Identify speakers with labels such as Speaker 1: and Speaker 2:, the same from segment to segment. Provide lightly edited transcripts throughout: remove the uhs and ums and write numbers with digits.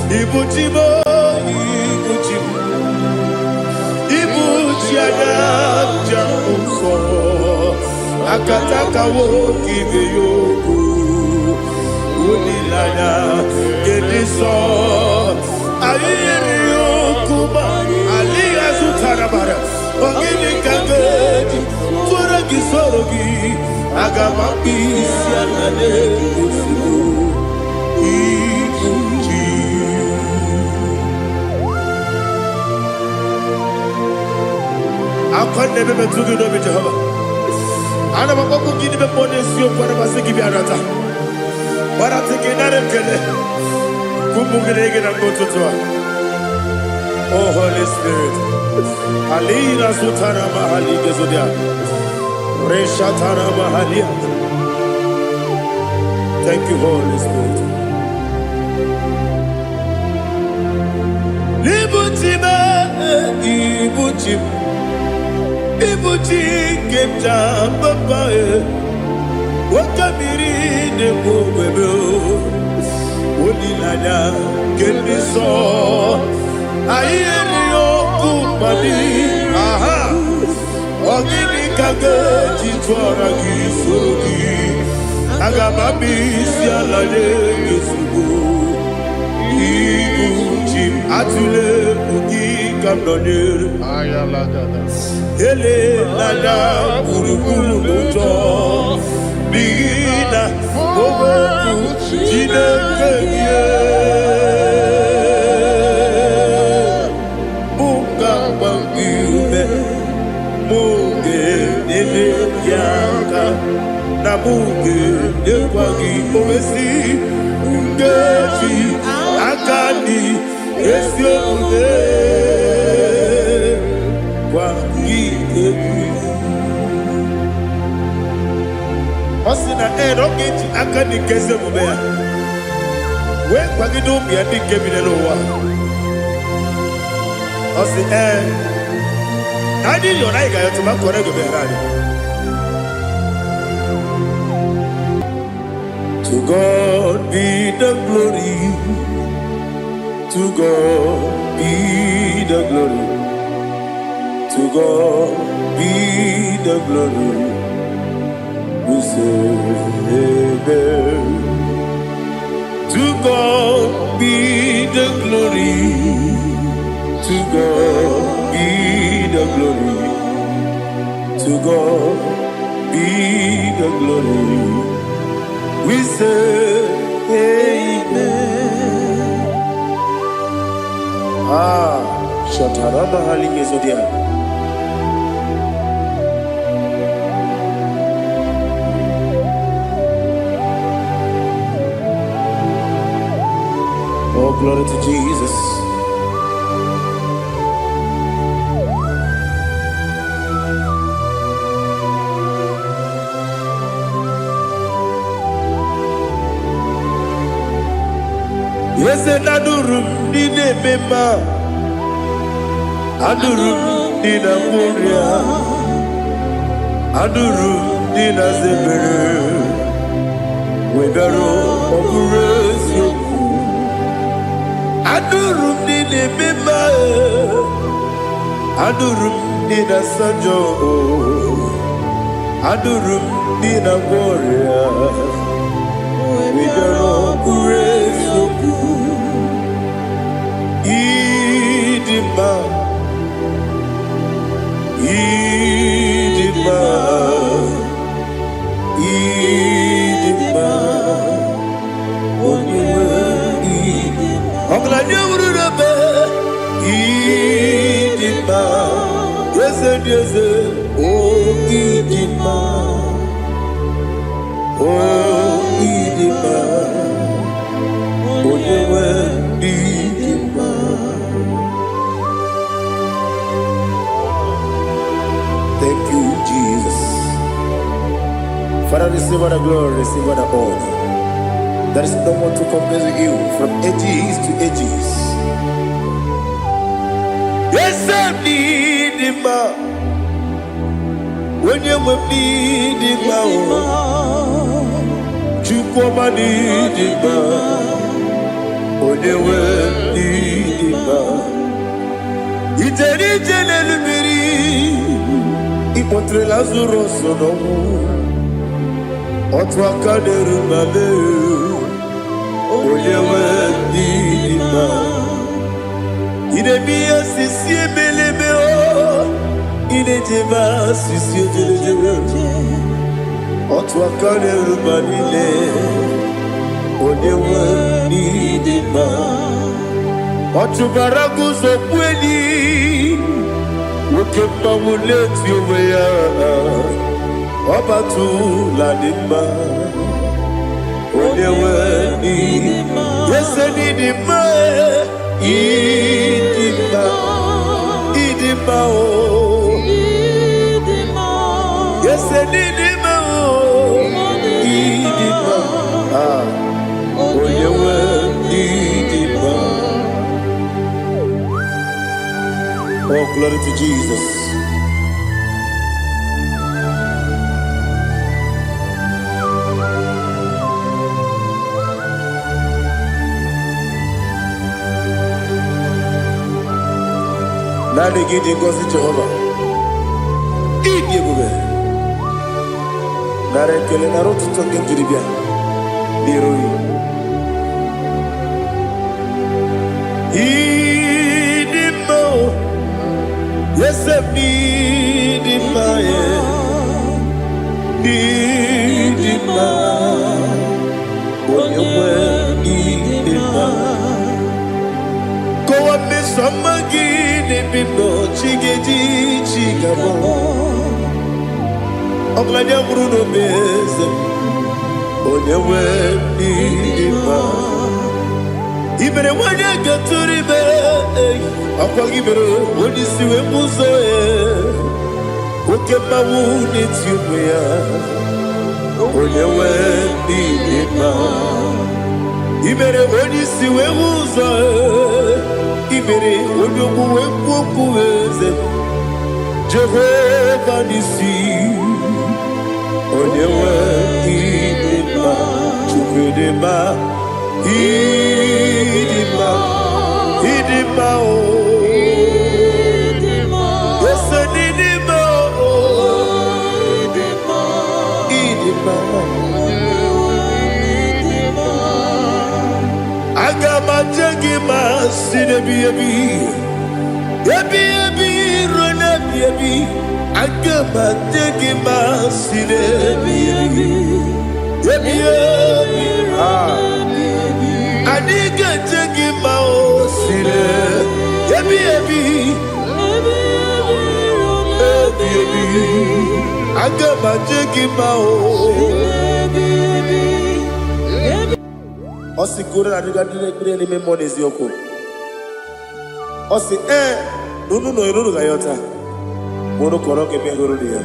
Speaker 1: Ibu chi m, ibu chi m, ibu chi anya nja nsọ. Akataka nwoke ibe ya okwu. Olileanya nke ndị nsọ. Anyị yiri ya okwu ma alịghị azụtara mara. Ọ gịnị ka m ga-eji tụọrọ gị soro gị? Aga m akpụ isi ala n'ozugbo. Ibu chi. Akwa na-ebe metụ gị n'obi Jehova. Ana m akpọkwu gị n'ime mmụọ n'eziokwu, ana m asị gị bịa nata. Gbarata gị nara ekele. Ụmụ gị na gị na mgbe ụtụtụ a. Oh Holy Spirit. Alina sutara mahali gezodia. Reshatara mahalia. Thank you, Holy Spirit. Ibuchi m, ibuchi m, ibuchi nke m ji papa e. Oke mmiri na-egbu ogwebe o. Olileanya nke ndị nsọ. Anyị erighị ọkụ mmadụ. Aha! Ọ gịnị ka m ga-eji tụọrọ gị soro gị? Aga m abịa isi ala nye gị ozugbo. Ibu chi m, atụla egwu, gị ka m nọnyere.
Speaker 2: Ayalagada.
Speaker 1: Elela gburugburu n'ụjọ, n'ihi na okwu Chineke gị mụ ga-agba gị ume, mụ ga-enyere gị aka, na mụ ga-enyekwa gị owesi nkeji aka dị ezi omume gwa gị egwu. Ọ sị na ee, na ọ ga-eji aka dị nke ezi omume ya wee kwagide ụmụ ya ndị nke bi n'ụwa. Ọ sị ee, na anyị yọrọ, anyị ga-ayọtụ ma kọrọ ego meghere anyị. To God be the glory, to God be the glory, to God be the glory. We say amen. To God be the glory, to God be the glory, to God be the glory. We say amen. Ah, Shatarama Hali Gezodia. Oh, glory to Jesus. Eze na-anụrụ m ndị na-eme mma, anụrụ m ndị na-agwọ ọrịa, anụrụ m ndị na-aza ebere, wee bịaruo ọ bụrụ eziokwu. Anụrụ m ndị na-eme mma, anụrụ m ndị na-asa njọ, anụrụ m ndị na-agwọ ọrịa, wee bịaruo ọ bụrụ eziokwu. Ịdị mma, ịdị mma, ịdị mma, onye nwe ịdị. Ọgaranya wuru n'ebe ịdị mma, eze dị eze, o ịdị mma, o ịdị mma, onye nwe ịdị mma. Thank you, Jesus. Father, receive all the glory, receive all the honor. There is no one to compare with you from ages to ages. Yes, I need him. Onye nwe m n'ịdị mma o, Chukwuma n'ịdị mma, onye nwe Ịkpọtere Lazarus n'ọnwụ. Otu aka na-eru mba lee, onye nwe ndị dị mma. Ị na-eme ihe osisi ebelebe o, ị na-ejebe asịsị ejelejele. Otu aka na-eru mba niile, onye nwe ndị dị mma. Ọ chụbara guzo kweli, nwoke mmanwụ na-eti onwe ya. Ọbatụla dị mma, onye nwe ndị ese dị mma, ịdị mma, ịdị mma o. Ese dị mma o, ịdị mma. Ah, onye nwe ndị dị mma. Oh, glory to Jesus. Naanị gị dị ngọzi, Jehova. Ịdị ebube. Nara ekele, nara otuto nke m jiri bịa n'iru gị. Ịdị mma o, eze m, ịdị mma e, ịdị mma, onye nwe, ịdị mma. Kọwa mmeso ọma gị n'ebe m nọ, chi ga-eji chi ga-abọ. Ọgaranya nwụrụ n'obe, eze m, onye nwe, ịdị mma. I mere nwanyị ga-atụrụ ime, ọkwa gị mere onye isi wee mụ ụzọ ya. Oke mmanwụ na-eti onwe ya, onye nwe, ịdị mma. I mere onye isi wee hụ ụzọ, i mere onye ogbu wee kwuo okwu, eze Jehova n'isi, onye nwe, ịdị mma. Chukwu, ịdị mma, ịdị mma, ịdị mma o. Ese n'ịdị mma o, ịdị mma. Aga m aje gị ma si n'ebi ebi ebi ebi ruo n'ebi ebi. Aga m aje gị ma si n'ebi ebi ebi ebi. Ah. Anyị ga-eje gị ma o si n'ebi ebi ebi ebi. Aga m aje gị ma o. Ọ sị ka unu na-adịga ndị na-ekpere n'ime mmụọ na eziokwu. Ọ sị ee na unu nọ unu ga-ayọta ma unu kọrọ ka eme hụrụ ya.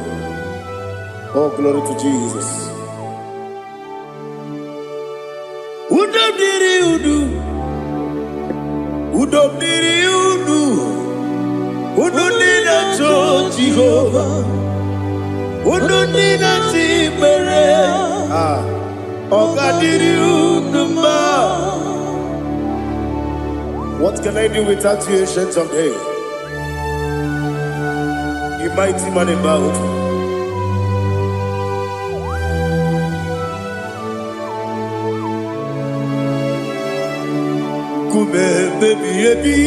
Speaker 1: Oh, glory to Jesus. Udo dịrị unu, udo dịrị unu, unu ndị na-achọ Jehova, unu ndị na-achọ ikpere. Ah, ọ ga-adịrị unu mma. What can I do without you, Ancient of Days? You mighty man in battle. Nkume ebi ebi,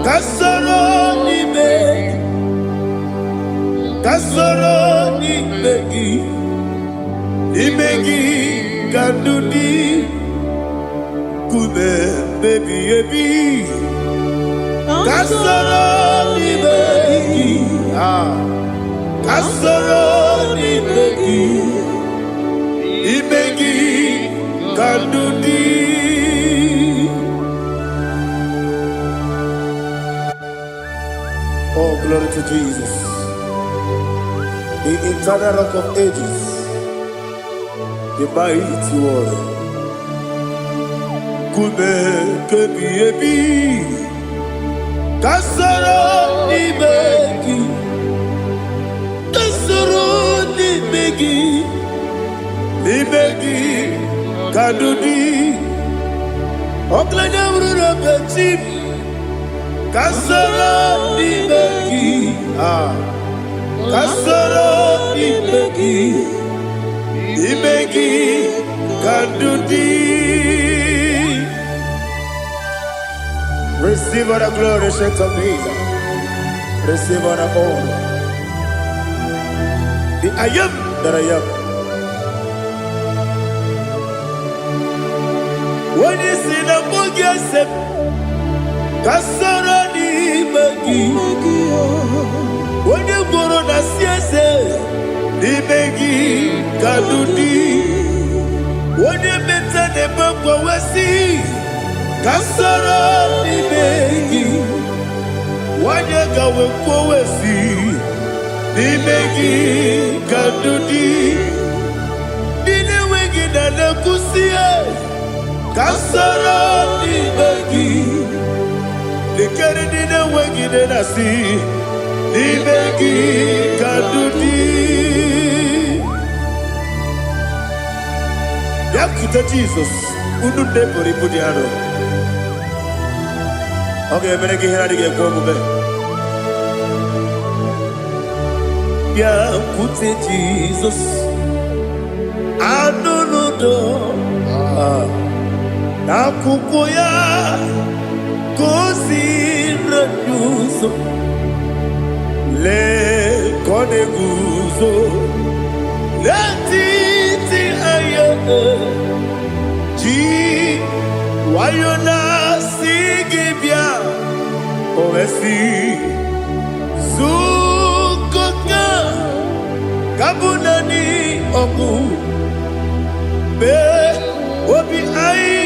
Speaker 1: ka soro n'ime gị, ka soro n'ime gị, n'ime gị ka ndụ dị. Nkume ebi ebi, ka soro n'ime gị, ah, ka soro n'ime gị, n'ime gị ka ndụ dị. Oh, glory to Jesus, the eternal Rock of Ages, the mighty warrior. Nkume kebi ebi, ka soro n'ime gị, ka soro n'ime gị, n'ime gị ka ndụ dị. Ọgaranya bụrụ na chi m, ka soro n'ime gị, ah. Ka soro n'ime gị, n'ime gị ka ndụ dị. Receive all the glory, Saint of Days. Receive all the honor. The I am that I am. Onye si na mbụ gị ese ka soro n'ime gị. Onye gworo na si eze n'ime gị ka ndụ dị. Onye meta na-ebe mgbanwesị ka soro n'ime gị. Nwanyị gawe kwowesi n'ime gị ka ndụ dị. Ndị na-enweghị na na-ekwusi ka soro n'ime gị. Lekere ndị na-enweghị nne na-asị n'ime gị ka ndụ dị. Bịakwute Jizọs, unu nne pụrụ ibu dị arọ. Ọ ga-emere gị ihe na-adịghị ekwe omume. Bịakwute Jizọs, anụ n'udo n'akwụkwọ ya ka o si anyị ụzọ. Lee ka ọ na-eguzo n'etiti anyị, ji nwayọ na-asị gị bịa. O wee sị zukọta ka bụ naanị ọgwụ mee obi anyị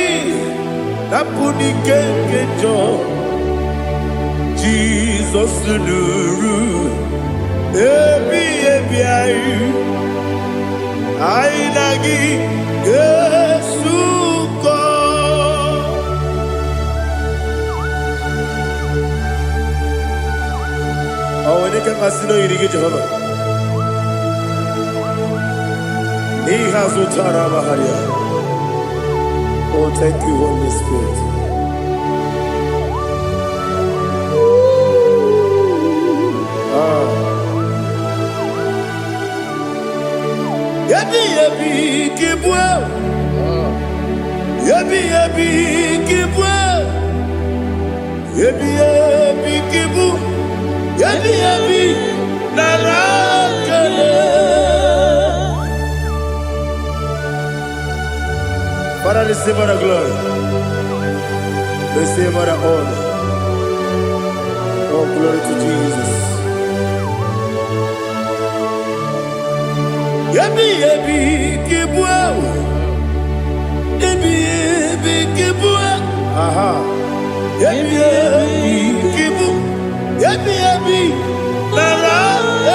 Speaker 1: napụ n'ike nke njọ. Jizọs nụrụ ebi ebi anyị, anyị na gị ga-esukọ. Ọ nwere ike mmasị na oyiri gị, Jehova, n'ihe azụ tara amagharịa. Oh, thank you, Holy Spirit. Ah. Ebi ebi kibue, ebi ebi kibue, ebi ebi kibu, ebi ebi nara kele. Father, receive all the glory. Receive all the honor. Oh, glory to Jesus. Ebi ebi kibue, ebi ebi kibue, aha. Ebi ebi kibu, ebi ebi nara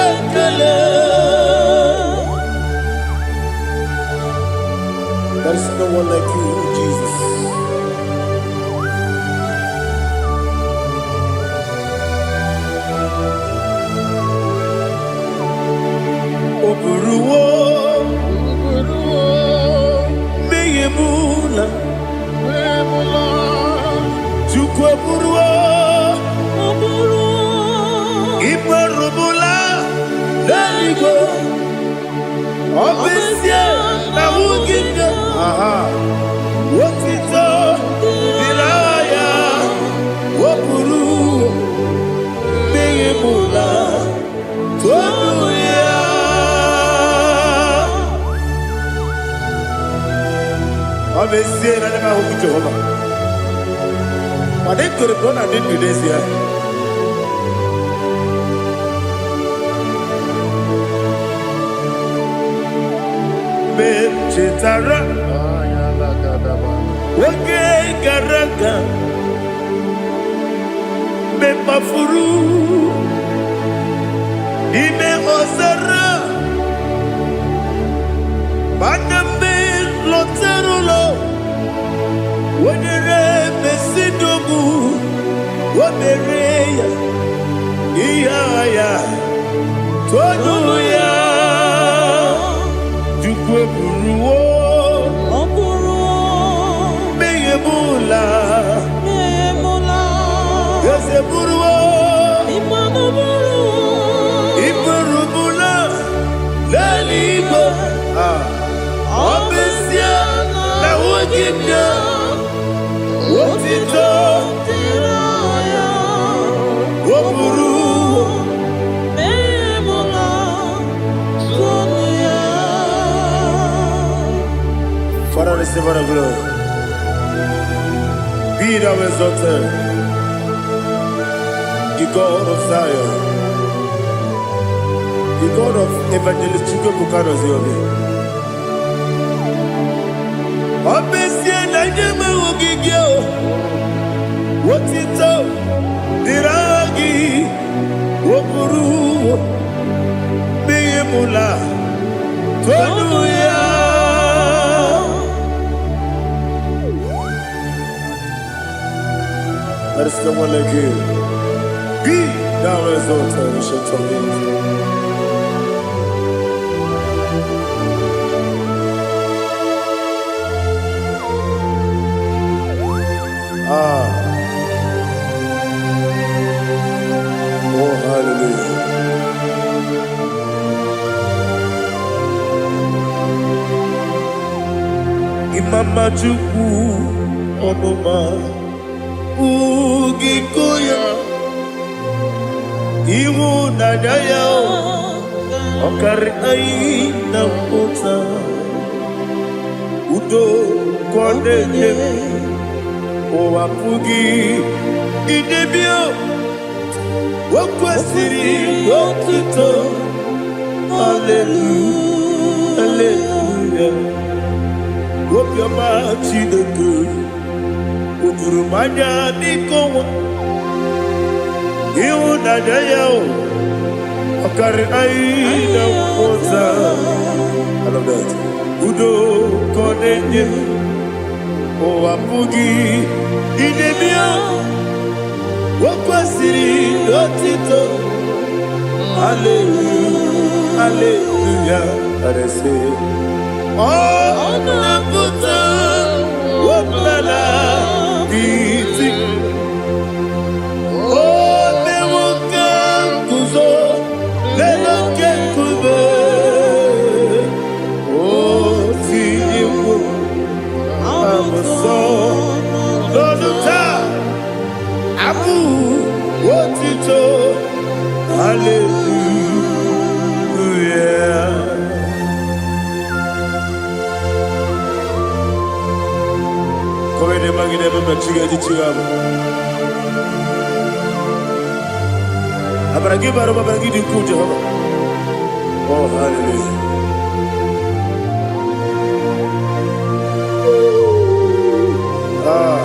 Speaker 1: ekele. There is no one like you, Jesus. O buruwo mmehie m na Chukwu eburuwo ikperubula n'eluigwe. Ọ bụ ezie na ahụghị m gị, aha, otito dịrị aha ya. O buru mmehie m na tonu ya. Ọ bụ ezie na anya m ahụghị Jehova, mana ekwere m na ọ na-adị ndụ n'ezie. Mgbe m chetara oge gara aga, mgbe m kpafuru n'ime ọzara, mana mgbe m lọtara ụlọ, wenyere mesidogbu o mere ya ihe agha ya tonu ya. Chukwu eburuwo
Speaker 2: Ọ bụrụ
Speaker 1: mmehie m ụla.
Speaker 2: emụla.
Speaker 1: Eze buruwo
Speaker 2: Ịmanụ bụrụ
Speaker 1: iburu m. Gị bịa, otito
Speaker 2: dịrị ya.
Speaker 1: O buru.
Speaker 2: Memula tonu ya.
Speaker 1: Father, receive all the glory. Be thou exalted, the God of Zion, the God of Evangelist Chukwuebuka Obi. Ọ bụ ezie na nye m ogige o, otito dịrị aha gị, o buru n'ihi mụla tonu ya. There is no one like you. Be thou exalted, ancient of days. Ah, oh hallelujah. Imama Chukwu ọmụma ugiko ya, ịhụnanya ya ọkarị anyị na mpụta, udo ka ọ na-enye, ụwa pụghị idebe. O kwesịrị otuto. Hallelujah, hallelujah. Obiọma Chineke o juru m anya n'ike ọnwa, ịhụnanya ya o ọkarị anyị na mmụta. I love that. Udo ka ọ na-enye, ụwa pụghị idebe ya. O kwesịrị otito. Hallelujah, hallelujah. Arese ọ na-apụta ọbụla iti o mewo ka nguzo n'elu oke nkume, o tinyewo abụsọ n'ọnụ taa abụ otito. Hallelujah. Kowede magide mama chiga chiga. Amara gị bara ụba, amara gị dị ukwuu, Jehova. Oh, hallelujah. Ah.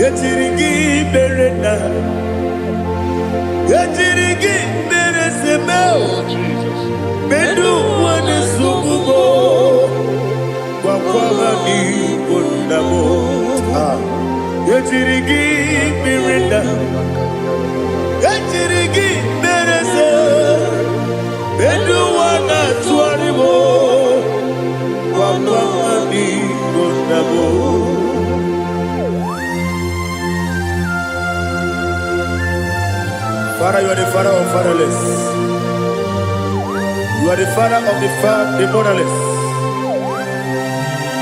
Speaker 1: Ejiri gị mere na ejiri gị mere seme.
Speaker 3: Oh, Jesus.
Speaker 1: Medu ụwa na-esogbu m, gwakwa ha n'igbo nna m. Ah. Ejiri gị mere na ejiri gị mere se medu ụwa na-atụgharị m, gwakwa ha n'igbo nna m. Father, you are the father of fatherless. You are the father of the motherless.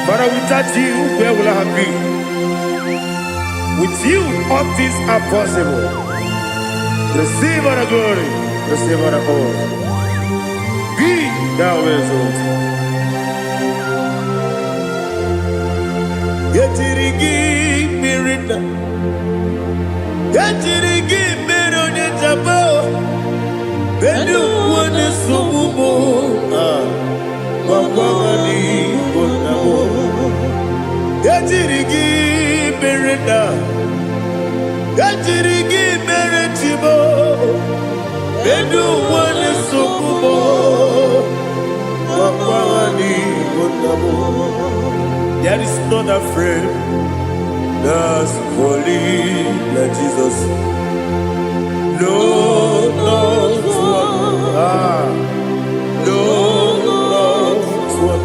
Speaker 1: Father, without you, where will I have been? With you, all things are possible. Receive all the glory, receive all the honor. Be thou exalted. Ejiri gị mmiri na ejiri gị mere onye njaba ndị ụwa na-esogbu m. Ah, gwakwa ha n'igbo nna m. Ejiri gị mere na ejiri gị mere chibo ndị ụwa na-esogbu m, gwakwa ha n'igbo nna m. There is not a friend that's holy like Jesus. No, not one. Ah, no, not one.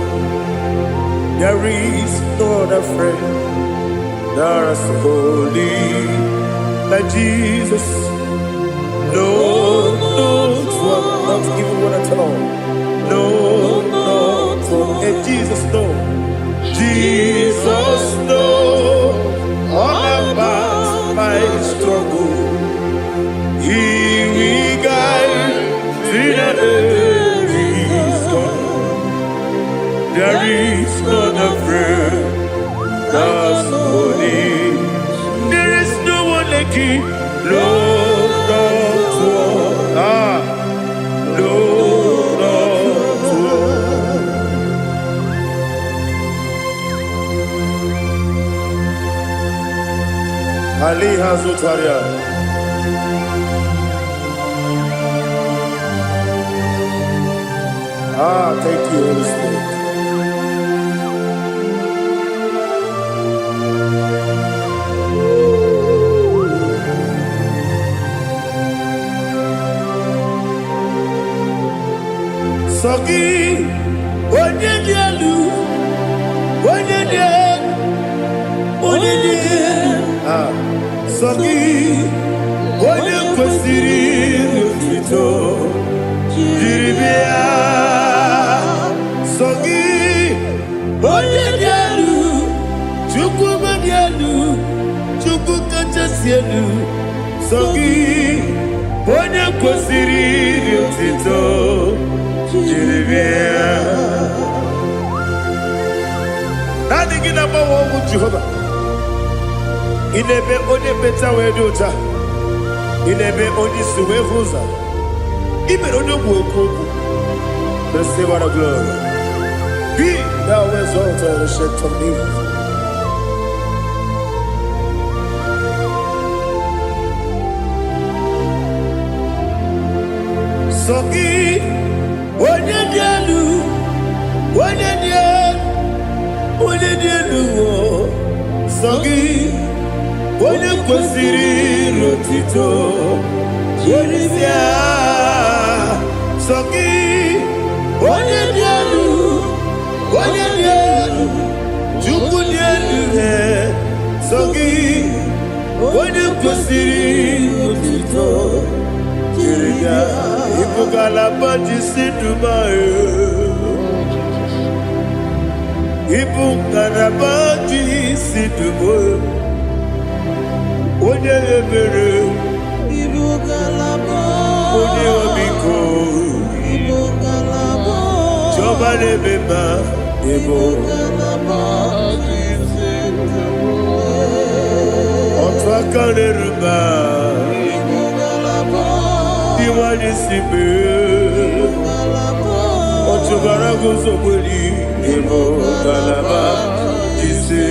Speaker 1: There is no other friend that's holy like Jesus. No, not one. Not even one at all. No, not Aliha Zutaria. Ah, thank you, Holy Spirit. Sọ gị, onye dị elu, onye dị elu, onye dị elu. Ah, sọ gị, onye kwesịrị otuto jiri bịa. Sọ gị, onye dị elu, Chukwu dị elu, Chukwu kachasị elu. Sọ gị, onye kwesịrị otuto jiri bịa. Naanị gị na-agbanwe ọnwụ, Jehova. Ị na-eme onye mmecha wee dị ụcha. Ị na-eme onye isi wee hụ ụzọ. Ị mere onye ogbu okwu okwu. Receive all the glory. Be thou exalted, Ancient of Days. Sọ gị, onye dị elu, onye dị elu, onye dị elu o. Sọ gị, onye kwesịrị otito jiri bịa. Sọ gị, onye dị elu, onye dị elu, Chukwu dị elu he. Sọ gị, onye kwesịrị otito jiri bịa. Ịbụ ngalaba ji si Dubai.
Speaker 3: Oh, Jesus.
Speaker 1: Ịbụ ngalaba ji si Dubai. Onye ebere,
Speaker 2: Ibu ngalaba.
Speaker 1: Onye ọmịiko,
Speaker 2: Ibu ngalaba.
Speaker 1: Chiọma na-eme mma, ịbụ
Speaker 2: Ngalaba.
Speaker 1: Otu aka na-eru mba,
Speaker 2: Ibu ngalaba.
Speaker 1: Iwanye si mee.
Speaker 2: Ngalaba.
Speaker 1: Ọchụbara guzogberi, ịbụ ngalaba ji si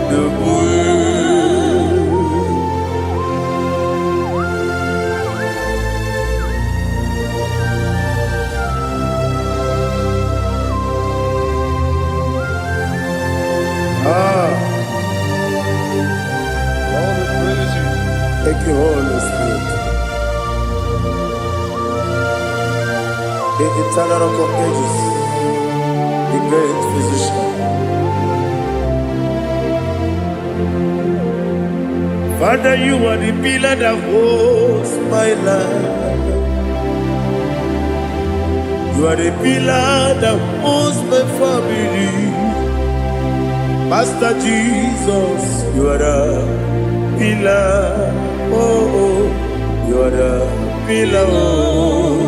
Speaker 1: Dubai. Ah,
Speaker 3: All the praise you.
Speaker 1: Thank you, Holy Spirit. The eternal Rock of Ages, the great physician. Father, you are the pillar that holds my life. You are the pillar that holds my family. Master Jesus, you are the pillar. Oh, you are the pillar. Oh,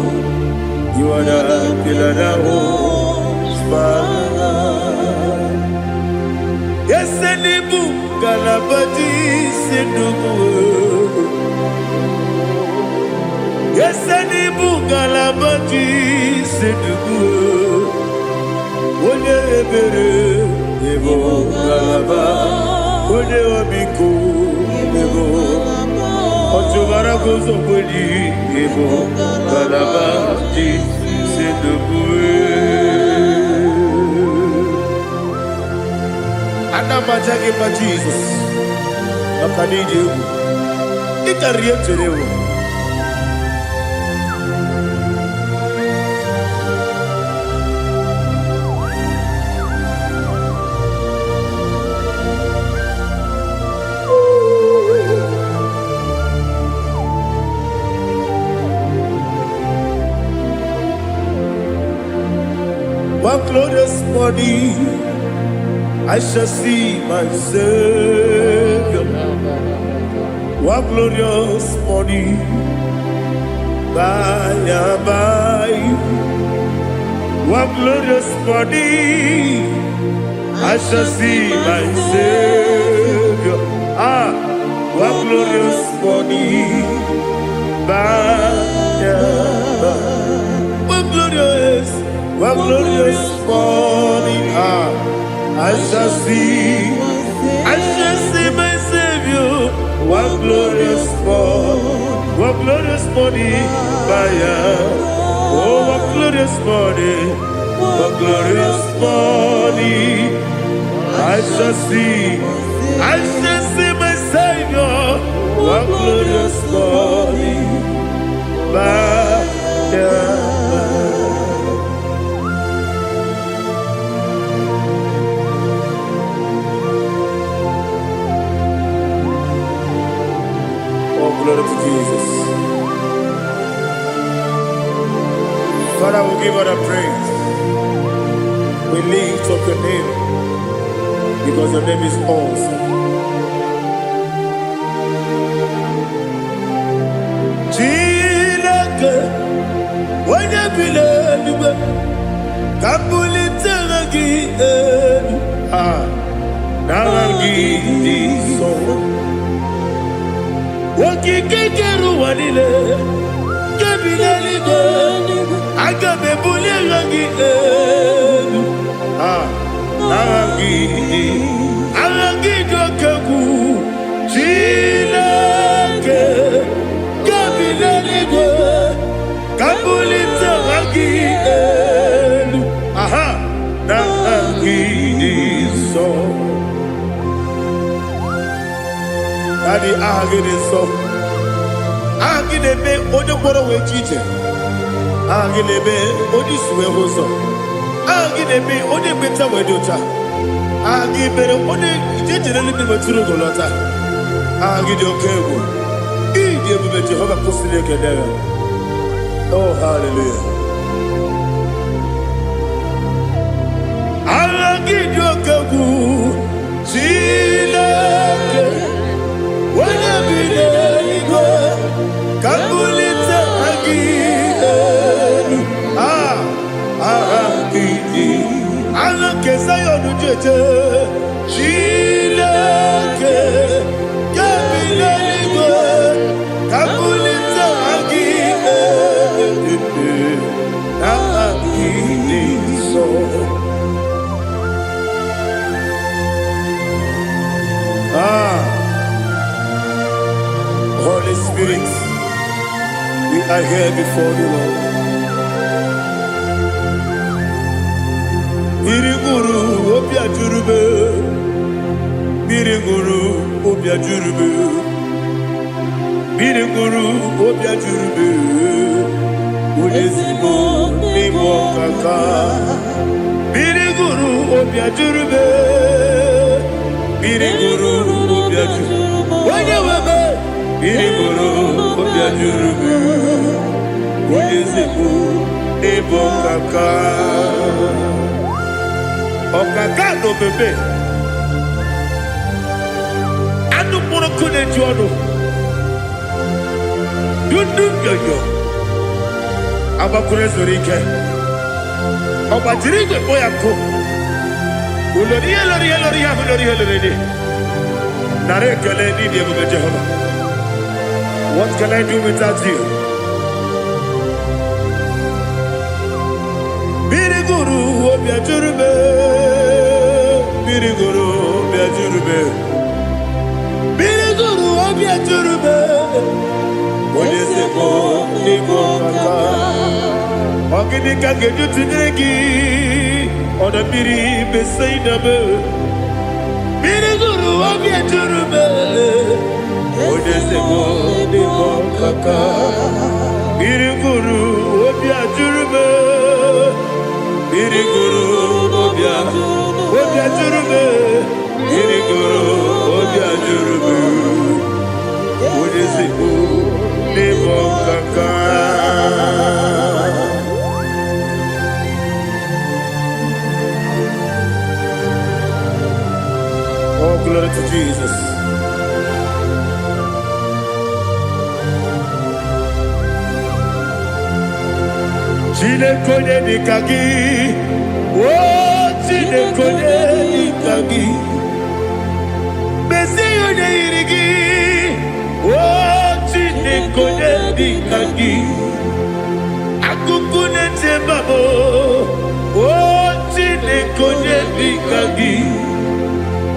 Speaker 1: you are the pillar that holds my life. Yes, Elibu, Galabadi, Sindubu. Yes, Elibu, Galabadi, Sindubu. Onye ebere, ịbụ ngalaba, onye ọmịiko, ịbụ ọchụbara guzogbeli, ịbụ ngalaba ji si. Ana m aja gị mma, Jizọs, maka na iji egwu ị karịrị ihe m chere ewu. One glorious morning I shall see my Savior. One glorious morning, by and by. One glorious morning, I shall see my Savior. Ah, one glorious morning, by and by. One glorious morning, ah, I shall see my Savior. One glorious morning, what glorious morning by and. Oh, what glorious morning, what glorious morning. I shall see, I shall see my Savior. What glorious morning by and. Oh, glory to Jesus. Father, we give all the praise. We lift up your name because your name is awesome. Chineke, onye bi n'eluigwe, ka m bulite aha gị elu. Ah, n'aha gị dị nsọ. Okike kere ụwa niile, nke bi n'eluigwe, aga m ebuli aha gị elu. Ah, n'aha gị dị, aha gị dị oke egwu. Chineke, nke bi n'eluigwe, ka m bulite aha gị elu. Aha, n'aha gị dị nsọ. Daddy, aha gị dị nsọ. Aha gị na-eme onye mkpọrọ wee ji ije. Aha gị na-eme onye isi wee hụ ụzọ. Aha gị na-eme onye ekpenta wee dị ụcha. Aha gị mere onye ije jere eluigwe wetụrụ ugo lọta. Aha gị dị oke egwu. Ịdị ebube Jehova kwụsịrị ekele ya. Oh, hallelujah. Aha gị dị oke egwu. Chineke, onye bi n'eluigwe, ka m bulite aha gị elu. Ah, aha gị dị. Aha nke Zion jeje. Chineke, nke bi n'eluigwe, ka m bulite aha gị elu. Aha gị dị nsọ. Ah, Holy Spirit, we are here before the Lord. Mmiri ṅụrụ obi ajụrụ m. Mmiri ṅụrụ obi ajụrụ m. Mmiri ṅụrụ obi ajụrụ m. Onye ezigbo n'ịbụ ọkaka. Mmiri ṅụrụ obi ajụrụ m. Mmiri ṅụrụ obi ajụrụ. Onye nwe m. Mmiri ṅụrụ obi ajụrụ m. Onye ezigbo n'ịbụ ọkaka. Ọkaka na omeme. Anụ mkpụrụ nkụ na-eju ọnụ. Dundu nyonyo. Agbakwuru ezuru ike. Ọ gbajiri igwe kpọ ya nkụ. Ulori ihe lori ihe lori ihe ahụ lori ihe lori dị. Nara ekele n'ịdị ebube Jehova. What can I do without you? Mmiri gụrụ obi ajụrụ m. Mmiri gụrụ obi ajụrụ m. Mmiri gụrụ obi ajụrụ m. Onye ezigbo n'ịbụ ọkaka. Ọ gịnị ka m ga-eji tụnyere gị? Ọdọ mmiri Besaida m. Mmiri gụrụ obi ejuru m. Onye ezigbo n'ịbụ ọkaka. Mmiri gụrụ obi ajụrụ m. Mmiri gụrụ obi ajụrụ m. Mmiri gụrụ obi ajụrụ m. Onye ezigbo n'ịbụ ọkaka. Oh, glory to Jesus. Chineke onye dịka gị, o Chineke onye dịka gị, mezie onye yiri gị, o Chineke onye dịka gị, akụkụ na-eche mbabụ, o Chineke onye dịka gị,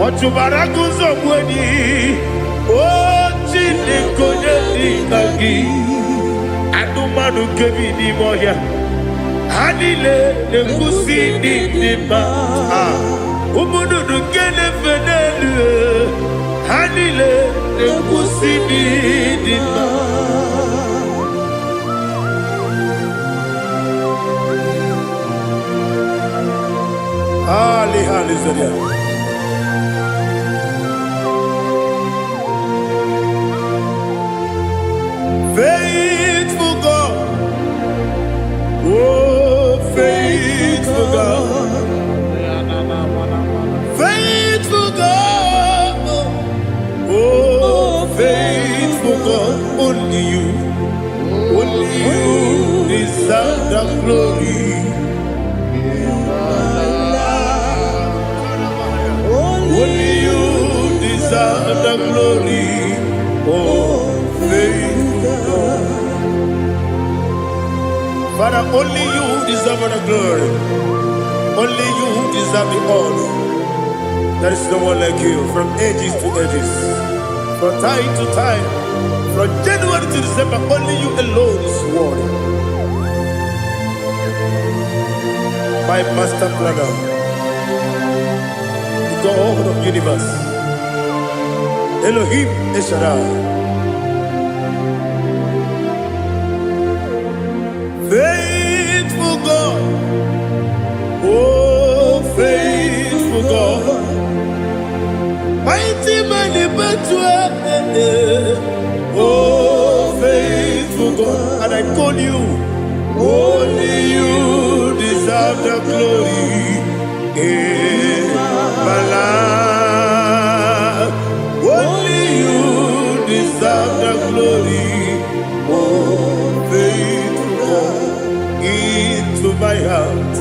Speaker 1: ọ chụbara agụzọ gbuo enyi, o. Chineke, onye dị ka gị? Anụmanụ nke bi n'ime ọhịa, ha niile na-ekwusi n'ịdị mma. Ah, ụmụ nnụnụ nke na-efe n'elu, ha niile na-ekwusi n'ịdị mma. Ali, hallelujah. Faithful God, oh, faithful God, faithful God, oh, faithful God, only you deserve the glory. Only you deserve the glory, oh, faithful God. Father, only you deserve the glory. Only you deserve the honor. There is no one like you from ages to ages, from time to time, from January to December. Only you alone is worthy. My master planner, the God of universe, Elohim El Shaddai. Faithful God, oh, faithful God, mighty man in battle, oh, faithful God, and I call you, only you deserve the glory in my life. Only you deserve the glory, oh, faithful God, into my heart,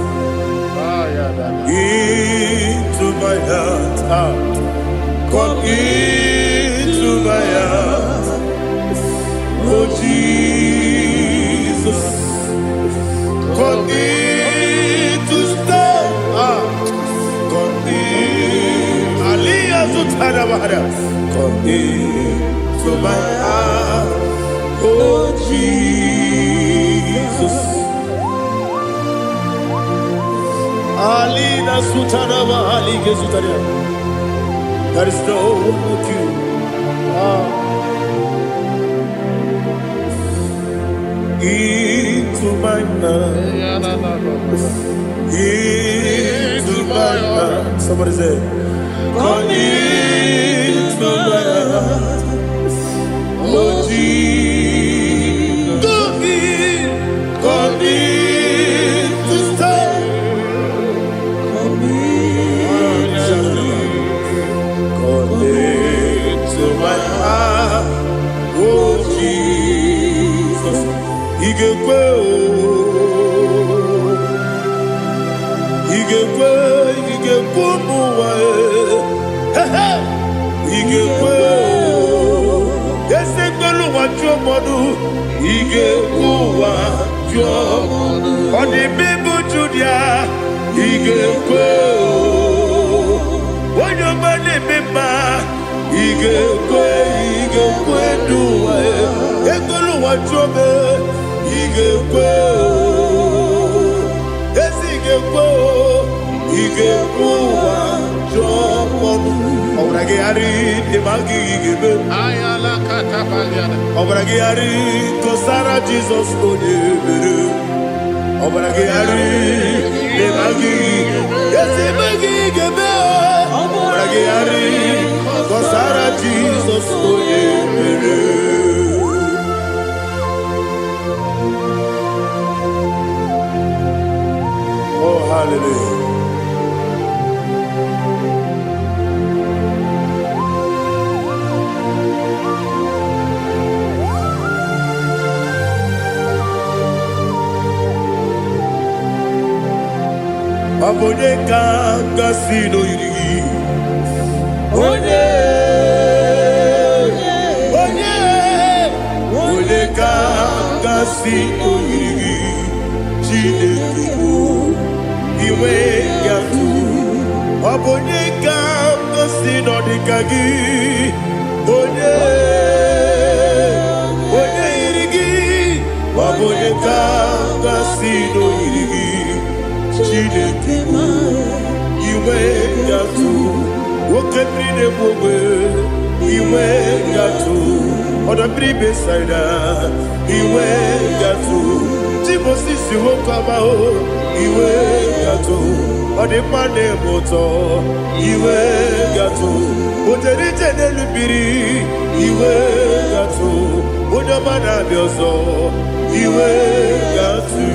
Speaker 1: into my heart, ah. Come into my heart, oh Jesus. Come in to stay. Ah, come in. Aliyah Zutara Bahara. Come in to my heart, oh Jesus. Alina Sutara Bahali Gezutaria. There is no one like you. Ah. Into my heart. Into my heart. Somebody say, come into my heart. Oh Jesus. Come in. Come in to stay. Come into my heart. Oh Jesus. Igekwe o. Igekwe, igekwe ụmụ ụwa e. He he. Igekwe o. Eze gbelu ụwa jụọ mmadụ. Igekwe ụwa jụọ. Ọ dị mma Judia. Igekwe o. Onye ọma na-eme mma. Igekwe, igekwe n'ụwa e. Egbelu ụwa jụọ m e. Igekwe o. Ezi ga-ekwe o, ị ga-ekwe ụwa jụọ ọnụ. Ọbara gị gharị ịma gị ga-eme. Ọbara gị gharị kọsara Jizọs onye mere. Ọbara gị gharị ịma gị. Ezi ime gị ga-eme o. Ọbara gị gharị kọsara Jizọs onye mere. Oh, hallelujah. Ọ bụ onye ka gasị n'oyiri gị? Onye, onye, onye ka gasị n'oyiri gị? Chineke bụ inwe ya tụ. Ọ bụ onye ka gasị n'ọdịka gị? Onye, Ọ bụ onye ka m ga-asị na o yiri gị, Chineke? Inwe gatụ oke mmiri na-egbu ogbe, inwe gatụ ọdọ mmiri Besaida, inwe gatụ Timosisi nwoke ọma o, inwe gatụ ọdịmma na-eme ụtọ, inwe gatụ o jere ije n'elu mmiri, inwe gatụ onye ọma na-abịa ọzọ, inwe gatụ.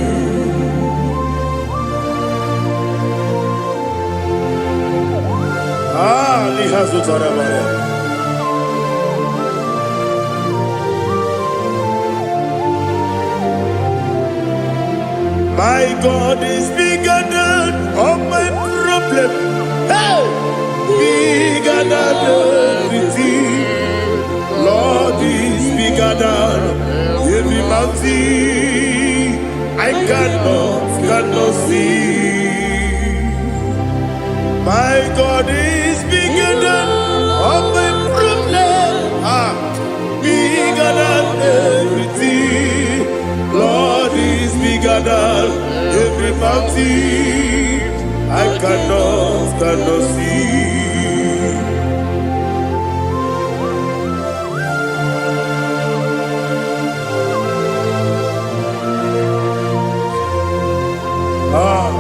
Speaker 1: Ah, n'ihe zụtara mara. My God is bigger than all my problem. Hey! Bigger than everything. Lord is bigger than every mountain I cannot see. My God is bigger than all my problems. Ah, bigger than everything. Lord is bigger than every mountain I cannot see. Ah.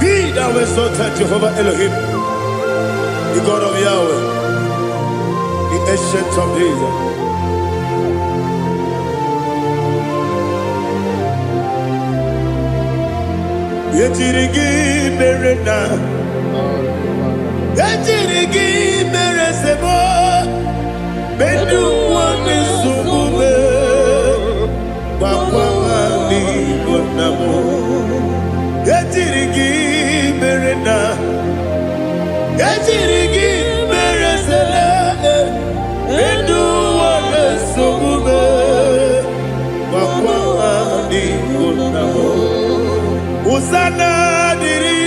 Speaker 1: Be thou exalted, Jehovah Elohim, the God of Yahweh, the Ancient of Days. Ejiri gị mere na ejiri gị mere sebo medu ụwa na-esogbu m, gwakwa ha n'Igbo nna m. Ejiri gị mere na ejiri gị mere sele medu ụwa na-esogbu m, gwakwa ha n'Igbo nna m. Hosanna dịrị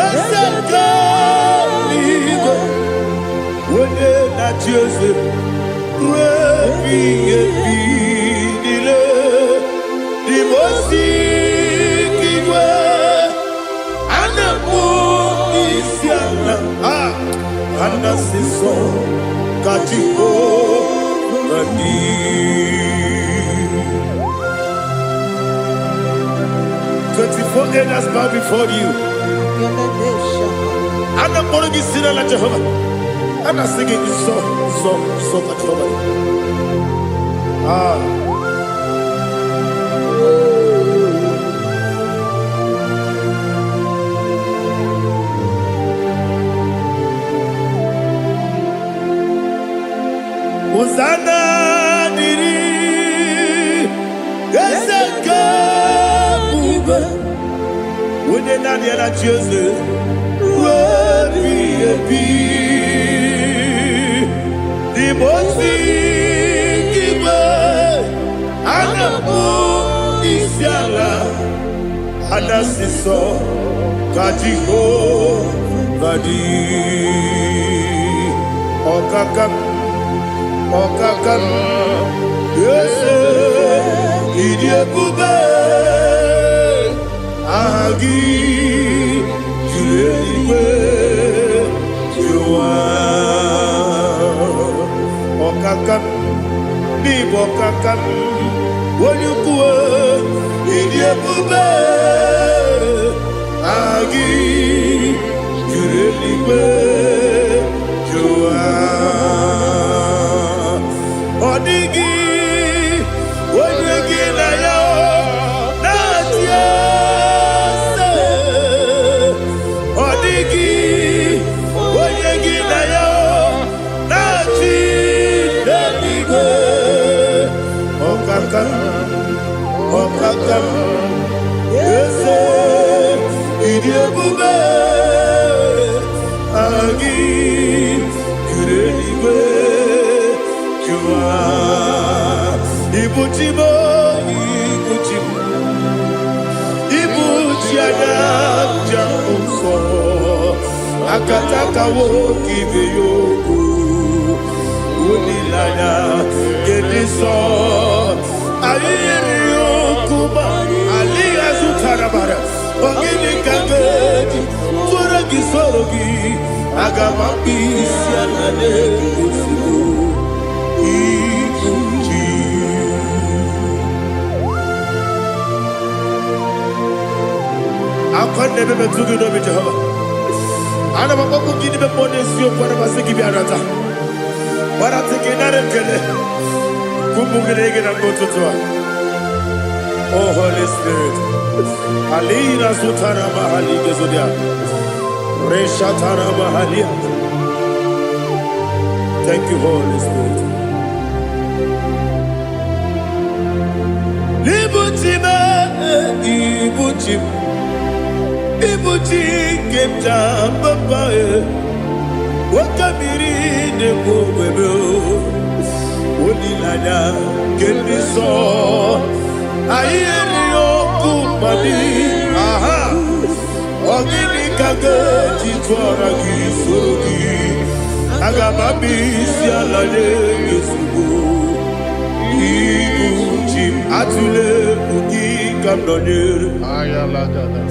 Speaker 1: eze nke eluigwe, onye na-achị eze ruo ebighị ebi niile. Dị osi igwe a na-akpọ isi ala, a ana-asị nsọ ka Jehova dị. 24 elders bow before you. A na-akpọrọ gị si n'ala Jehova. A na-asị gị nsọ, nsọ, nsọ ka Jehova dị. Ah. Hosanna dịrị eze nke ebube, onye naanị ya na-achị eze ruo ebighị ebi. N'ime ozi igwe a na-akpọ isi ala, a na-asị nsọ ka Jehova dị. Ọkaka m, ọkaka m, eze, ịdị ebube, aha gị juru eluigwe juru ụwa. Ọkaka m, n'ịbụ ọkaka m, onye ukwu, ịdị ebube, aha gị juru eluigwe juru ụwa. Ọ dịghị onye gị na ya na-achị eze. Ọ dịghị onye gị na ya na-achị n'eluigwe. Ọkaka m, ọkaka m, eze, ịdị ebube, aha gị juru eluigwe juru ụwa. Ibu chi m, ibu chi m, ibu chi anya njem nsọ. Akataka nwoke ibe ya okwu. Olileanya nke dị nsọ. Anyị yiri ya okwu ma alịghị azụtara bara. Ọ gịnị ka m ga-eji tụọrọ gị soro gị? Aga m akpụ isi ala n'ozugbo. Ibu chi. Akwa na-ebe metụ gị n'obi Jehova. Ana m akpọkwu gị n'ime mmụọ n'eziokwu, ana m asị gị bịa nata. Gbarata gị nara ekele. Kwupụ gị na gị na mgbe ụtụtụ a. Oh Holy Spirit. Alina sutara mahali gezodia. Reshatara mahalia. Thank you, Holy Spirit. Ibuchi m, ibuchi m, ibuchi nke m ji papa e. Nwoke mmiri na-ekwu ogbebe o. Olileanya nke ndị nsọ. Anyị erighị ọkụ mmadụ. Aha! Ọ gịnị ka m ga-eji tụọra gị soro gị? Aga m abịa isi ala nye gị ozugbo. Ibu chi m atụla egwu gị ka m nọnyere.
Speaker 3: Ayalagada.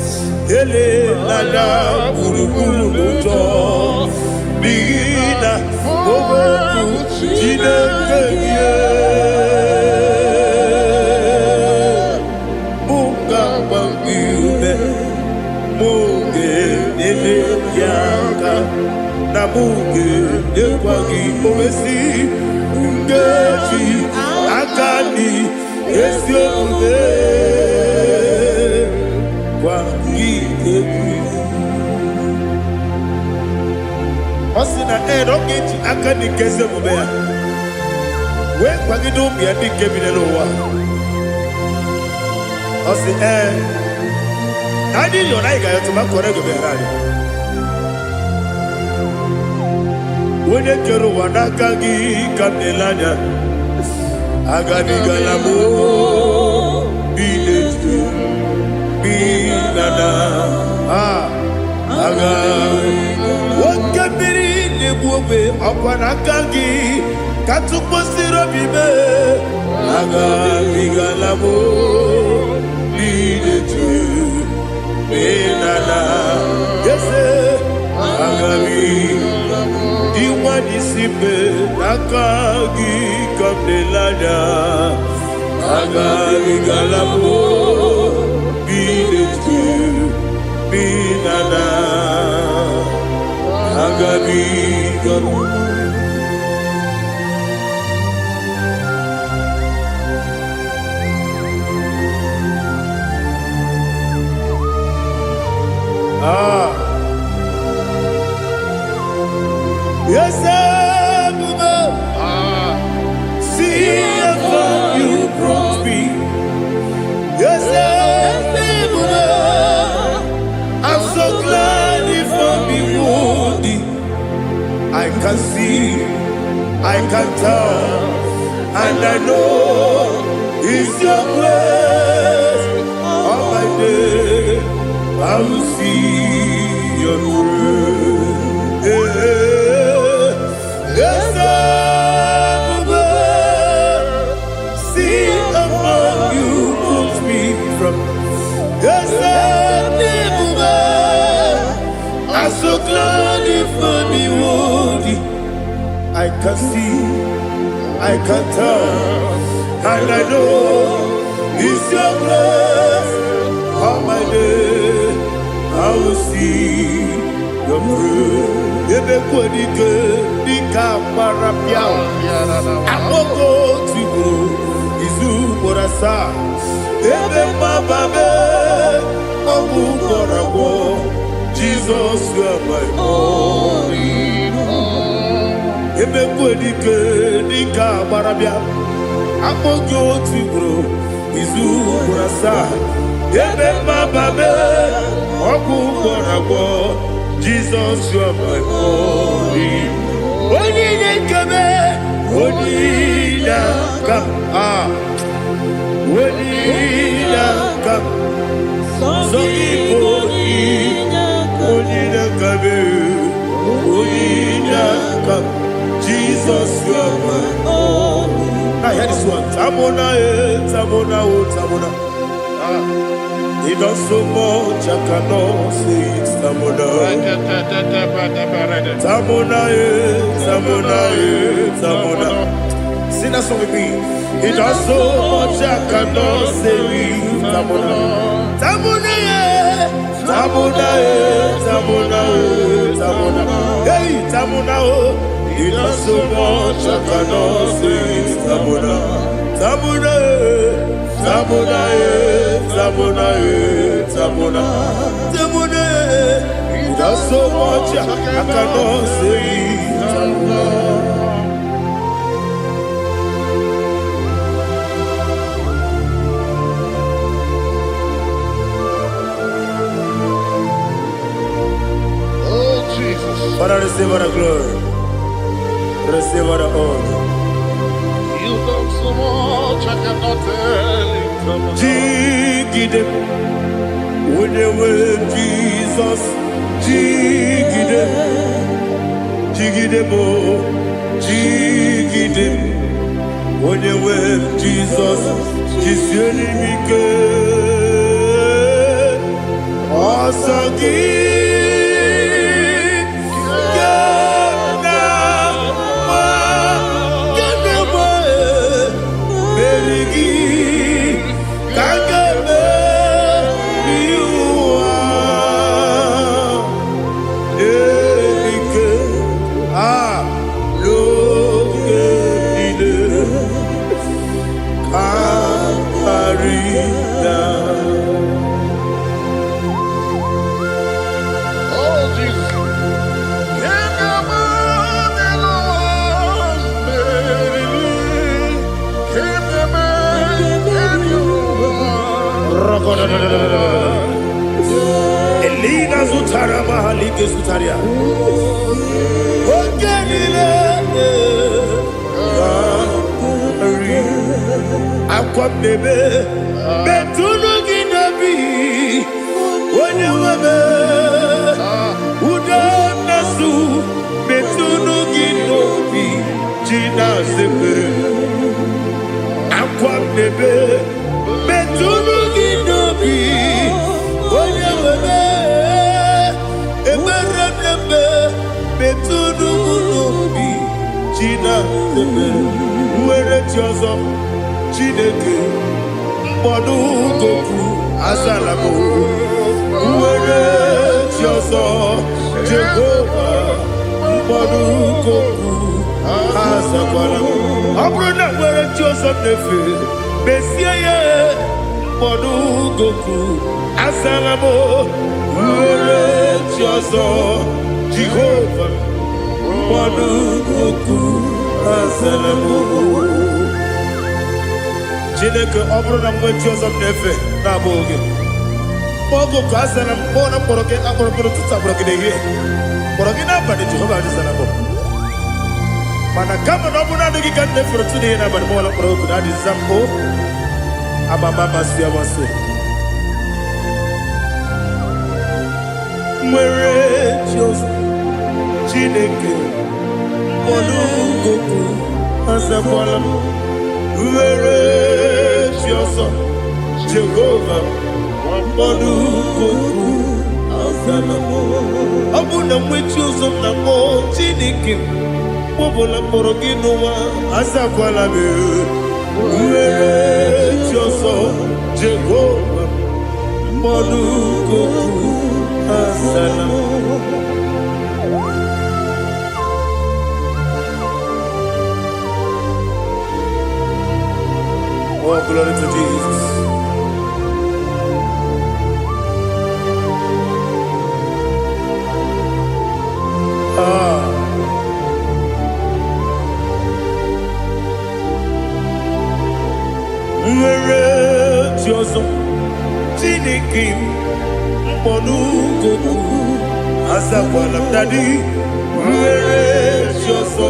Speaker 1: Elela gburugburu n'ụjọ n'ihi na okwu Chineke gị mụ ga-agba gị ume, mụ ga-enyere gị aka, na mụ ga-enyekwa gị owesi nkeji aka n'i ezi omume gwa gị egwu. Ọ sị na ee na ọ ga-eji aka ndị nke ezi omume ya wee kwagide ụmụ ya ndị nke bi n'ụwa. Ọ sị ee na anyị yọrọ anyị ga-ayọtụ ma kọrọ ego bịara anyị. Onye kere ụwa n'aka gị ka m na-ele anya, agabigala m bi n'etu bi na na a aga. Oke mmiri na-egbu ogbe ọkwa n'aka gị ka tụkpọsiri obi mee. Agabigala m bi n'etu bi na na ese agabi dị nwa n'isi mbe n'aka gị ka m na-ele anya. Agabigala m bi n'etu bi na na agabigala. Ah. Yes, Ebube,
Speaker 3: Ah,
Speaker 1: see how far you brought me. Yes, Ebube, I'm so glad you found me worthy. I can see, I can tell, and I know it's your grace. All my day, I will see your grace. Yes, Ebube, see how far you put me from. Yes, Ebube, I'm so glad you found me worthy. I can see, I can tell, and I know it's your grace. All my day, I will see your grace. Ebe kwenike dịka agbara bịa. Akpọkọ tigburu izu ugboro asaa. Ebe mgbaba mee, ọgwụ gwọrọ agwọ. Jizọs you are my all. Ebe kwenike dịka agbara bịa. Akpọ gị otu ugboro izu ugboro asaa. Ebe mgbaba mee, ọgwụ gwọrọ agwọ. Jizọs you are my all. Onye na-ekebe, onye na-aka, ah, onye na-aka, sọ gị bụ onye na-akabe. you are my all. Now hear this one. Tamona, eh, Tamona, oh, Tamona.
Speaker 3: Ah.
Speaker 1: He does so much I cannot say it. Tamona. Tamona, eh, Tamona, eh, Tamona. Sing that song with me. He does so much I cannot say it. Tamona. Tamona, eh, Tamona, eh, Tamona, eh, Tamona. Hey, Tamona, oh. He does so much I cannot say it. Tamona. Tamona, eh, Tamona, eh, Tamona, eh, Tamona. Tamona, eh. He does so much I cannot say it. Tamona.
Speaker 3: Oh, Jesus.
Speaker 1: Father, receive all the glory. Receive all the honor.
Speaker 3: You done so much, I cannot tell it.
Speaker 1: Jigide, onye Jesus. Jigide, jigide mo, jigide, onye nwe Jesus. Jisie m ike. Ọsọ gị ka m na-agba, ka m na-agba, meri gị ka m ga-emeri ụwa. Ike a n'oge niile ka karịa.
Speaker 3: Oh, Jesus. Can you imagine? Can you imagine?
Speaker 1: Elina zutara mahalike zutaria. Oge niile karị. Akwa m na-ebe metụnụ gị n'obi onye nwe m ude na-asụ metụnụ gị n'obi ji na-asịkpere akwa m na-ebe metụnụ gị n'obi onye nwe m ekpere m na-eme metụnụ m n'obi ji na-asịkpere nwere chi ọzọ Chineke mkpọdụ goku azala m nwere chi ọzọ Jehova mkpọdụ goku azakwala m ọ bụrụ na nwere chi ọzọ m na-efe mesie ya mkpọdụ goku azala m nwere chi ọzọ Jehova mkpọdụ goku azala m. Chineke, ọ bụrụ na mgbe chi ọzọ m na-efe na-abụghị gị kpọọ oku azara m kpọọ na mkpọrọ gị akpọrọ mkpọrọ ụtụtụ akpọrọ gị n'ehihie kpọrọ gị n'abalị Jehova azara m mana kama na ọ bụrụ naanị gị ka m na-efere ụtụtụ n'ehihie n'abalị mọla mkpọrọ oku na adịza m o amama amasị amasị nwere chi ọzọ Chineke mkpọrọ oku azakwala m nwere chi ọzọ Jehova mkpọrọ okwu azala m ọ bụ na mgbe chi ọzọ m na-akpọ Chineke mkpọbụla mkpọrọ gị n'ụwa azakwala m nwere chi ọzọ Jehova mkpọrọ okwu azala m. Oh, glory to Jesus. Ah. Nwere chi ọzọ Chineke m mkpọnụgokwu azakwala m daddy nwere chi ọzọ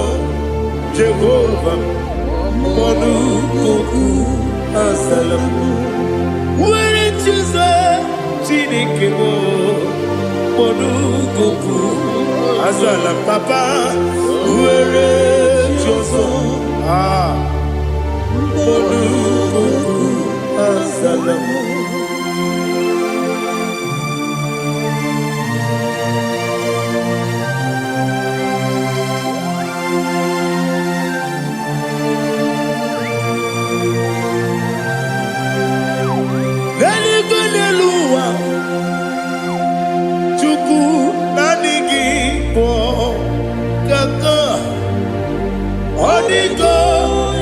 Speaker 1: Jehova mkpọnụgokwu azala m nwere chi ọzọ Chineke m mkpọnụgokwu azala m papa nwere chi ọzọ. Ah, olukuku azala m. N'eluigwe n'elu ụwa, Chukwu naanị gị bụ ọkaka. Ọ dịgo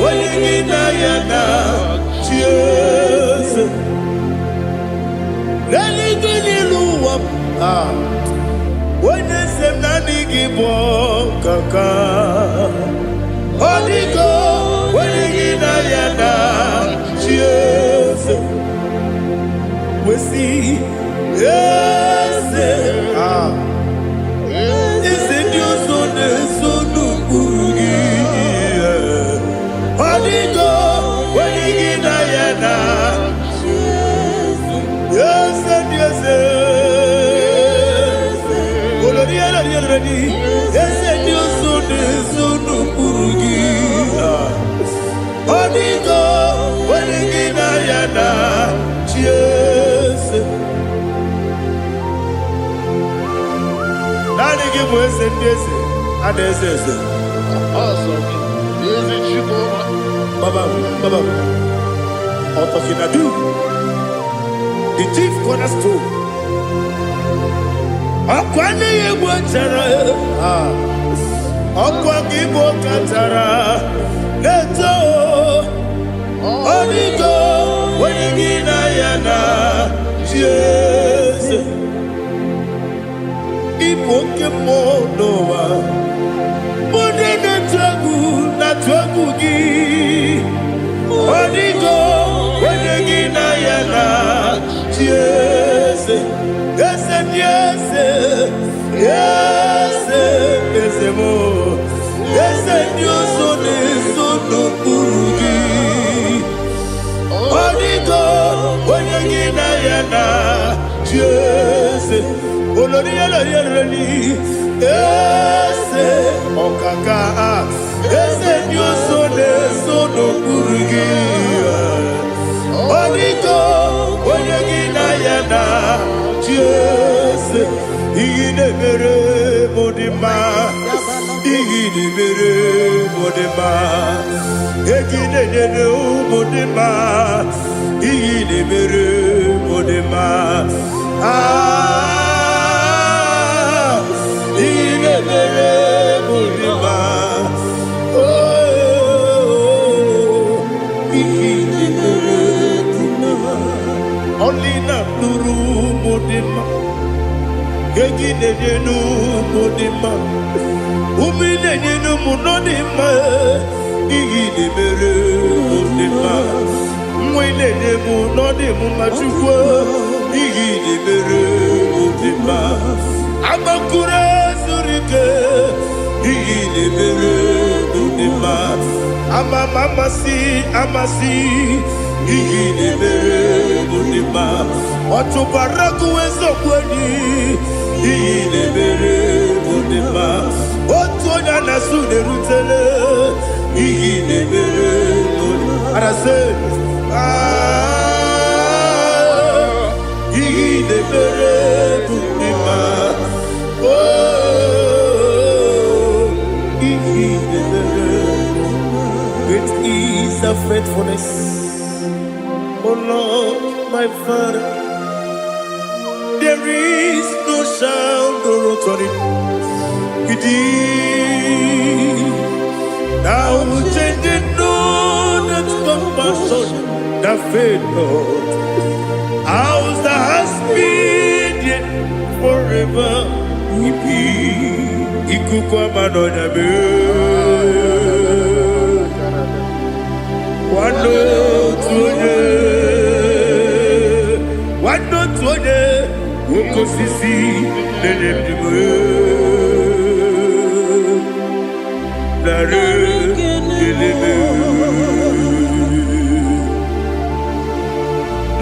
Speaker 1: onye gị na ya na chi eze. N'eluigwe n'elu ụwa, ah, onye eze m naanị gị bụ ọkaka. Ọ dịgo onye gị na ya na chi eze. Wesi eze, ah, eze ndị ọzọ na-eso n'ụkpụrụ gị. Ọ dịgo onye gị na ya na eze ndị eze. Olori elori elori, eze ndị ọzọ na-eso n'ụkpụrụ gị. Ọ dịgo onye gị na ya na chi eze. Naanị gị bụ eze ndị eze, a na-eze eze.
Speaker 3: Awesome. Eze Chukwu.
Speaker 1: Baba, Baba, Otokinadu, the chief cornerstone. Ọkwa n'ihe egwu chara, ah, ọkwa gị bụ kachara na-eto. Ọ dịgo onye gị na ya na chi eze. Ịbụ oke mmụọ n'ụwa, onye na-etu egwu na-atụ egwu gị. Ọ dịgo onye gị na ya na chi eze. Eze ndị eze, eze eze m, eze ndị ọzọ na-eso n'okpuru gị. Ọ dịgo onye gị na ya na chi eze. Olori elori elori, eze ọkaka, eze ndị ọzọ na-eso n'okpuru gị. Ọ dịgo onye gị na ya na chi eze. Ihe na-emere m dị mma, ihe na-emere m dị mma, ego ị na-enyere ụmụ dị mma, ihe na-emere m dị mma. Ah, ihe na-emere m dị mma. Oh, ihe na-emere dị mma. Ọlị na-atụrụ ụmụ dị mma, ego ị na-enye n'ụmụ dị mma, ume ị na-enye n'ụmụ nọ dị mma, ihe ị na-emere mụ dị mma, nwa ị na-enye mụ nọ dị m mma. Chukwu, ihe ị na-emere mụ dị mma. Agbakụrụ zuru ike, ihe ị na-emere mụ dị mma. Ama m amasị amasị, ihe ị na-emere mụ dị mma. Ọchụkwara gụwa eziokwu enyi, ihe ị na-emere mụ dị mma. Otu onye a na-asụ na-erutele, ihe ị na-emere mụ dị mma. Arasị, ah, ihe ị na-emere mụ dị mma. Oh, ihe ị na-emere. Great is thy faithfulness, O Lord, my Father. There is no sound or authority. It is now changing no that compassion that fail not. House that has been yet forever we be. Ikuku amanonya be. Nwanne otu onye, nwanne otu onye, nwoke osisi na-enye ndụ m. Narị ekele m.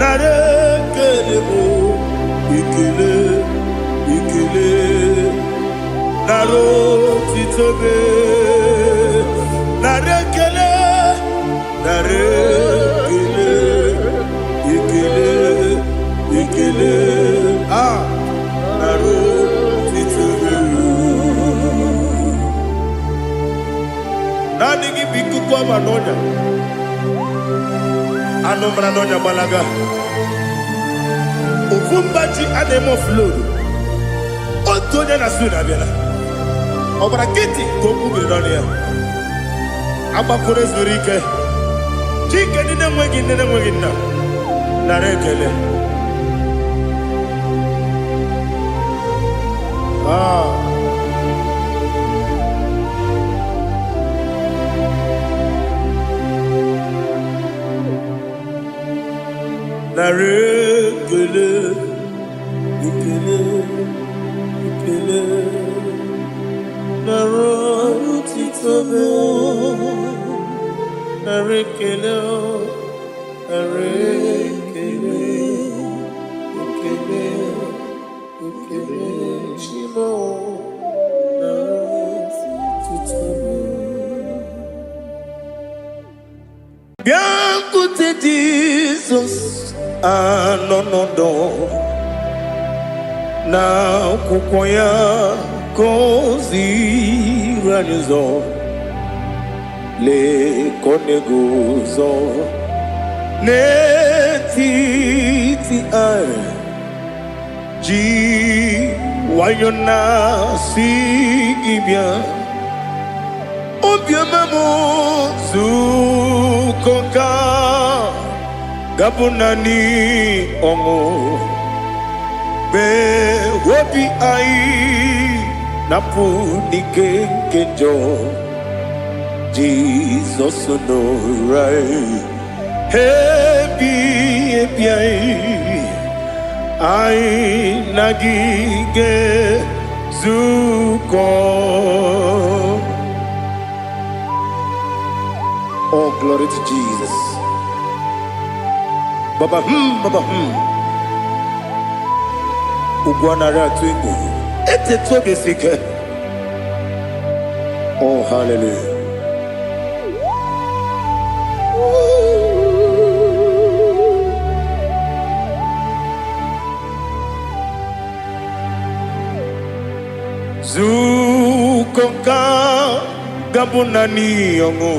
Speaker 1: Narị ekele m, ekele, ekele, narị otito m, narị ekele. Nara ekele, ekele, ekele. Ah, nara otito. Naanị gị bụ ikuku ọma n'ọnya. Anụ mara n'ọnya gbalaga. Ofu mba ji a na-eme oflodu. Otu onye na su na-abịala. Ọ gbara nkịtị ka okwu biri n'ọnụ ya. Agbakọrọ zuru ike. Chike ndị na-enweghị nne na-enweghị nna. Nara ekele. Ah. Nara ekele, ekele, ekele. Nara otito m. Nara ekele, nara ekele, ekele, ekele. Chimo, nara otito m. Bịakwute Jizọs anọ n'ọdọ na akwụkwọ ya ka o ziri anyị ụzọ. Lee ka ọ na-eguzo n'etiti anyị ji nwayọ na-asị gị bịa. Obiọma m zukọ ka gabụ naanị ọṅụ mgbe obi anyị napụ n'ike nke njọ. Jizọs nọrọ anyị ebi ebi anyị anyị na gị ga-ezukọ. Oh, glory to Jesus. Baba baba. Ugwu anaghị atụ egwu. Etetu obi esi ike. Oh, hallelujah. Zukọ nka gabụ naanị ọṅụ.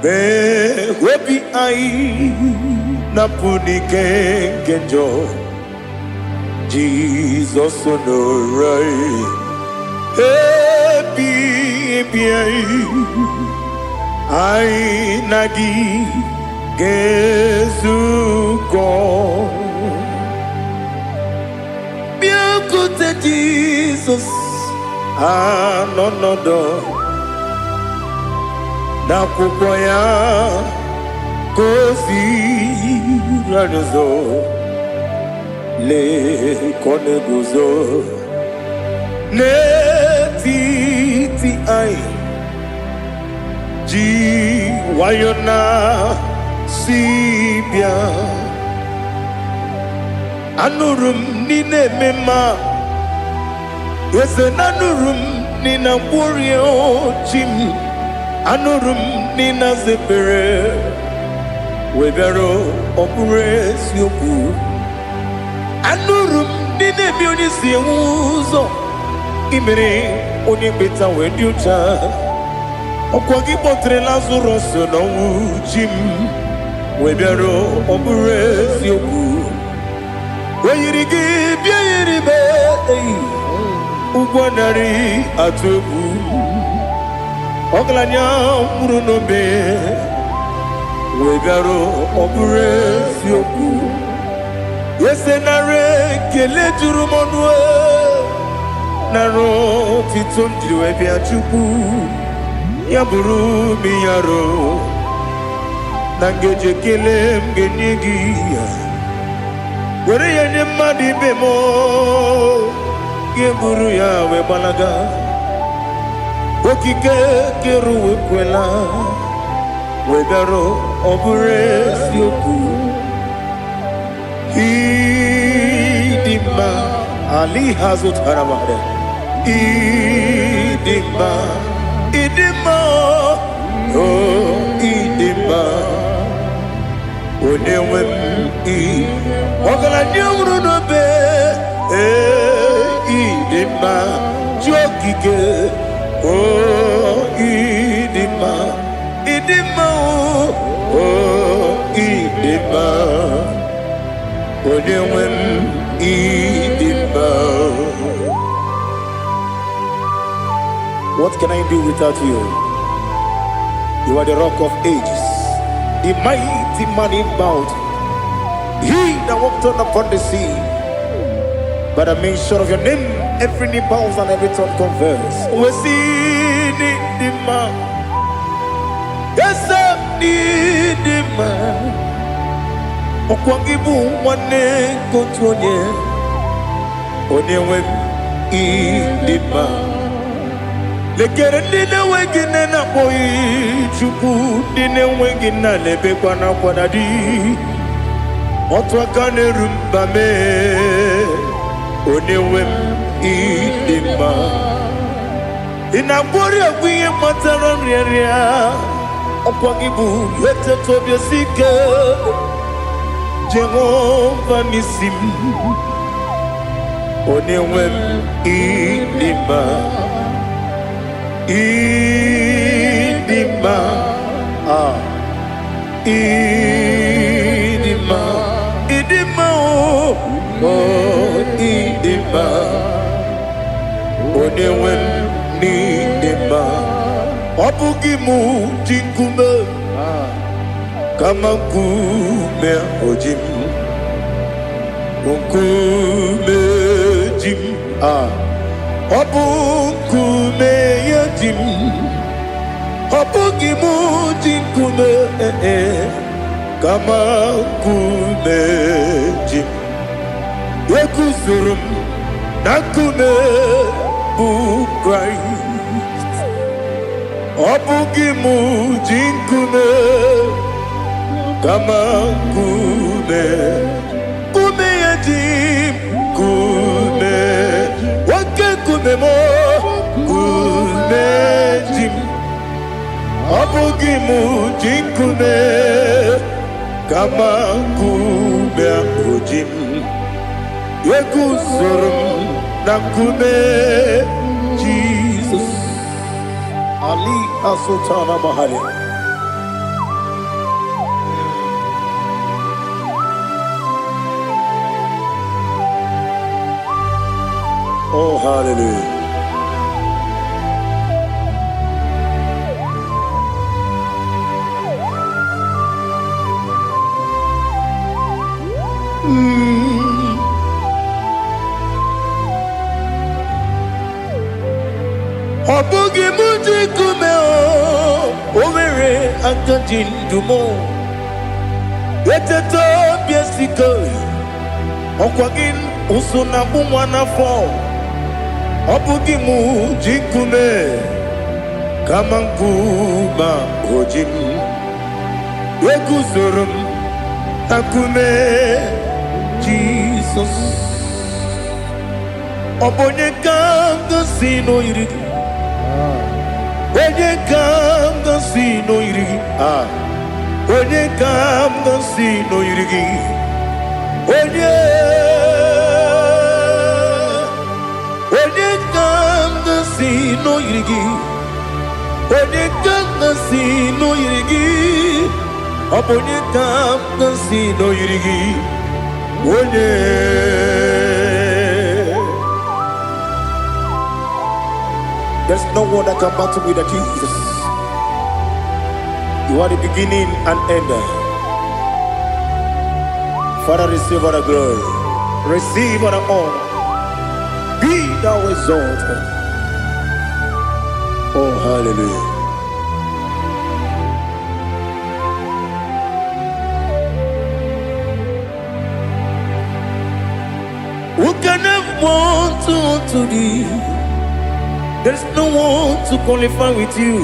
Speaker 1: Mee obi anyị napụ n'ike nke njọ. Jizọs nọrọ anyị ebi ebi anyị anyị na gị ga-ezukọ. Bịakwute Jizọs anọ n'ọdọ n'akwụkwọ ya ka o ziri anyị ụzọ. Lee ka ọ na-eguzo n'etiti anyị ji nwayọ na si bịa. Anụrụ m n'ile eme mma, eze na anụrụ m n'ina mkpụrụ chi m. Anụrụ m n'ina zepere wee bịara ọ bụrụ eziokwu. Anụrụ m ndị na-ebi onye si enwe ụzọ imere onye mkpeta wee dị ụcha. Ọkwa gị kpọtere Lazarọs n'ọnwụ chi m wee bịara ọ bụrụ eziokwu. O yiri gị bịa yiri m eyi ụgwọ narị atụ egwu. Ọgaranya nwụrụ n'obe wee bịara ọ bụrụ eziokwu. Eze nara ekele juru m ọnụ e, nara otito m jiri wee bịa Chukwu. Ya bụrụ m ya ro na ngeji ekele m ga-enye gị ya. Were ya nye mmadụ ibe m, gị buru ya wee gbalaga. Okike kere ụwa ekwela wee bịara ọ bụrụ eziokwu. Ịdị mma ali ha zụtara mmadụ. Ịdị mma, ịdị mma. O ịdị mma, onye nwe m. Ị ọgaranya nwụrụ n'obe. Ee, ịdị mma, chi okike. O ịdị mma, ịdị mma. O ịdị mma, onye nwe m, ịdị mma. What can I do without you? You are the Rock of Ages, the mighty man in battle, he that walked on upon the sea. By the mention of your name, every knee bows and every tongue confess. We see the man. Yes, the man. Ọkwa gị bụ nwanne nke otu onye, onye nwe m, ịdị mma. Lekere ndị na-enweghị nne na-akpọghị Chukwu, ndị na-enweghị nna na-ebekwa n'akwa di otu aka na-eru mba mee. Onye nwe m, ịdị mma. Ị na-agwọrị ọgwụ ihe kpatara nrịanrịa. Ọkwa gị bụ eteta obi esi ike, Jehova n'isi m. Onye nwe m, ịdị mma, ịdị mma. Ah, ịdị mma, ịdị mma. O o ịdị mma, onye nwe m, n'ịdị mma. Ọ bụghị mụ ji nkume, kama nkume oji m, nkume ji m. Ah, ọ bụ nkume ya ji m. Ọ bụghị mụ ji nkume, eh, kama nkume ji m. Eguzoro m na nkume bụ Kraịst. Ọ bụghị mụ ji nkume, kama nkume, nkume ya ji m. Nkume, oke nkume m, nkume ji m. Ọ bụghị mụ ji nkume, kama nkume ahụ ji m. Eguzoro m na nkume Jizọs. Ali Asultana Mahali. Oh, hallelujah. Ọ bụghị mụ ji nkume. O nwere aka ji ndụ m. Eteta obi esike. Ọkwa gị ụsụ na agbụ nwa n'afọ. Ọ bụghị mụ ji nkume, kama nkume o ji m. Eguzoro m na nkume Jizọs. Ọ bụ onye ka m gosi n'oyiri gị? Onye ka m gosi n'oyiri gị? Ah, onye ka m gosi n'oyiri gị? Onye, onye ka m gosi n'oyiri gị? Onye ka m gosi n'oyiri gị? Ọ bụ onye ka m gosi n'oyiri gị? Onye. There's no one that can battle with the Jesus. You are the beginning and end. Father, receive all the glory. Receive all the honor. Be thou exalted. Oh, hallelujah. Who can have one to thee? There's no one to qualify with you.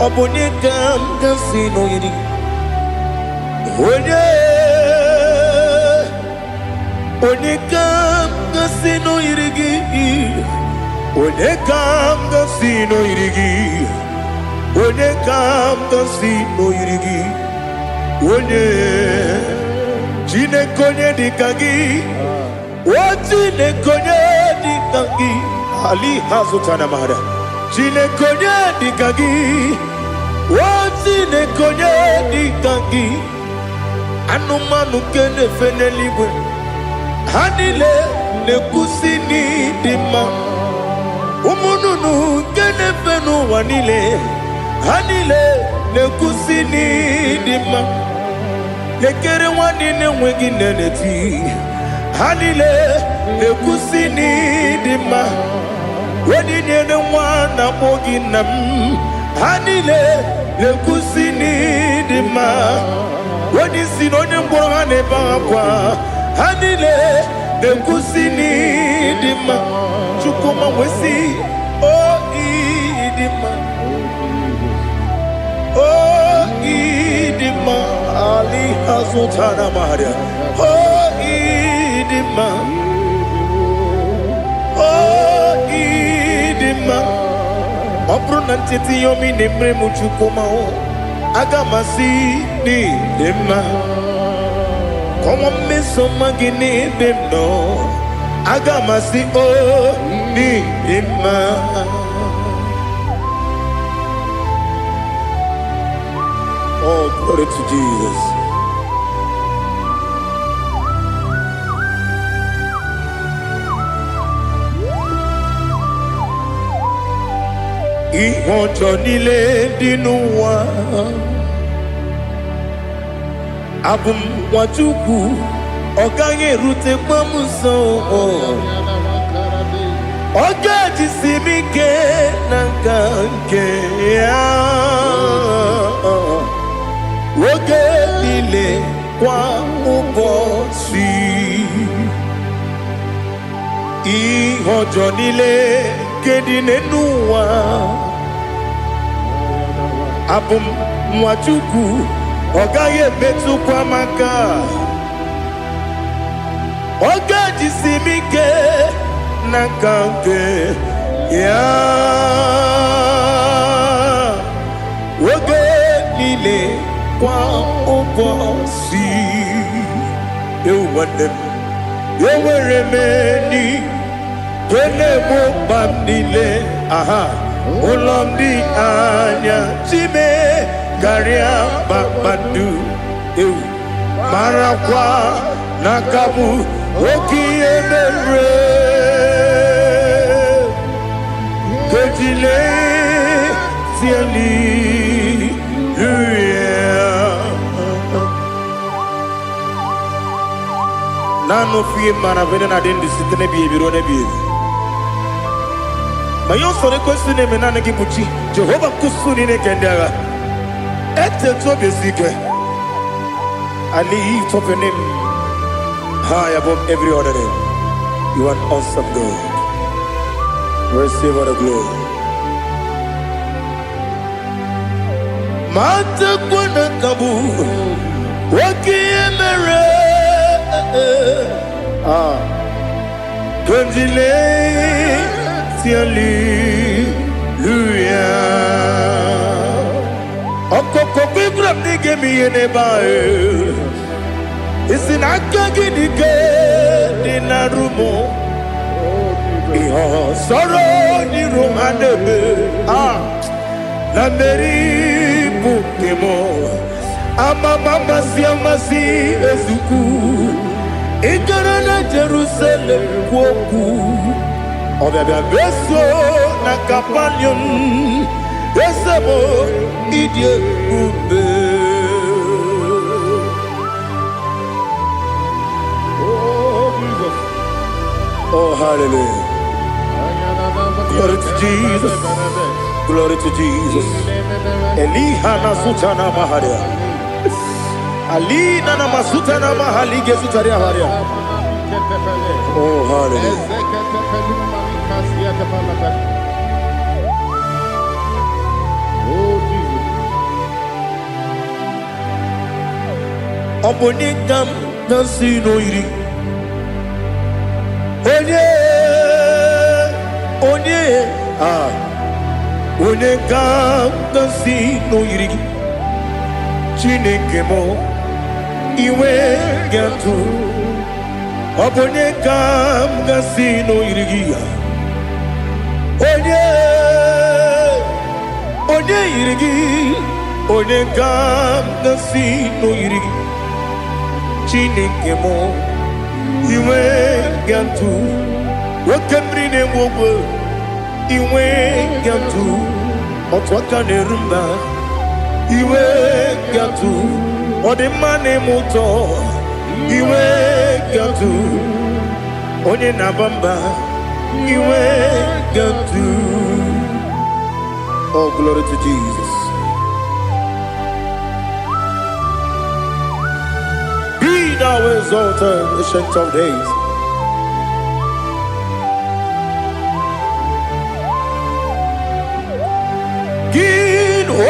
Speaker 1: Ọ bụ onye ka m ga-asị n'oyiri? Onye, onye ka m ga-asị n'oyiri gị? Onye ka m ga-asị n'oyiri gị? Onye ka m gosi n'oyiri gị? Onye, Chineke, onye dịka gị? O Chineke, onye dịka gị? Ali ha zụtara mara. Chineke, onye dịka gị? O Chineke, onye dịka gị? Anụmanụ nke na-efe n'eluigwe, ha niile na-ekwusi n'ịdị mma. Ụmụ nnụnụ nke na-efe n'ụwa niile, ha niile na-ekwusi n'ịdị mma. Lekere nwanne na-enweghị nne na-eti, ha niile na-ekwusi n'ịdị mma. Onye nyere nwa na-akpọ gị nna m, ha niile na-ekwusi n'ịdị mma. Onye isi na onye ngwọrọ, ha na-ebe akwa, ha niile na-ekwusi n'ịdị mma. Chukwuma nwesị o ịdị mma, o ịdị mma. Ali hazụtara maria. O ịdị mma, o ịdị mma. Ọ bụrụ na ncheta ihe ọma ị na-emere m, Chukwuma o, aga m asị n'ịdị mma. Kọnwa mmeso ọma gị n'ebe m nọ, aga m asị o n'ịdị mma. Oh, glory to Jesus. Ihe ọjọọ niile dị n'ụwa, abụ m nwa Chukwu, ọ gaghị erutekwa m nso. Ọ ga-ejisi m ike na nka nke ya oge niile, kwa ụbọchị. Ihe ọjọọ niile nke dị n'ụwa, abụ m nwa Chukwu, ọ gaghị emetụkwa m aka. Ọ ga-ejisi m ike na nka nke ya oge niile, kwa ụbọchị. Ewu nwanne m, enwere m enyi nke na-egbo mkpa m niile. Aha ụlọ m dị anya chime karịa kpakpando. Ewu, marakwa na aka bụ oke ihe mere kejile hallelujah. Naanị ofu ihe mara bụ na adị ndụ site n'ebighị ebi ruo n'ebighị ebi. Ma ihe usoro ekwesị na-eme, naanị gị bụ chi Jehova nkwụsụ niile nke ndị agha. Etetu obi esi ike. I lift up your name high above every other name. You are an awesome God. Receive all the glory. Matakwa na ka bụ oke ihe mere. Ah, Kondile hallelujah. Ọkọkọ gbígbà m n'ige m ihe n'ebe ahụ. Isi na aka gị dị ike dị na rumo. Ihe ọsọrọ n'iru ha na-eme. Ah, na mmeri bụ nke m. Amama amasị amasị ezukwu. Ị gara na Jerusalem kwuo okwu. Ọbịabịa meso na Kapanium. Eze m, ịdị ebube.
Speaker 3: Oh, Jesus.
Speaker 1: Oh, hallelujah. Glory to Jesus. Glory to Jesus. Eliha na sutana maharia. Alina na masutana mahali gesutaria haria. Oh, hallelujah.
Speaker 3: Oh, Jesus.
Speaker 1: Ọ bụ onye ka m na-asị n'oyiri? Onye, onye, ah. Onye ka m ga-asị na o yiri gị? Chineke m, iwe ga-atụ. Ọ bụ onye ka m ga-asị na o yiri gị ya? Onye, onye yiri gị? Onye ka m ga-asị na o yiri gị? Chineke m, iwe ga-atụ. Oke mmiri na-enwe ogwe, iwe ga-atụ. Otu aka na-eru mba, iwe ga-atụ. Ọ dị mma na-eme ụtọ, iwe ga-atụ. Onye na-aba mba, iwe ga-atụ. Oh, glory to Jesus. Be thou exalted, Ancient of Days. Gị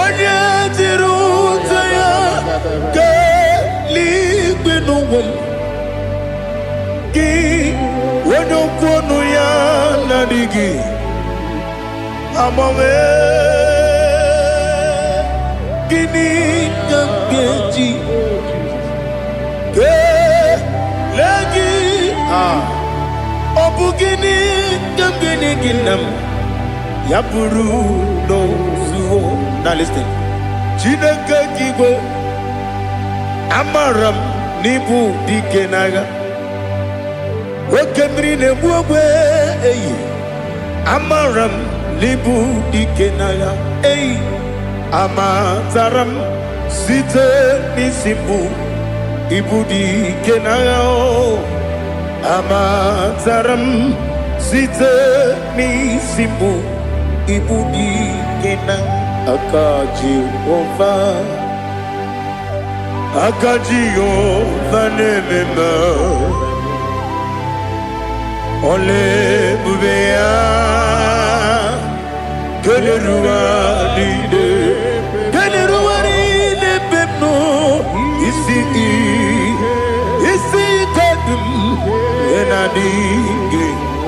Speaker 1: onye jiri ụta ya kelee n'ụwa m. Gị onye okwu ọnụ ya na-adịghị agbanwe. Gịnị ka m ga-eji kelee gị? Ah, ọ bụ gịnị ka m ga-enye gị, nna m? Ya bụrụ n'ozuo na listen. Chineke nke igwe, amara m n'ịbụ dike n'agha. Oke mmiri na-egbu ogbe eyi, amara m n'ịbụ dike n'agha eyi. Amatara m site n'isi mbụ, ịbụ dike n'agha o. Amatara m site n'isi mbụ, ịbụ dike na aka Jehova. Aka Jehova na-eme mma. Ọla ebube ya kelere ụwa niile, kelere ụwa niile ebe m nọ. Isi isi ike dị m ihe na-adịghị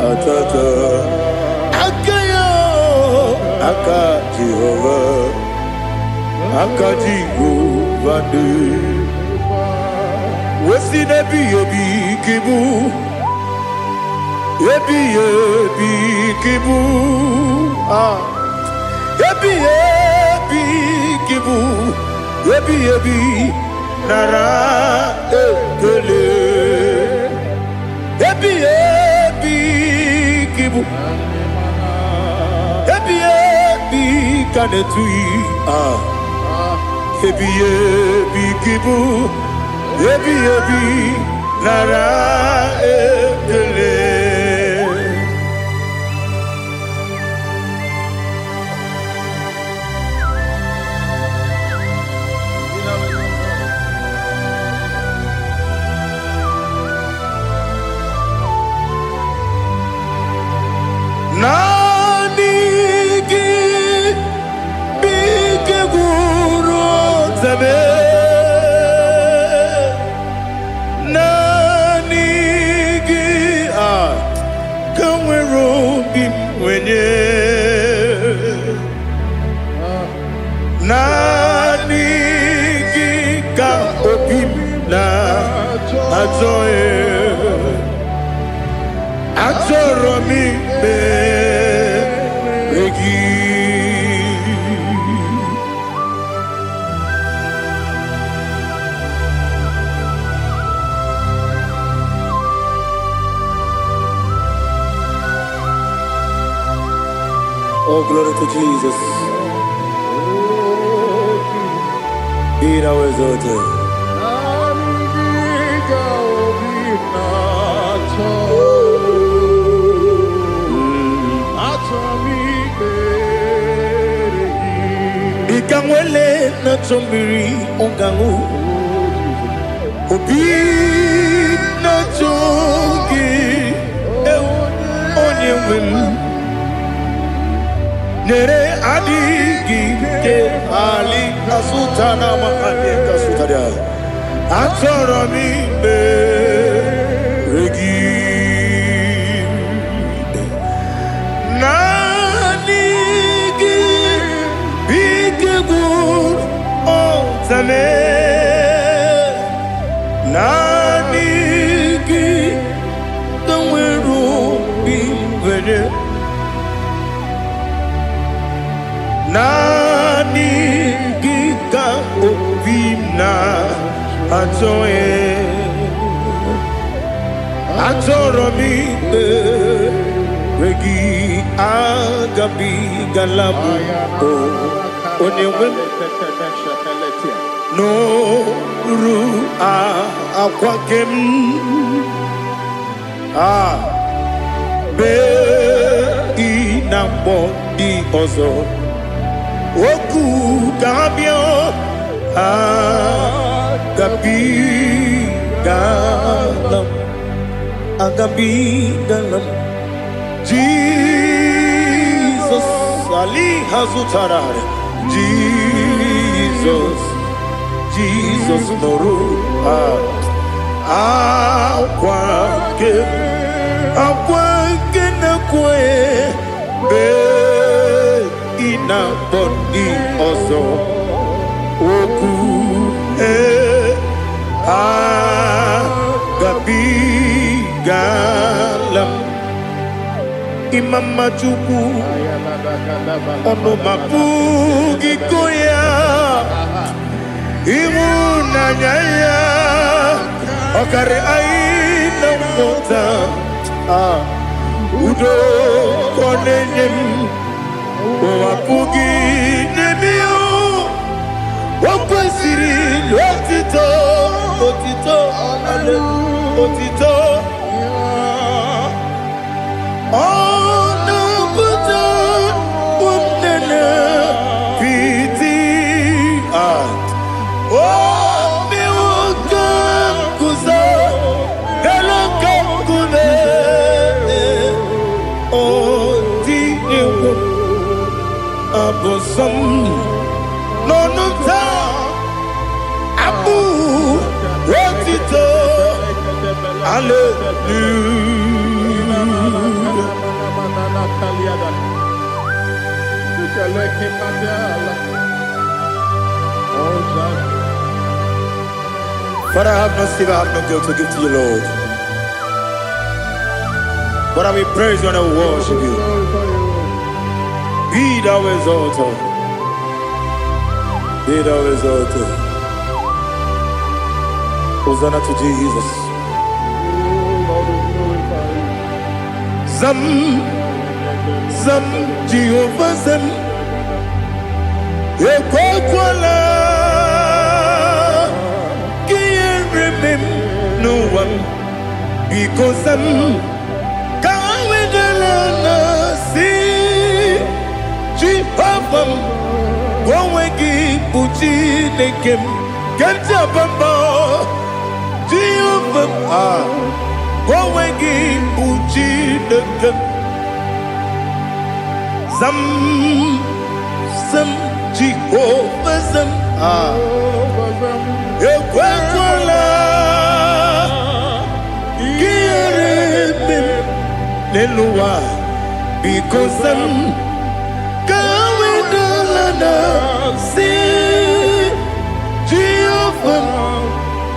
Speaker 1: atata aka ya. Aka Jehova, aka Jehova dị wesi n'ebighị ebi ka ịbụ, ebighị ebi ka ịbụ. Ah, ebighị ebi ka ịbụ, ebighị ebi, nara ekele. Ebighị ebi ka ịbụ, ebighị ebi ka na-etughị. Ah, ebighị ebi ka ịbụ, ebighị ebi, nara ekele. Naanị gị bụ ike gwụrụ ọtabe. Naanị gị a ka nwere obi m nwenye. Naanị gị ka obi m na-achọ ya. Achọrọ m ikpere gị. Oh, glory to Jesus. Be thou exalted. Dịka nwele na-achọ mmiri ọ ga-aṅụ, obi na-achọ gị, ewu, onye nwe m. Nyere adịghị ike ali kasuta na mahadị kasuta dị. Achọrọ m ikpere gị. Naanị gị na-enye. Naanị gị ka obi m na-achọ e. Achọrọ m ikpere gị, agabigala m o onye nwe m n'oru akwa gị m a bee ị na-akpọ ndị ọzọ okwu ka ha bịa agabigala m, agabigala m. Jizọs ali ha zụtara Jizọs, Jizọs nụrụ akwa nke akwa nke na-ekwe mgbe ị na-akpọ ndị ọzọ okwu ee agabigala m. Ịma mma Chukwu, ọnụ ma pụghị ịkọ ya. Ịhụnanya ya ọkarị anyị na nghọta. Ah, udo ka ọ na-enye m, ụwa pụghị n'ebe ya. O kwesịrị otito, otito, otito. Ọ na-apụta ụmụnne piti. Ah, o mewo ka m guzo elu ka nkume. O tinyewo abụ nsọ m n'ọnụ m taa, abụ otito, hallelujah. Father, I have no silver, I have no gold to give to you, Lord. But I will praise you and I will worship you. Be thou exalted. Be thou exalted. Hosanna to Jesus. Zam, Zam, Jehovah Zam. Ekwekwala ka ihere mee m n'ụwa m. Biko zam, ka wedala na si Jehova m, ka onwe gị bụ Chineke m nke m ji aba mba. Jehova m, ah, ka onwe gị bụ Chineke m. Zam, zam, Jehova zam, ah, ekwekwala ka ihere mee m n'elu ụwa. Biko zam, ka wedala na si Jehova m,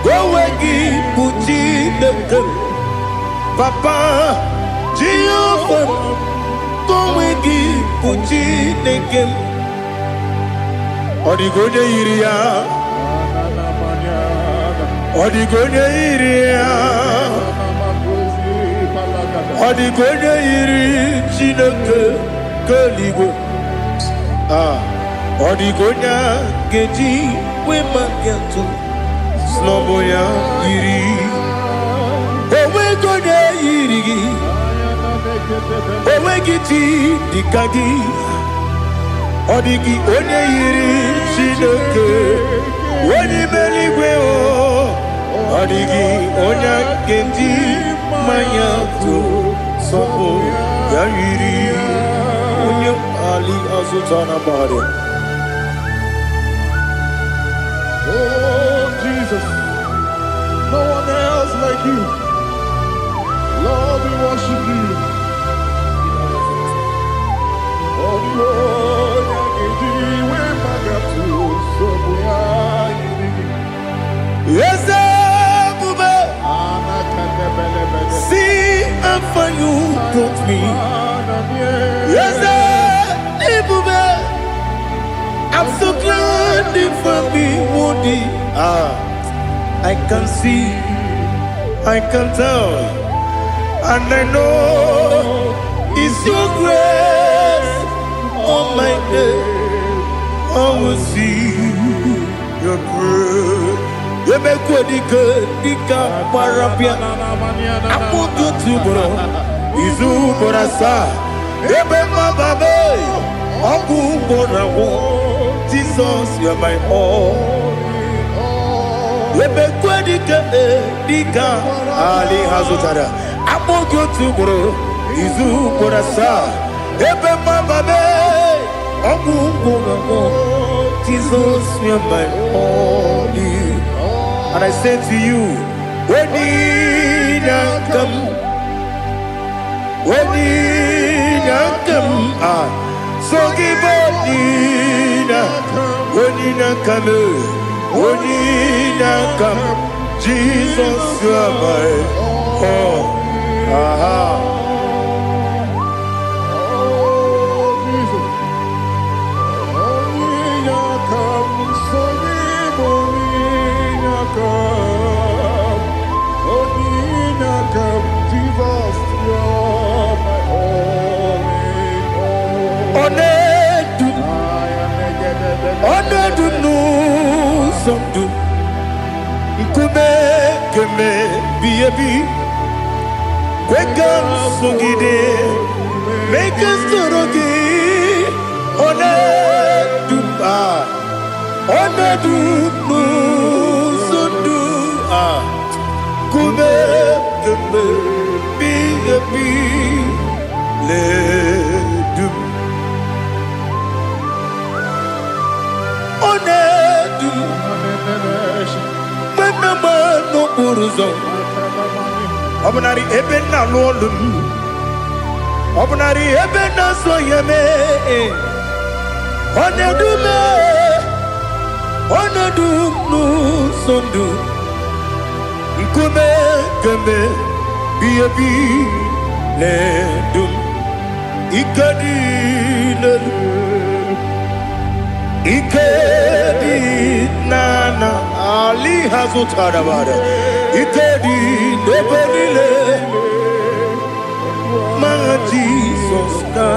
Speaker 1: ka onwe gị bụ Chineke m. Papa, Jehova m, ka onwe gị bụ Chineke m. Ọ dịghị onye yiri ya, ọ dịghị onye yiri ya, ọ dịghị onye yiri Chineke nke eluigwe. Ah, ọ dịghị onye a ga-eji wee maka atụ snọbụ ya yiri. Onweghị onye yiri gị, onweghị chi dịka gị. Ọ dịghị onye yiri Chineke onye ime eluigwe o. Ọ dịghị onye a ga-eji mmanya tụ sọpụ ya yiri onye ali azụta na gbara.
Speaker 3: Oh, Jesus, no one else like you. Lord, we worship you. Oh, the Lord, we
Speaker 1: Eze ebube, see how far you brought me. Eze ebube, I'm so glad you found me worthy. Ah, I can see, I can tell, and I know it's your grace on my day. I will see your grace. Emekwe dike dike gbara bịa akpụkpọ otu ugboro izu ugboro asaa ebe mmababe ọgwụ ugboro agwụ. Jesus, you are my all. Emekwe dike dike ali ha zụtara akpụkpọ otu ugboro izu ugboro asaa ebe mmababe ọgwụ ugboro agwụ. Jesus, you are my all. And I say to you, Onyinaka m, Onyinaka m, ah, so give Onyina, Onyinaka m, Onyinaka m, Jesus, you are my all. Aha.
Speaker 3: Oh, Jesus. Onyinaka m, so gị bụ Onyinaka m. Onyinaka m, Jesus, you're my all in all.
Speaker 1: Ọ na-edu m, ọ na-edu m n'ụzọ ndụ, nkume keme bi ebi, kwe ka m sogide, mee ka m soro gị. Ọ na-edu m, ah, ọ na-edu m n'ụzọ ndụ, ah, nkume keme bi ebi na-edu m. Ọ na-edu m mgbe m na-agba n'okporo ụzọ, ọ bụnarị ebe m na-alụ ọlụ m, ọ bụnarị ebe m na-azụ ahịa mee, ọ na-edu m, ọ na-edu m n'ụzọ ndụ, nkume kemgbe bi ebi na-edu m. Ike dị n'elu, ike dị n'ana ali ha zụtara bara, ike dị n'ebe niile ma Jizọs na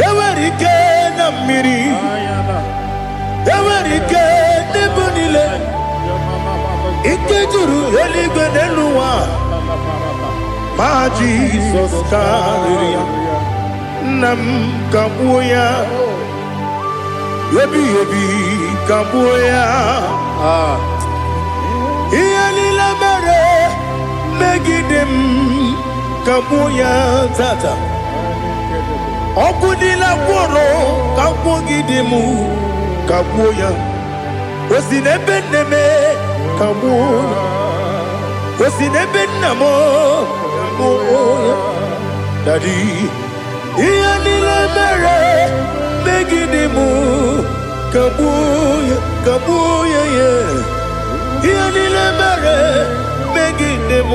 Speaker 1: enwere ike na mmiri, enwere ike n'ebe niile, ike juru eluigwe n'elu ụwa ma Jizọs karịrị ya. Nna m, kagbuo ya ebighị ebi, kagbuo ya. Ah. Ihe niile mere megide m, kagbuo ya tata. Ọgwụ niile gwọrọ kagbuogide m, kagbuo ya. O si n'ebe nne m, kagbuo ya. O si n'ebe nna m, kagbuo ya. Daddy, ihe niile mere megide m, kagbuo ya, kagbuo ya ya. Ihe niile mere megide m,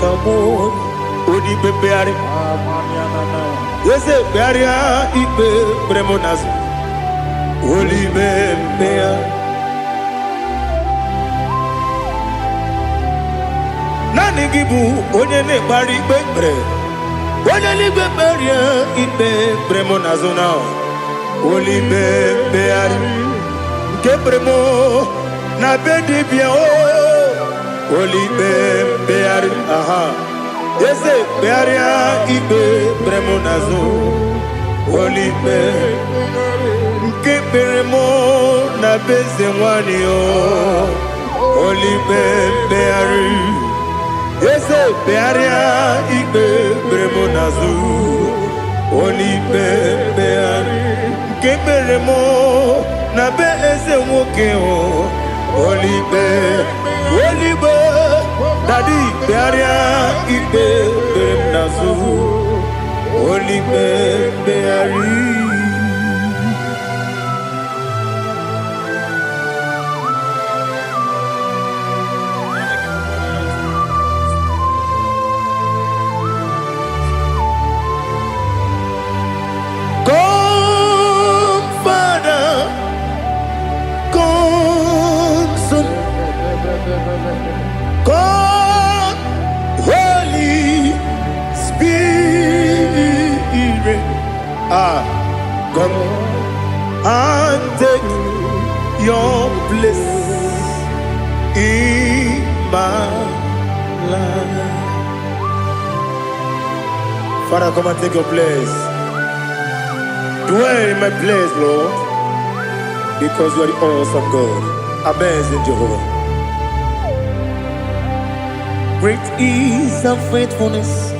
Speaker 1: kagbuo. Onye ikpe mkpegharị, eze kpegharịa ikpe kpere m n'azụ, olibe mkpegharị. Naanị gị bụ onye na-ekpegharị ikpe kpere, onye n'igwe kpegharịa ikpe kpere m n'azụ na olibe mkpegharị nke kpere m na be dibịa o, olibe mkpegharị. Aha, eze kpegharịa ikpe kpere m n'azụ, olibe nke kpere m na be eze nwanyị o, olibe mkpegharị. Eze kpegharịa ikpe kpere m n'azụ, olibe mkpegharị nke kpere m na be eze nwoke o, olibe, olibe. Daddy, kpegharịa ikpe kpere m n'azụ, olibe mkpegharị. your place in my life. Father, come and take your place. Dwell in my place, Lord, because you are the awesome God, amazing Jehovah. Great is thy faithfulness,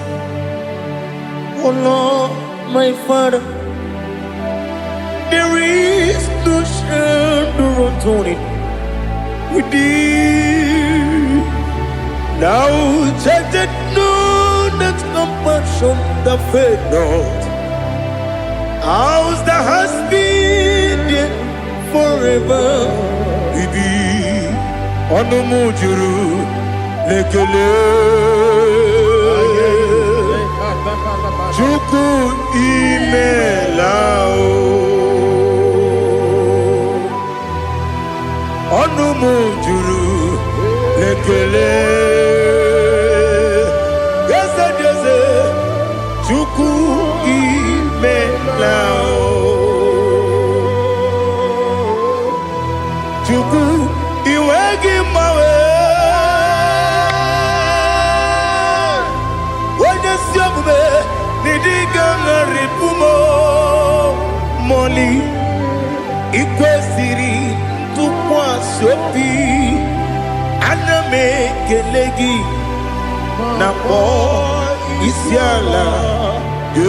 Speaker 1: O Lord, my Father. There is no shadow of turning with thee. Thou changest not thy compassions, they fail not. As thou hast been there forever, be. Ọnụ m juru n'ekele. Chukwu, imela o. Ọnụ m juru n'ekele. Eze dị eze, Chukwu, imela o. Chukwu, iwe gị mgbanwe. Onye ezi omume n'ịdị ga-agharịpụ m mọli. Ikwesịrị ntụkwasị obi, ana m ekele gị na kpọọ isi ala gị.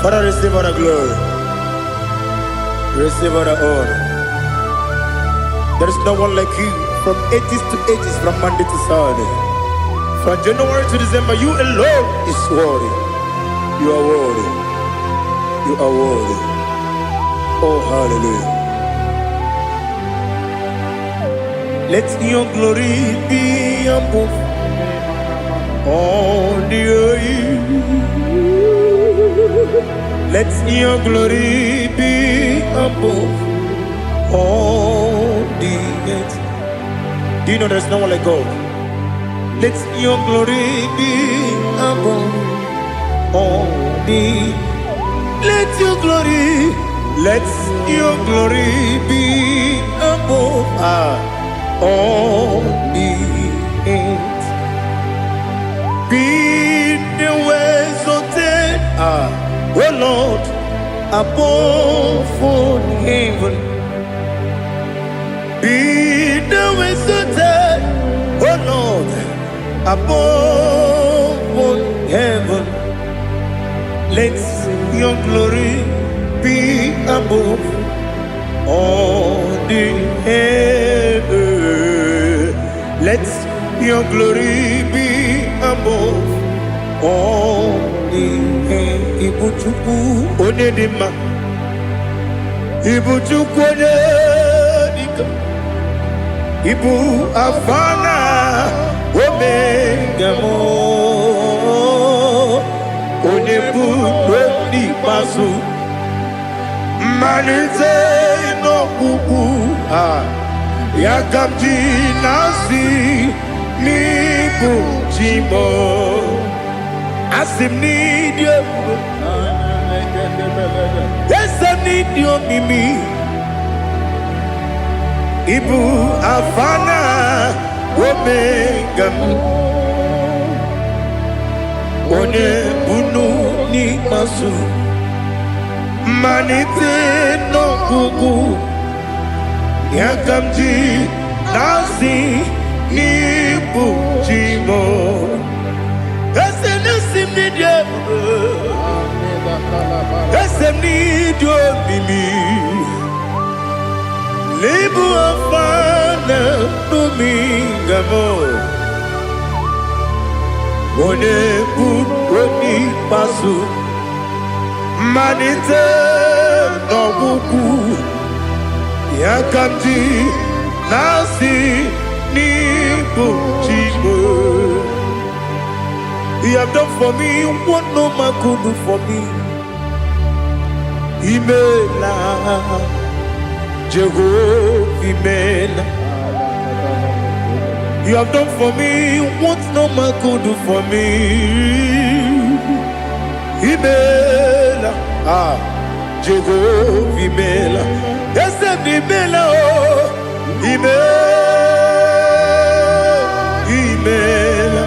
Speaker 1: Father, receive all the glory. Receive all the honor. There is no one like you from ages to ages, from Monday to Saturday. From January to December, you alone is worthy. You are worthy. You are worthy. Oh, hallelujah. Let your glory be above all the earth. Let your glory be above all the earth. Do you know there's no one like God? Let your glory be above all the. Let your glory, let your glory be above all the earth. Be thou exalted, O Lord, above all heaven. Be thou exalted, O Lord, above all heaven. Let your glory be above all the heaven. Let your glory be above all the heaven. Ibu Chukwu onye dị mma. Ibu Chukwu onye dịka. Ibu Alfa na Omega m. Onye bụ n'ikpeazụ. Mmalite n'ọgwụgwụ a ya ka m ji na-asị n'ịbụ chi m. Asị m n'ịdị ebube, eze m, n'ịdị omimi. Ịbụ Alfa na Omega m, onye bunu n'ikpeazụ, mmalite n'ọgwụgwụ ya ka m ji na-asị n'ịbụ chi m. Eze na-esi m n'ịdị ebube, eze m, n'ịdị omimi. N'ịbụ Alfa na Omega m, onye bụ onye ikpeazụ, mmalite n'ọgwụgwụ ya ka m ji na-asị n'ịbụ chi m. You have done for me what no man could do for me. Imela, Jehovah, Imela. You have done for me what no man could do for me. Imela, ah, Jehova imela, eze m imela o, imela, imela,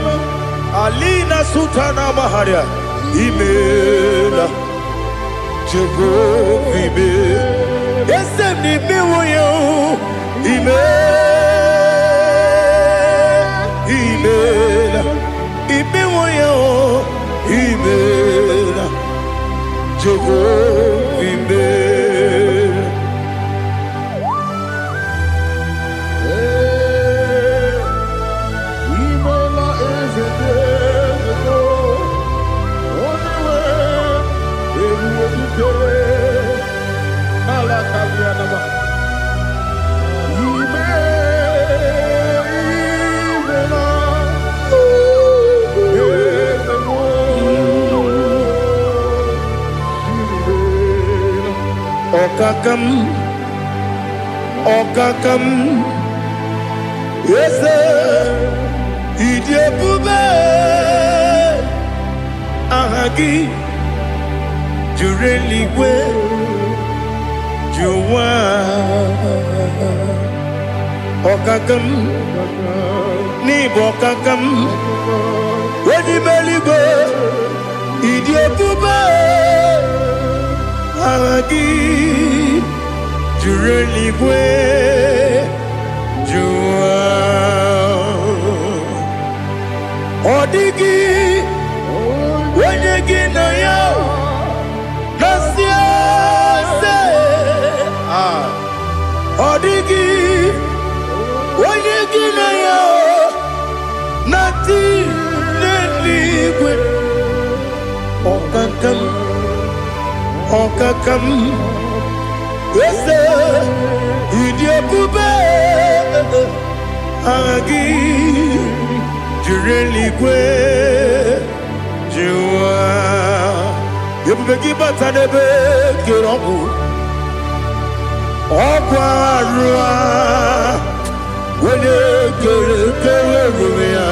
Speaker 1: Alina Sutana Maharia, imela, Jehova imela, eze m imewo ya o, imela, imela, imewo ya o, imela, Jehova imela.
Speaker 3: Imela eze dị eze o, onye nwe ebube dike n'ala kalịanama. Ime, imela, eze m o, imela.
Speaker 1: Ọkaka m, ọkaka m, eze ịdị ebube, aha gị juru eluigwe ju ụwa. Ọkaka m, n'ịbụ ọkaka m, onye ime eluigwe, ịdị ebube, aha gị juru eluigwe ju ụwa. Ọ dịghị onye gị na ya na-asị eze. Ah, ọ dịghị onye gị na ya na-atị n'eluigwe. Ọkaka m, ọkaka m, eze ịdị ebube, aha gị juru eluigwe ju ụwa. Ebube gị bata n'ebe kere ọgwụ, ọgwụ arụ a, onye kere kere ebube ya,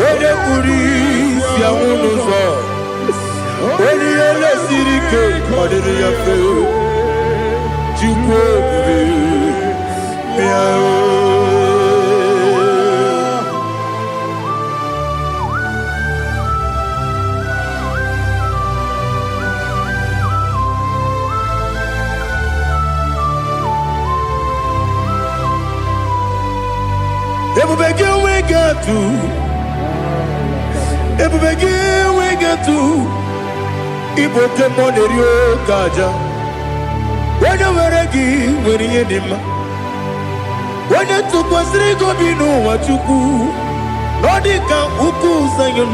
Speaker 1: onye kpuru isi anwụ n'ụzọ, onye ihe na-esiri ike ọ dịrị ya mfe. Chukwu ebube, bịa o. Ebube gị enweghị atụ, ebube gị enweghị atụ, ịbụ oke mmụọ na-eri oke aja. Onye nwere gị nwere ihe dị mma, onye tụkwasịrị gị obi n'ụwa, Chukwu, na ọ dị ka ukwu Zayọn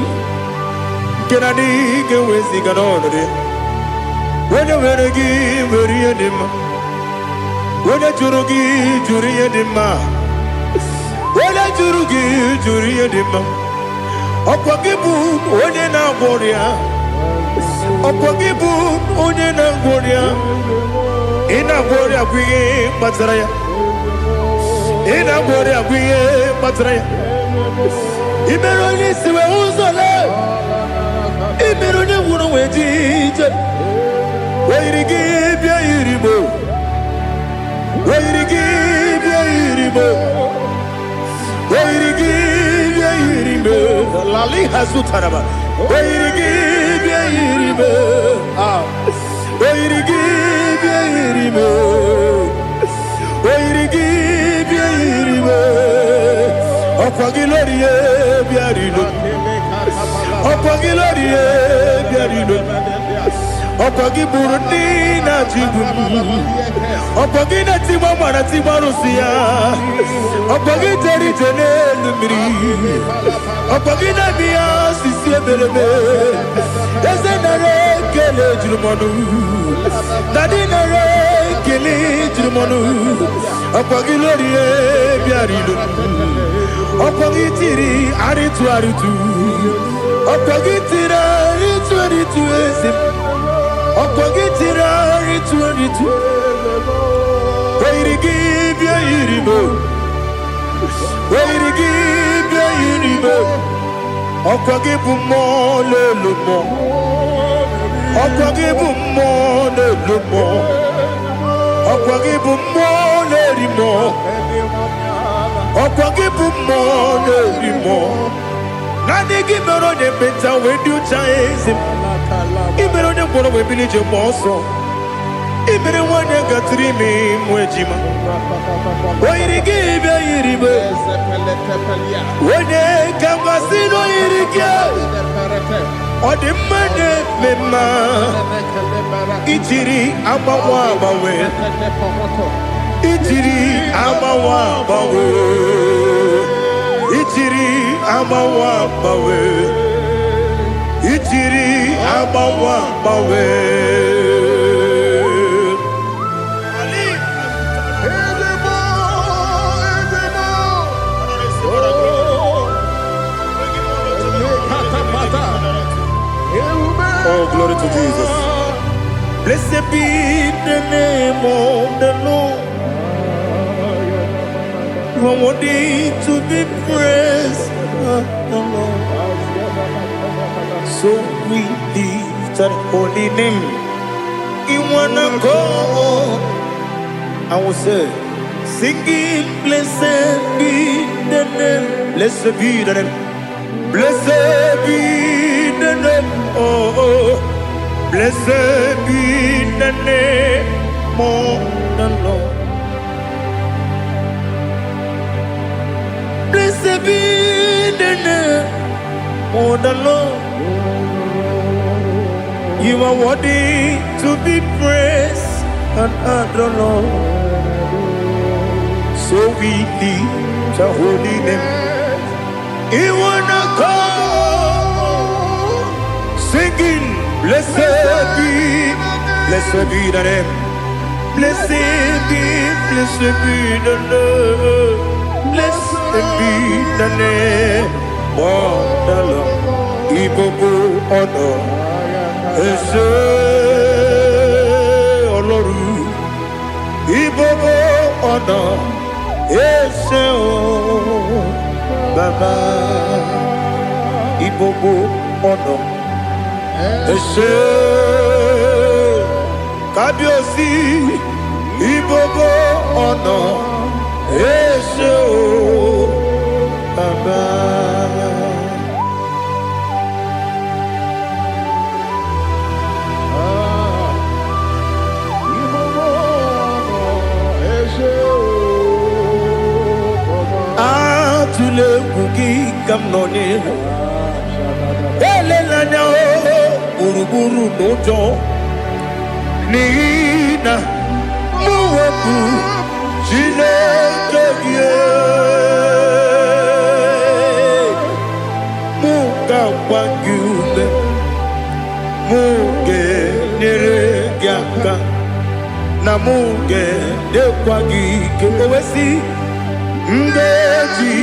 Speaker 1: nke na adịghị ga-eweziga n'ọnọdụ ya. Onye nwere gị nwere ihe dị mma, onye jụrụ gị jụrụ ihe dị mma, onye jụrụ gị jụrụ ihe dị mma. Ọkwa gị bụ onye na-agwọ ọrịa, ọkwa gị bụ onye na-agwọ ọrịa. Ị na-agwọ ọrịa bụ ihe kpatara ya, ị na-agwọ ọrịa bụ ihe kpatara ya. Ị mere onye isi wee hụ ụzọ lee, ị mere onye nwụrụ wee ji ije. Oyiri gị bịa yiri mo, oyiri gị bịa yiri mo, oyiri gị bịa yiri mo, lali hazutaraba, oyiri gị bịa yiri mo, ah, oyiri gị bịa yiri mo, oyiri gị bịa yiri mo, ọkwa gị lórí ye bịa rilo, ọkwa gị lórí ye bịa rilo, ọkwa gị gburu ndị na-achị igbu m, ọkwa gị na-etigba mara tigba arụsị ya, ọkwa gị jere ije n'elu mmiri, ọkwa gị na-eme ya osisi emereme. Eze, nara ekele juru m ọnụ, dadi, nara ekele juru m ọnụ. Ọkwa gị lórí bịara ilo, ọkwa gị tiri arịtụ arịtụ, ọkwa gị tiri arịtụ arịtụ, eze m, ọkwa gị tiri arịtụ arịtụ. Oyiri gị bịa yiri m, oyiri gị bịa yiri m, ọkwa gị bụ mmụọ lelu mmụọ. Ọkwa gị bụ mmụọ na-elu mmụọ. Ọkwa gị bụ mmụọ na-eri mmụọ. Ọkwa gị bụ mmụọ na-eri mmụọ. Naanị gị mere onye ekpenta wee dị ụcha, eze m. Ị mere onye ngwọrọ wee bili ije gba ọsọ. Ị mere nwaanyị gatụrụ ime mụ ejima. O yiri gị bịa yiri be. Onye ka mmasị na o yiri gị. Ọ dị mma na-eme mma. Ijiri agbanwe agbanwe. Ijiri agbanwe agbanwe. Ijiri agbanwe agbanwe. Ijiri agbanwe agbanwe. Ali.
Speaker 3: Ezigbo, ezigbo. Lekatapata. Ewume.
Speaker 1: Oh, glory to Jesus. Blessed be the name of the Lord. You are worthy to be praised, the Lord. So we lift that holy name. In one accord, I will say, singing, blessed be the name, blessed be the name, blessed be the name, oh, blessed be the name of the Lord. Blessed be the name of the Lord. You are worthy to be praised and adored, Lord. So we lift the holy name. In one accord, singing, blessed be the name. Blessed be the name. Blessed be the name of the Lord. Ìgbogbo ọ̀nà ẹ ṣé Ọlọ́run. Ìgbogbo ọ̀nà ẹ ṣé o Bàbá. Ìgbogbo ọ̀nà ẹ ṣé Kábíyèsí. Ìgbogbo ọ̀nà ẹ ṣé o Bàbá.
Speaker 3: Ah, ìgbogbo ọ̀nà ẹ ṣé o Bàbá.
Speaker 1: Atụla egwu, gị ka m nọ n'ihu. Elela anya o gburugburu n'ụjọ, n'ihi na mụ wepụ Chineke gị. Mụ ga-agba gị ume, mụ ga-enyere gị aka, na mụ ga-enyekwa gị ike. O wee sị, m ga-eji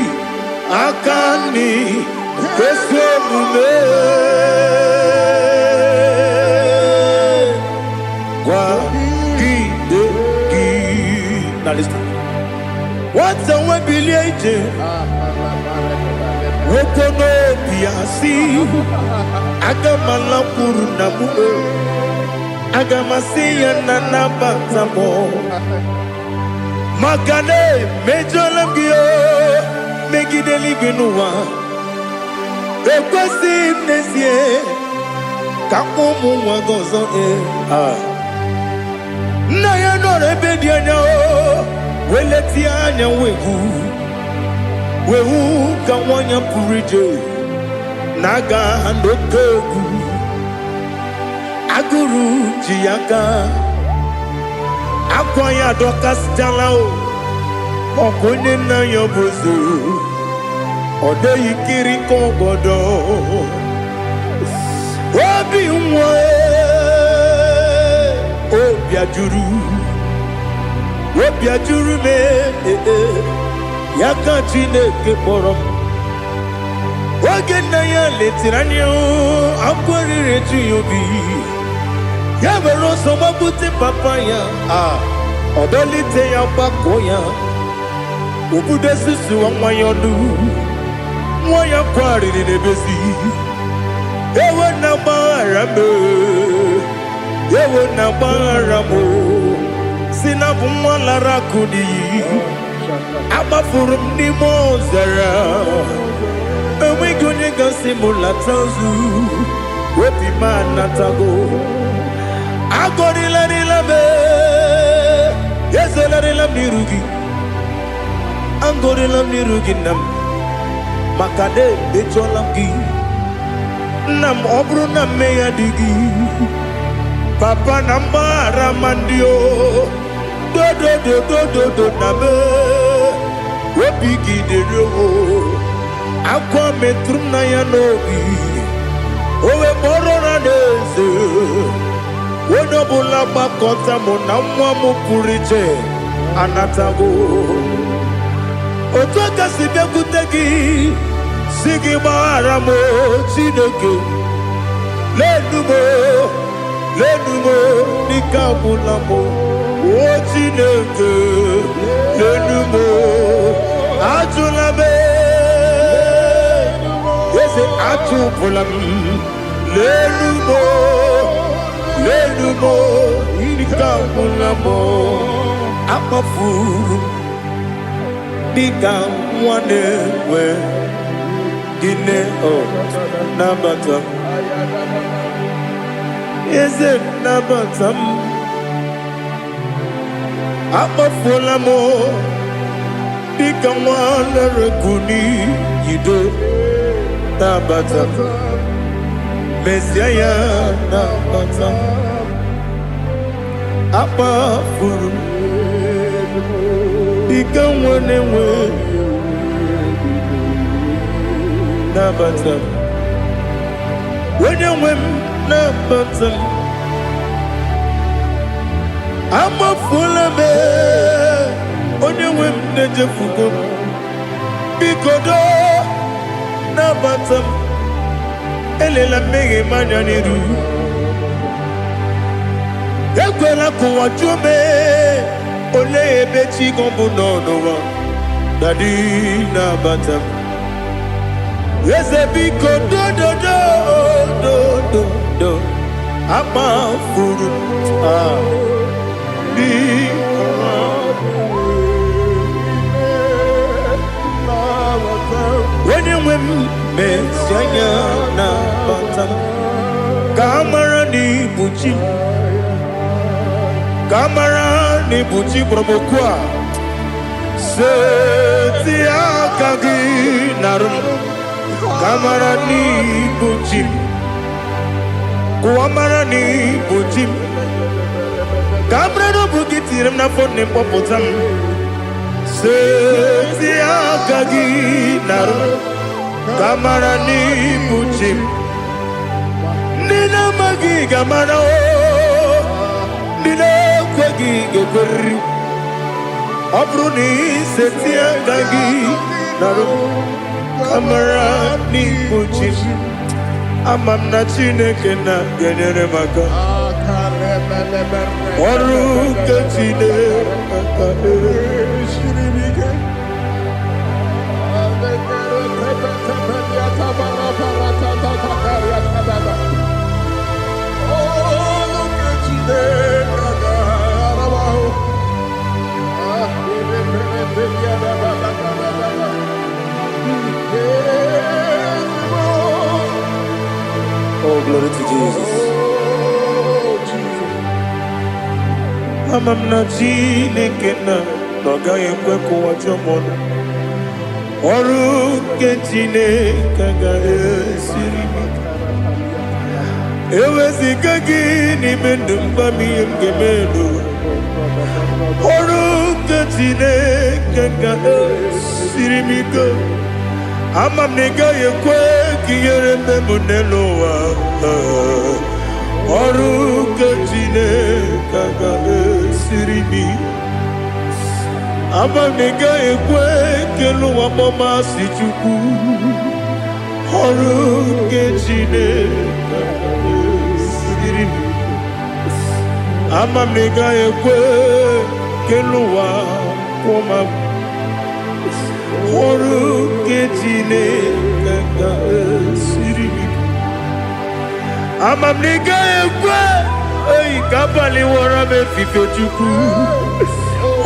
Speaker 1: aka nri ezi omume kwagide gị. Now listen. Nwata nwe bilie ije, nwoke n'obi ya si, aga m alakwuru nna m o, aga m asị ya na nabata m, maka na emejọla m gị o megide eluigwe n'ụwa. Ekwesịghị m n'ezie ka ụmụ nwa gị ọzọ. Ee, ah. Nna ya nọrọ ebe dị anya o wee letie anya wee hụ ka nwa ya pụrụ ije na-aga n'oke egwu. Agụrụ ji ya aka, akwa ya adọkasịchala o. Ọkụ onye nna ya bụ eze, ọ dịghị kiri ka ọgọdọ obi nwa. Obi ajụrụ, obi ajụrụ m. Ee, ya ka Chineke kpọrọ m. Oge nna ya letere anya, akwa riri eju ya obi. Ya were ọsọ gbapute papa ya. A ọ dọlite ya, gbakọọ ya, obudo susuwa nwa ya ọnụ. Nwa ya kwarịrị n'ebezi ewe na gbaghara m. Ewo na gbaghara m o. Si na bụ nwa lara akụ n'iyi. Agbafuru m n'ime ọzara. Enweghị onye gasị m lata ozu. Obi m anatago. Agọrịlarịla m, ezelarịla m n'iru gị. Agọrịla m n'iru gị, nna m, maka na emejọla m gị. Nna m, ọ bụrụ na mmehie dị gị, papa, na mgbaghara ma ndị o dodododododo na me obi gị dịrị o. Akwa metụrụ m na ya n'obi, o wee kpọrọ na n'eze. Onye ọbụla gbakọta mụ na nwa m pụrụ iche anatago. Otu aka si bịakwute gị, si gị gbaghara m o, Chineke. Lenu m o, lenu m o, n'ike agwụla m o. O Chineke, lenu m o, ajụla m, eze, achụpụla m. Lenu m o, lenu m o, ike agwụla m o. Akpafuru m dịka nwa na-enwe gịnị o. Nabata m, eze, nabata m. Akpafuola m dịka nwa lere n'iyido. Nabata m, mezie ya, nabata m. Akpafuru m dịka nwa na-enwe, nabata m. Onye nwe m, nabata m. Amafuola m, onye nwe m, na-ejefugo m. Biko doo, nabata m. Elela mmehie m anya n'iru. Ekwela ka ụwa jụọ m, olee ebe chi gị bụ nọ n'ụwa. Daddy, nabata m. Eze, biko, dododo dododo. Akpafuru m, ah, biko. Onye nwe m, mezi anya, nabata m, ka a mara na ibu chi m, ka a mara na ibu chi kpọrọ m okwu a. Seti aka gị narụ m, ka a mara na ibu chi m. Kụwa mara na ibu chi m, ka a mara na ọ bụ gị tinyere m n'afọ nne m, kpọpụta m. Seti aka gị narụ m, ka a mara na ibu chi m. Ndị na-amaghị ga-amara o, ndị na-ekweghị ga-ekweriri. Ọ bụrụ na iseti aka gị narụ m, ka mara n'ibu chi m. Ama m na Chineke na ga-enyere m aka. Ọrụ nke Chineke. Oh, glory to Jesus. Ama m na Chineke na ọ gaghị ekwe ka ụwa jụọ m ọnụ. Ọrụ nke Chineke agaghị esiri m ike. Eweziga gị n'ime ndụ m, gwa m ihe m ga-eme n'ụwa. Ọrụ nke Chineke ga-esiri m ike. Ama m na ị gaghị ekwe ka ihere mme m n'elu ụwa. Ọrụ nke Chineke ga-esiri m ike. Ama m na ị gaghị ekwe ka elu ụwa kpọmasị Chukwu. Ọrụ nke Chineke ga-esiri m ike. Ama m na ị gaghị ekwe ka elu ụwa kwụọ m. Ọrụ nke Chineke ga-esiri m ike. Ama m na ị gaghị ekwe. Ei, ka abalị wọrọ m efife Chukwu.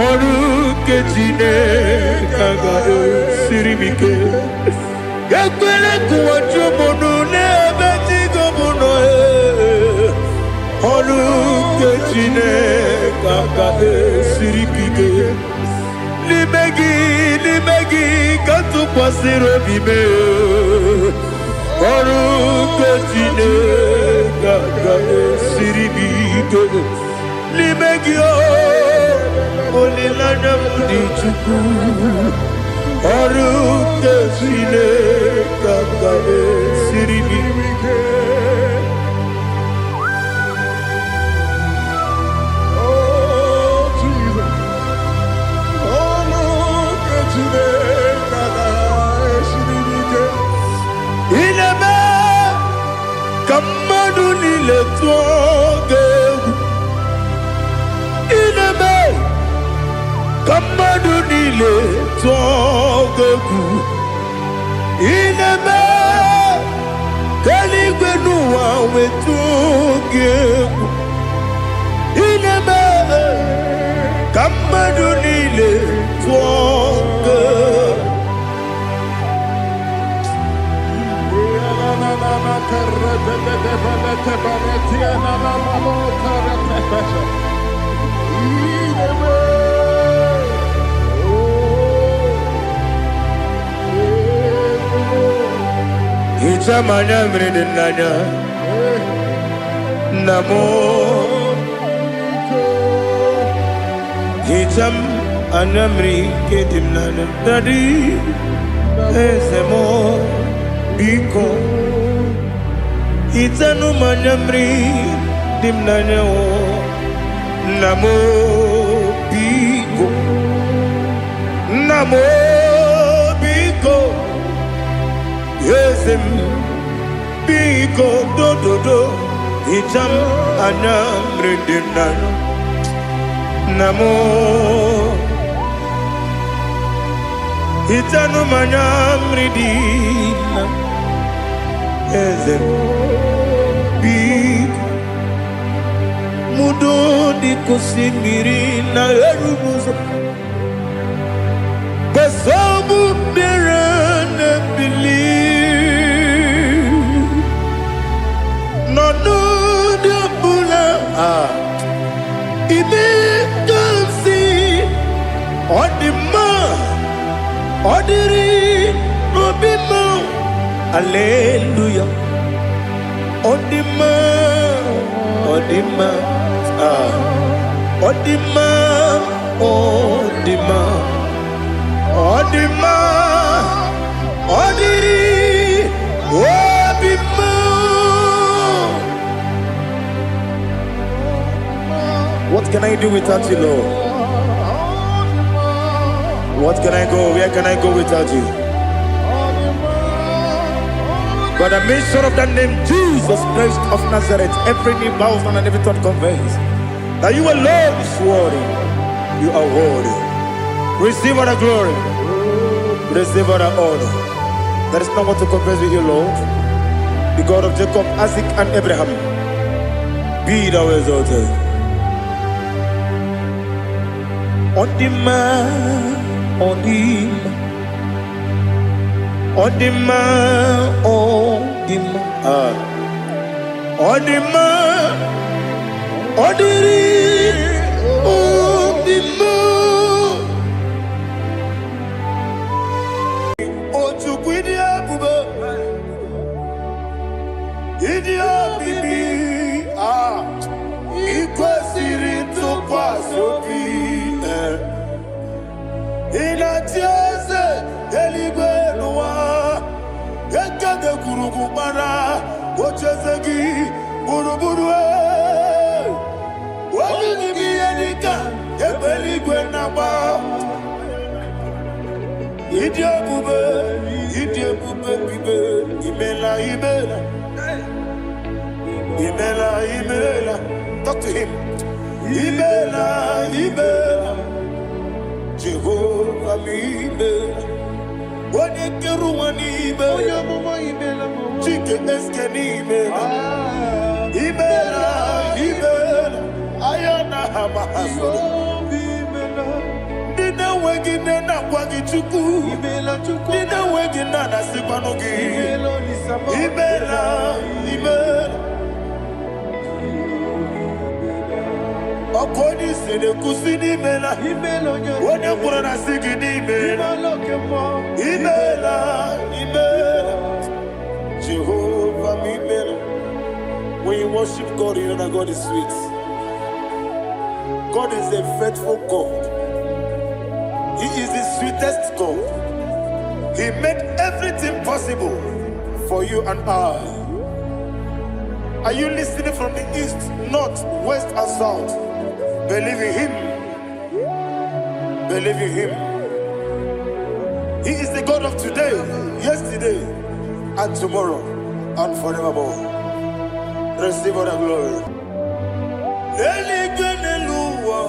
Speaker 1: Ọrụ nke Chineke agaghị esiri m ike. Ekwela ka ụwa jụọ m ọnụ n'ebe chi gị bụ nọ. Ee. Ọrụ nke Chineke agaghị esiri m ike. N'ime gị ka m tụkwasịrị obi m. Ee. Ọrụ nke Chineke agaghị esiri m ike. N'ime gị o, olileanya m dị Chukwu. Ọrụ nke Chineke agaghị esiri m ike.
Speaker 3: Oh, Jesus. Ọlụ nke Chineke agaghị esiri m ike.
Speaker 1: Ị na-eme ka mmadụ niile tụọ gị egwu. Ị na-eme ka mmadụ niile tụọ gị egwu. Ị na-eme ka eluigwe n'ụwa wee tụọ gị egwu. Ị na-eme ka mmadụ niile tụọ gị egwu. Hichaa m anya mmiri dị n'anya, nna m. Hichaa m anya mmiri nke dị m n'anya, Daddy, eze m, biko hichanụ m anya mmiri dị m n'anya o, nna m, biko, nna m, biko, eze m, biko, dododo, hichaa m anya mmiri dị m n'anya, nna m. Hichanụ m anya mmiri dị na eze m, biko. Mudo dị ka osimiri na-eru n'ụzọ gbasọbụ mmiri na-ebili n'ọnọdụ ọbụla a ime ka m si ọ dị mma, ọ dịrị n'obi m. Aleluya, ọ dị mma, ọ dị mma, ah, ọ dị mma, ọ dị mma, ọ dị mma, ọ dịrị obi m. What can I do without you, Lord? What can I go? Where can I go without you? By the mention of that name, Jesus Christ of Nazareth, every knee bows down and every tongue confess that you alone is worthy. You are worthy. Receive all the glory. Receive all the honor. There is no one to compare with you, Lord. The God of Jacob, Isaac, and Abraham. Be thou exalted. Ọ dị mma, ọ dị mma, ọ dị mma, ọ dị mma, ah. Ọ dị mma, ọ dịrị obi m. O Chukwu, ịdị ebube, ịdị omimi, ah, ị kwesịrị ntụkwasị obi. Eh. Ị na-achị eze eluigwe n'ụwa, ekede gwurugwu gbara ocheeze gị gburugburu. Eh. Olu gị bụ ihe dịka egbe eluigwe na-agba. Ịdị ebube, ịdị ebube bibe, imela, imela, imela, imela. Talk to him. Imela, imela, Jehova m, imela. Onye kere ụwa n'ime,
Speaker 2: Onye amụma, imela m.
Speaker 1: Chike eske n'imela, imela, imela. na ha ma ha soro.
Speaker 2: Jehova imela.
Speaker 1: Ndị na-enweghị nne na-akwa gị Chukwu.
Speaker 2: Imela Chukwu.
Speaker 1: Ndị na-enweghị nna na-asịkwanụ gị.
Speaker 2: Imela Olisa m.
Speaker 1: Imela, imela. Ọkụ onye isi na-ekwusi n'imela.
Speaker 2: Imela onye
Speaker 1: Onye kwuru na sị gị n'imela.
Speaker 2: Imela oke mmụọ.
Speaker 1: Imela, imela. Jehovah m imela. When you worship God, you know that God is sweet. God is a faithful God. He is the sweetest God. He made everything possible for you and I. Are you listening from the east, north, west, and south? Believe in Him. Believe in Him. He is the God of today, yesterday, and tomorrow, and forevermore. Receive all the glory. Eluigwe n'elu ụwa,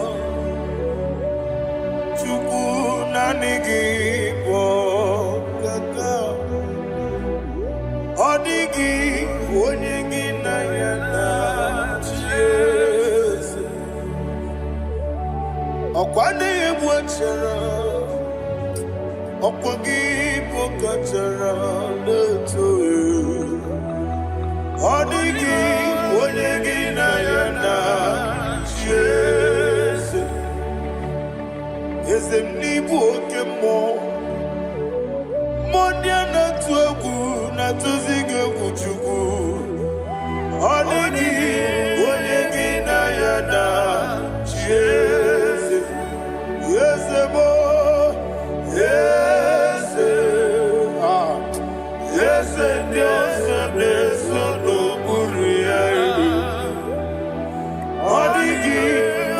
Speaker 1: Chukwu naanị gị bụ ọkaka. Ọ dịghị onye gị na ya na-achị eze. Ọkwa na-egbu achara, ọkwa gị bụ kachara na-eto. Ọ dịghị onye gị na ya na-achị eze. Eze m n'ịbụ oke mmụọ. Mmụọ ndị a na-atụ egwu na-atụzi gị egwu Chukwu. Ọ dịghị onye gị na ya na-achị eze. Eze m o, eze, ah, eze ndị ọzọ na-eso n'okpuru ya. Ọ dịghị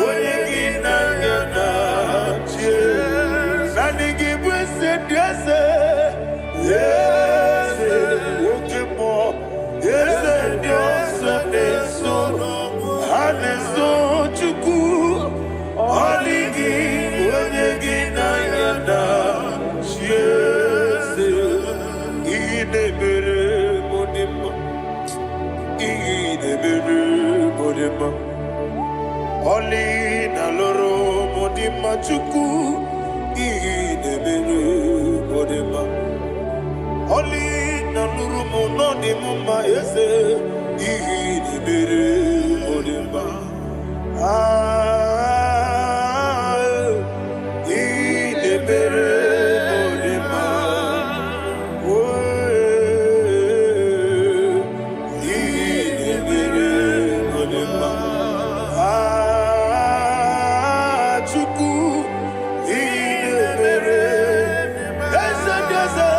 Speaker 1: onye gị na ya na-achị eze. Naanị gị bụ eze ndị eze. Eze oke mmụọ, eze ndị ọzọ na-eso, ha na-eso Chukwu. Ọ dịghị onye gị na ya na-achị eze. Ihe na-emere m dị mma, ihe na-emere m dị mma. Ọlị na lụrụ m dị mma Chukwu, ihe na-emere m dị mma. Ọlị na lụrụ m nọ dị m mma eze, ihe na-emere m dị mma. Ah, ihe na-emere m dị mma. Oh, ihe na-emere m dị mma. Ah, Chukwu, ihe na-emere eze ndị eze.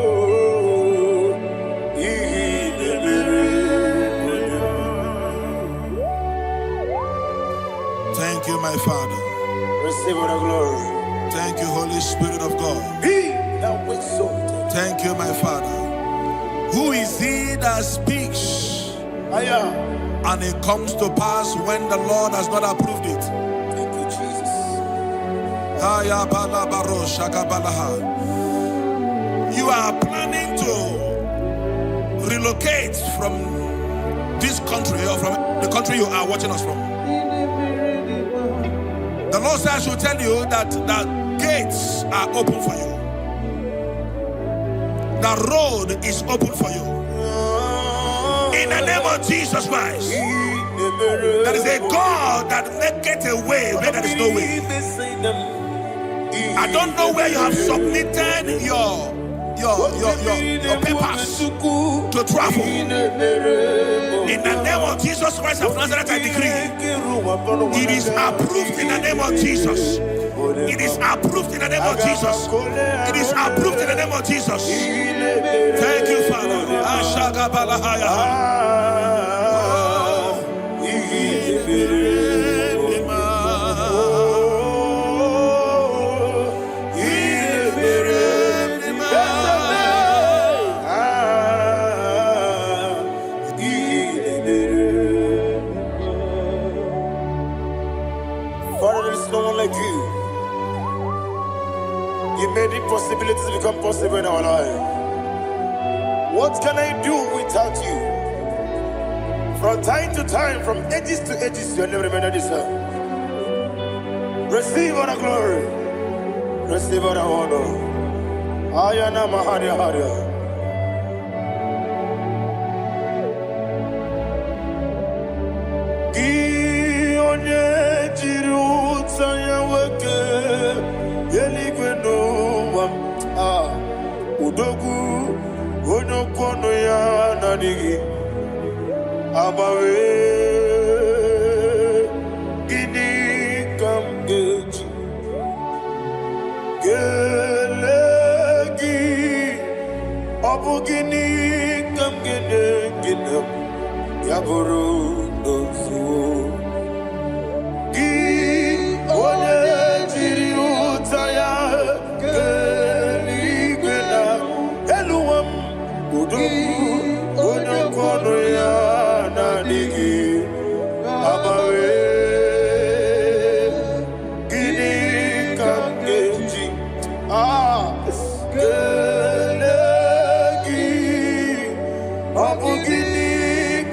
Speaker 1: Oh, ihe na-emere m dị mma.
Speaker 3: Thank you, my Father.
Speaker 1: Receive all the glory.
Speaker 3: Thank you, Holy Spirit of God.
Speaker 1: Be thou exalted.
Speaker 3: Thank you, my Father. Who is he that speaks
Speaker 1: Aya.
Speaker 3: and it comes to pass when the Lord has not approved it?
Speaker 1: Thank you, Jesus.
Speaker 3: Aya bala baro shaka balaha. You are planning to relocate from this country or from the country you are watching us from. The Lord says I should tell you that the gates are open for you. The road is open for you. In the name of Jesus Christ. There is a God that maketh a way where there is no way. I don't know where you have submitted your papers to travel. In the name of Jesus Christ of Nazareth, I decree it is approved in the name of Jesus. It is approved in the name of Jesus. It is approved in the name of Jesus. Thank you, Father. Ashagabalahaya. Oh.
Speaker 1: Father, there is no one like you. You made impossibilities become possible in our life. What can I do without you? From time to time, from ages to ages, your name remains the same. Receive all the glory. Receive all the honor. Ayana Maharia Haria. Gị onye jiri ụta ya nwoke eluigwe n'ụwa m, ah, odogwu onye okwu ọnụ ya na-adịghị agbanwe. Gịnị ka m ga-eji kelee gị? Ọ bụ gịnị ka m ga-enye gị na ya bụrụ n'ozuo? Gị onye jiri ụta ya kee eluigwe na elu ụwa m, odogwu onye okwu ọnụ ya na-adịghị agbanwe. Gịnị ka m ga-eji kelee gị? Ọ bụ gịnị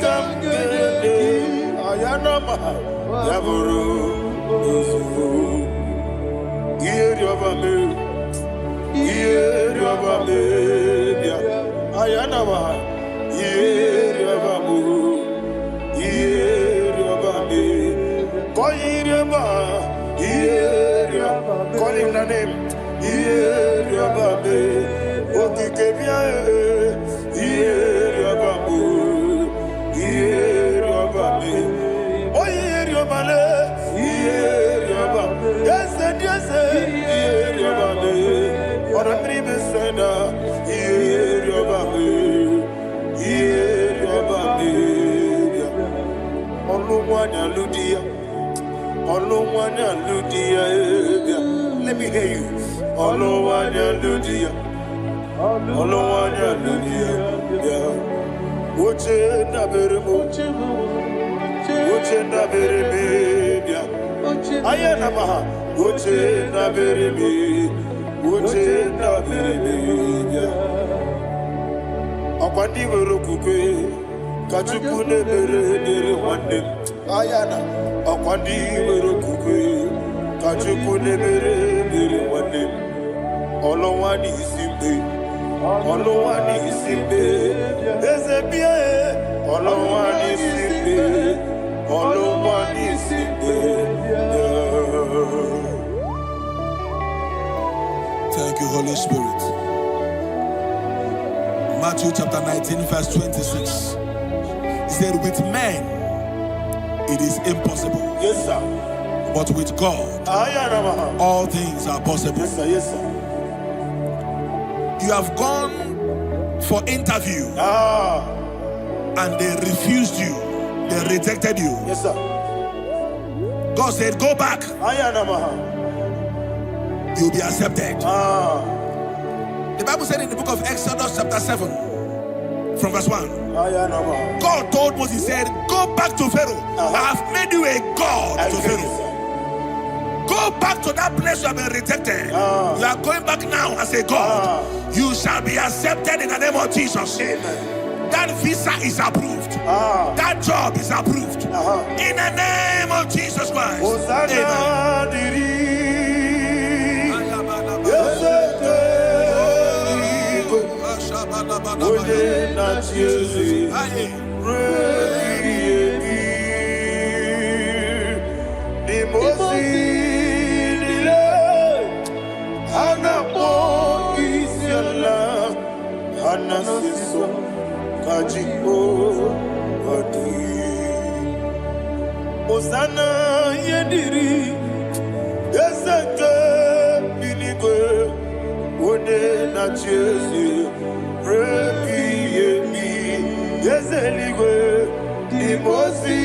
Speaker 1: ka m ga-enye ayanama ya bụrụ n'ozugbo? Ihe rịọba mee, ihe rịọba mee bịa ayanama, ihe rịọba mụ, ihe rịọba mee, kọ ihe rịọba, ihe rịọba, call him the name, ihe rịọba mee, okike bịa, ihe rịọba mụ, ihe rịọba mee, onye rịọba le, ihe rịọba, eze dị eze, ihe rịọba mee, ọ̀rọ̀ mmiri mesena, ihe rịọba mee, ihe rịọba mee bịa. Ọlụ nwanyị alụ di ya, ọlụ nwanyị alụ di ya, bịa. Let me hear you. Ọlụ nwanyị alụ di ya, ọlụ nwanyị alụ di ya, bịa. Oche ndabere m, oche ndabere m, bịa. Aya na maha, oche ndabere m, oche ndabere m, bịa. Ọkwa ndị nwere okwukwe ka Chukwu na-emere ebere nwanne m. Aya na ọkwa ndị nwere okwukwe ka Chukwu na-emere ebere nwanne m. Ọlụnwa n'isi mgbe, ọlụnwa n'isi mgbe, eze bịa e, ọlụnwa n'isi mgbe, ọlụnwa n'isi mgbe.
Speaker 3: Thank you, Holy Spirit. Matthew chapter 19, verse 26. He said, with men it is impossible,
Speaker 1: Yes, sir.
Speaker 3: but with God
Speaker 1: Aya na maha.
Speaker 3: all things are possible.
Speaker 1: Yes, sir. Yes, sir.
Speaker 3: You have gone for interview and they refused you, they rejected you.
Speaker 1: Yes, sir.
Speaker 3: God said, go back,
Speaker 1: Aya na maha.
Speaker 3: you'll be accepted. The Bible said in the book of Exodus chapter 7, from verse 1,
Speaker 1: Aya na maha.
Speaker 3: God told Moses, he said, go back to Pharaoh. I have made you a God
Speaker 1: I
Speaker 3: to
Speaker 1: get
Speaker 3: Pharaoh.
Speaker 1: it, sir.
Speaker 3: Go back to that place you have been rejected. You are going back now as a God. You shall be accepted in the name of Jesus.
Speaker 1: Amen.
Speaker 3: That visa is approved. That job is approved. In the name of Jesus Christ.
Speaker 1: Hosanna
Speaker 3: Amen.
Speaker 1: dịrị eze eluigwe, onye na-achị eze ruo ebighị ebi. N'ime ozi niile, ha na-akpọ isi ala, ha na-asị nsọ ka Jehova dị. Hosanna ihe dịrị eze nke eluigwe, onye na-achị eze ruo ebighị ebi. Eze eluigwe, n'ime ozi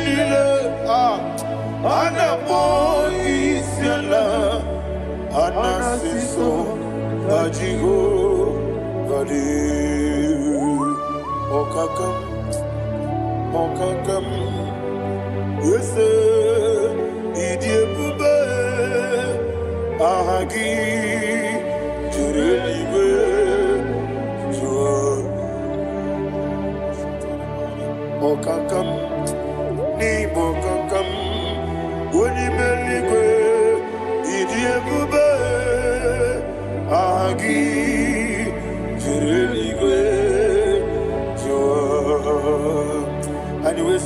Speaker 1: niile, a na-akpọ isi ala, a na-asị nsọ ka Jehova dị. Ọkaka m, ọkaka m, eze ịdị ebube, aha gị juru eluigwe jụọ.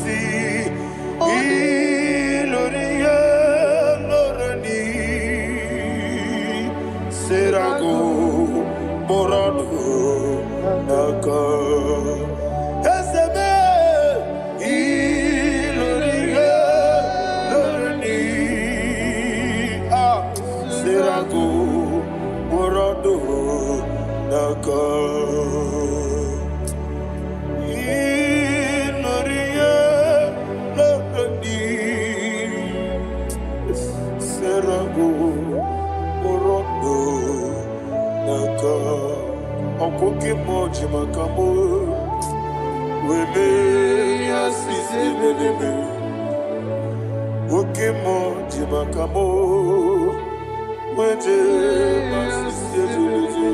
Speaker 1: si ilorie loreni serago morodo n'aka ezebe ilorie loreni ah serago morodo n'aka ilorie loreni serago morodo n'aka ọkwụke mmụọ ji maka mụ wee mee ya sisi ebelebe oke mmụọ ji maka mụ wee jee ma sisi ebelebe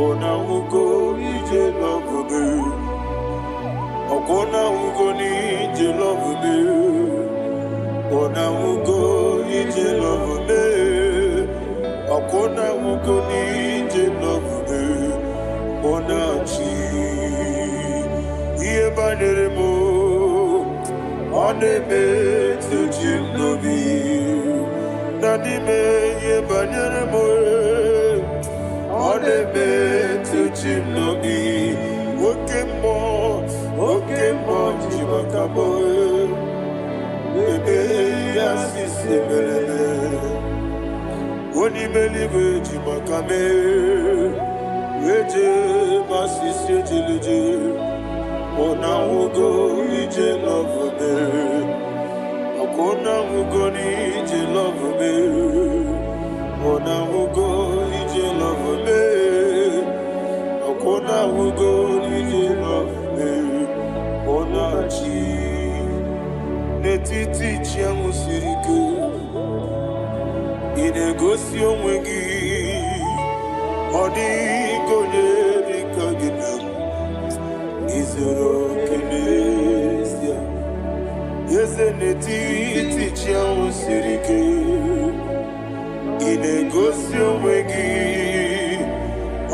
Speaker 1: ọna nwugo ije lọbụbe ọkwụna nwugo n'ije lọbụbe ọna nwugo ije lọbụbe ọkwụna nwugo n'ije lọbụbe ọna chi ihe banyere m ọ na-emetụ chi m n'obi na n'ime ihe banyere m ọ na-emetụ chi m n'obi oke mmụọ oke mmụọ ji maka m ebe ya sisi mereme onye ime eluigwe ji maka mee eje masisi ejeleje ọna nwugo ije lọvụme ọkwa nwugo n'ije lọvụme ọna nwugo ije lọvụme ọkwa nwugo n'ije lọvụme ọna chi n'etiti chi ahụ siri ike ị na-egosi onwe gị ọ dịghị onye dị ka gị na izuru oke n'ezie eze n'etiti chi ahụ siri ike ị na-egosi onwe gị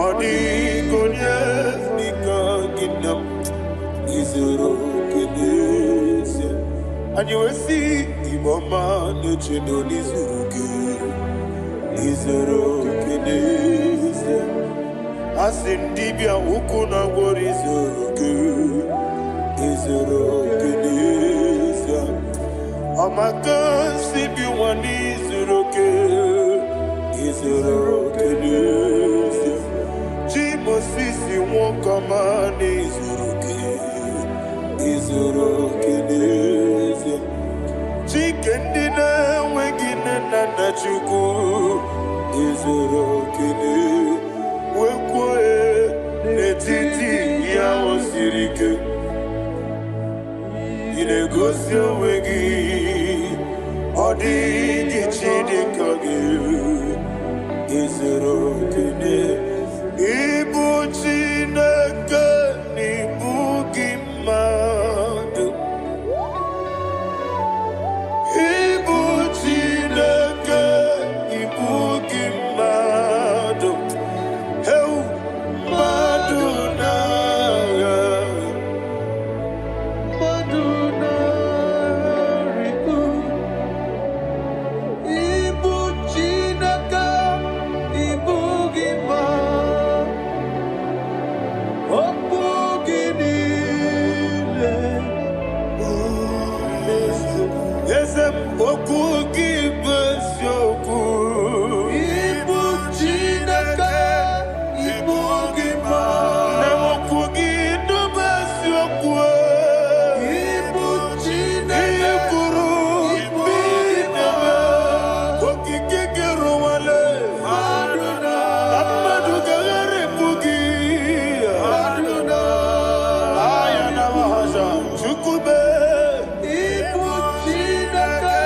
Speaker 1: ọ dịghị onye dị ka gị na izuru oke n'ezie anyị wee sị Igbo ọma na-echedo n'izuru gị izuru oke n'ezie a sị m dibịa ukwu na gwọrọ izuru gị izuru oke n'ezie ọmaka si bi nwa n'izuru oke izuru oke n'ezie chi Mosisi nwoke ọma n'izuru oke izuru oke n'ezie Chike ndị na-enweghị nne na nna Chukwu izuru oke wee kwuo n'etiti ihe ahụ siri ike ị na-egosi onwe gị ọ dịghị chi dị ka gị izuru oke ịbụ Chineke na ịbụ gị mmadụ ịbụ Chineke ịbụ gị mmadụ heu mmadụ na-agha
Speaker 2: Mmadụ na-arịgo ịbụ Chineke ịbụ gị ma okwu gị niile
Speaker 1: eze m okwu gị bụ eziokwu
Speaker 2: ịbụ Chineke ịbụ gị ma
Speaker 1: na okwu gị bụ eziokwu
Speaker 2: ịbụ
Speaker 1: ihe
Speaker 2: Chineke
Speaker 1: kwuru
Speaker 2: ịbụ gị ma
Speaker 1: okike gị rụwale
Speaker 2: mmadụ
Speaker 1: na
Speaker 2: na
Speaker 1: mmadụ ga-agharịpụ gị
Speaker 2: mmadụ na
Speaker 1: aya na mahaja chukwube
Speaker 2: ịbụ Chineke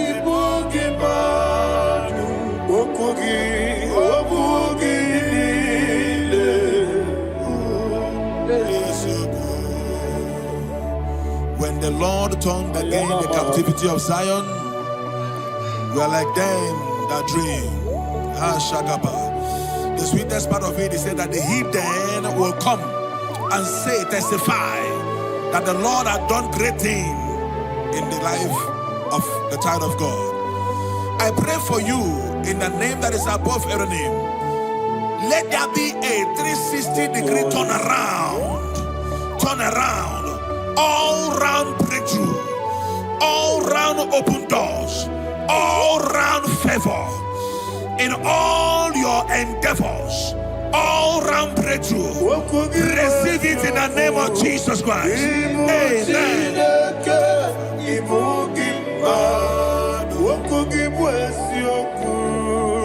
Speaker 2: ịbụ gị mmadụ
Speaker 1: okwu gị okwu gị niile
Speaker 3: When the Lord turned again the captivity of Zion, we are like them that dream. Ah, Shagaba. The sweetest part of it is said that the heathen will come and say, testify That the Lord had done great thing in the life of the child of God. I pray for you in the name that is above every name. Let there be a 360-degree turnaround. Turn around. All round breakthrough. All round open doors. All round favor. In all your endeavors. All round breakthrough.
Speaker 1: Okwu gị bụ
Speaker 3: Receive it in the name of
Speaker 1: eziokwu.
Speaker 3: Jesus Christ.
Speaker 1: Ịbụ
Speaker 3: Amen.
Speaker 1: Chineke, ịbụ gị mmadụ. Okwu gị bụ eziokwu.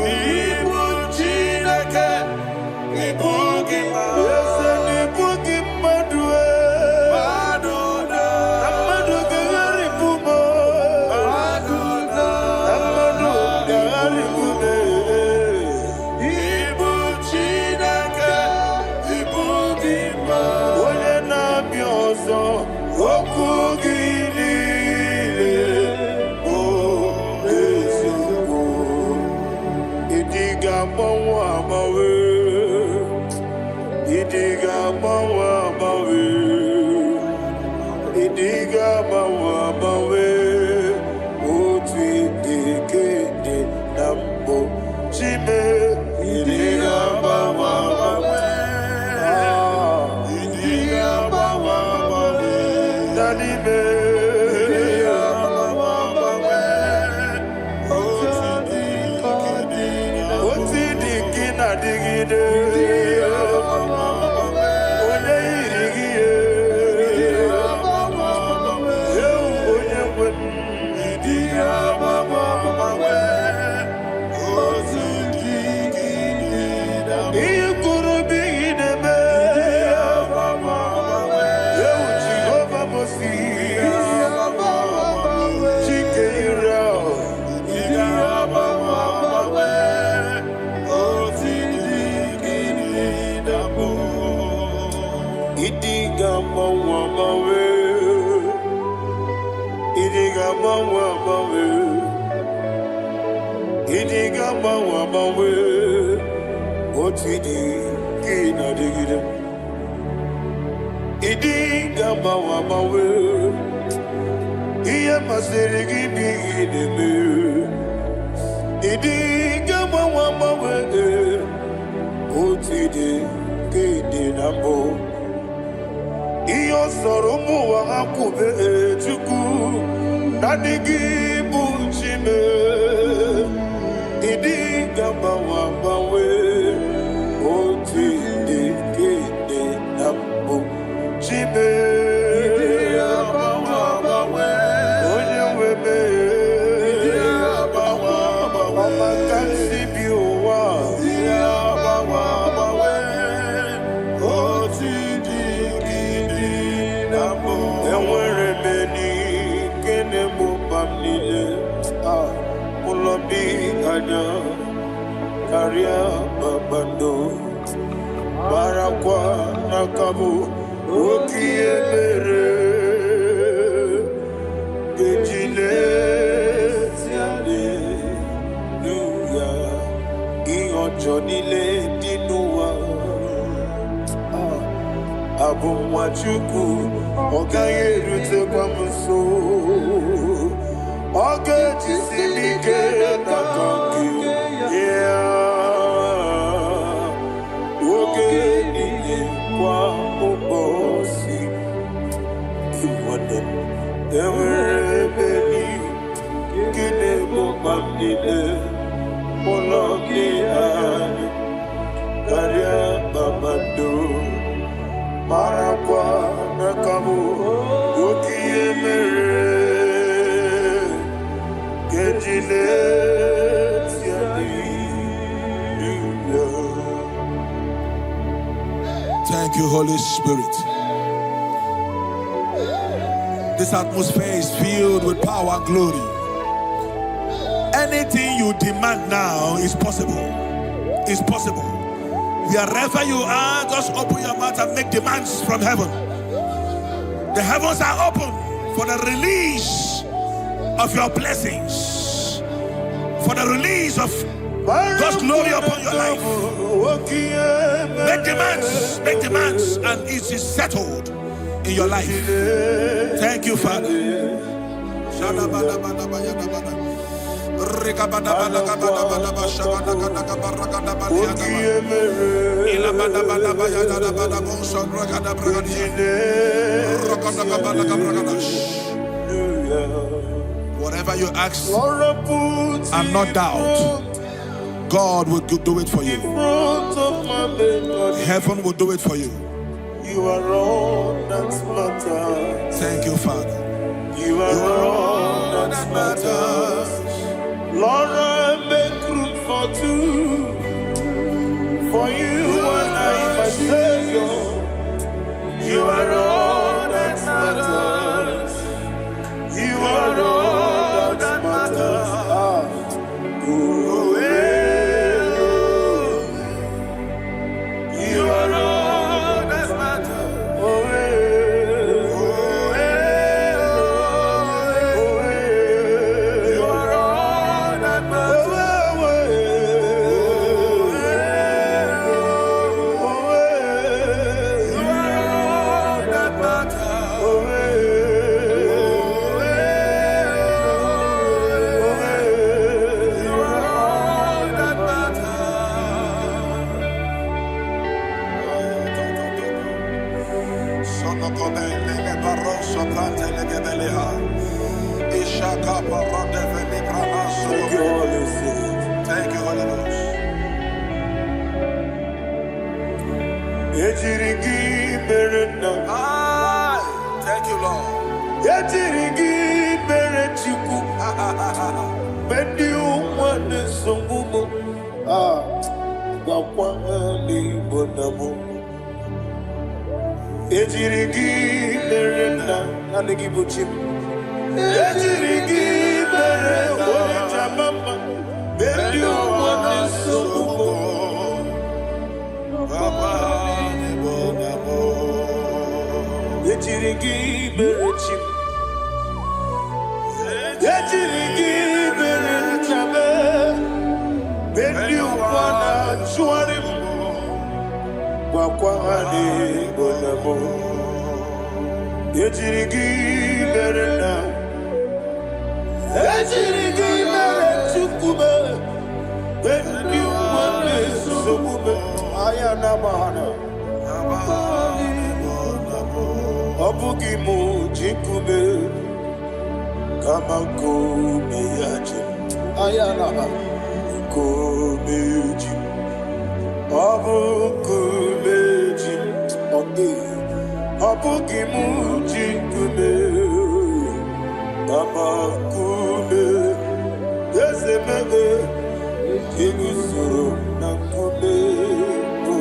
Speaker 1: Ịbụ Chineke, ịbụ gị mmadụ. Eze na ịbụ gị mmadụ e. Na mmadụ ga-agharịpụ m. Na mmadụ ga-agharịpụ m. Ịbụ Chineke, ịbụ gị mmadụ. Onye na-abịa ọzọ, okwu gị niile bụ eziokwu. Ịdị ga-agbanwe agbanwe. Ịdị ga-agbanwe agbanwe. Ịdị ga-agbanwe agbanwe. Otu ịdị ka ịdị na mbụ. Chime, ịdị ga-agbanwe agbanwe. Ah, ịdị ga-agbanwe agbanwe. Na n'ime. Ịdị ga-agbanwe agbanwe. Otu ịdị ka ịdị na mbụ. Otu ịdị ka ị na-adịgide. Onye yiri gị ye. Ewu onye nwe m. Ịdị ga-agbanwe agbanwe. Otu ịdị ka ịdị na mbụ. Ihe kwuru bụ ihe na-eme. Ewu Jehova Mosi. Chike Israel. Ịdị ga-agbanwe agbanwe. Otu ịdị ka ịdị na mbụ. Ịdị ga-agbanwe agbanwe. Ịdị ga-agbanwe agbanwe. Ịdị ga-agbanwe agbanwe. Otu ịdị ka ị na-adịgide. Ịdị ga-agbanwe agbanwe. Ihe masịrị gị bụ ihe ị na-eme. Ịdị ga-agbanwe agbanwe. Otu ịdị ka ịdị na mbụ. Ihe ọ sọrọ ụmụ ụwa ha kwube, Chukwu, naanị gị bụ Chime. Ịdị ga-agbanwe agbanwe. Otu ịdị ka ịdị na mbụ. Chime. Onye nwe m. Ọma ka m si bi ụwa. Otu ịdị ka ịdị na mbụ. Enwere m enyi nke na-egbo mkpa m niile. Ah, ụlọ bi anya karịa kpakpando. Marakwa n'aka bụ oke ihe mere ga-eji lesi aleluya ihe ọjọọ niile dị n'ụwa. Ah, abụ nwa Chukwu, ọ gaghị erutekwa m nso. Ọ ga-ejisi m ike n'aka nke ya oge niile kwa ụbọchị. Nwanne m, enwere ebe nke na-egbo mkpa m niile. Ụlọ gị anya karịa kpakpando. Marakwa n'aka bụ oke ihe mere ga-eji leti aleluya.
Speaker 3: Thank you, Holy Spirit. This atmosphere is filled with power and glory. Anything you demand now is possible. It's possible. Wherever you are, just open your mouth and make demands from heaven. The heavens are open for the release of your blessings, for the release of God's glory upon your life. Make demands, and it is settled. in your life. Thank you, Father. Whatever you ask and not doubt, God will do it for you. Heaven will do it for you.
Speaker 1: You are all that matters.
Speaker 3: Thank you, Father.
Speaker 1: You are all that matters. Lord, I make room for two. For you and I, my Savior. You are all that matters. You are all that matters. Ah. Oh, eh, oh. You are all that matters. Oh, eh, oh, eh, oh, eh. You are all that matters. Oh, eh, oh, eh. You are all that matters. Oh, eh, oh, eh, oh, eh. You are all that matters. Thank you, Holy Spirit.
Speaker 3: Thank you, Holy Ghost.
Speaker 1: Ejiri gị mere nna.
Speaker 3: Aye. Thank you, Lord.
Speaker 1: Ejiri gị mere Chukwu. Mgbe ndị ụwa na-esogbu m, ah, gwakwa ha n'Igbo na mụ. Ejiri gị mere nna, naanị gị bụ chi m. Ejiri gị mere onye jama mma. Mgbe ndị ụwa na-esogbu m, ejiri gị mere chi m. Ejiri gị mere nna m. Mgbe ndị ụwa na-achụgharị m, gwakwa ha n'Igbo na mụ. Ejiri gị mere nna. Ejiri gị mere Chukwu m. Mgbe ndị ụwa na-esogbu m, anya na-agba ha na. Ọ bụghị m ji nkume, kama nkume ya ji m. Anya na-agba nkume ji m. Ọ bụ nkume ji m. Ọ dịghị. Ọ bụghị m ji nkume, kama nkume eze mebe eguzoro na nkume bụ.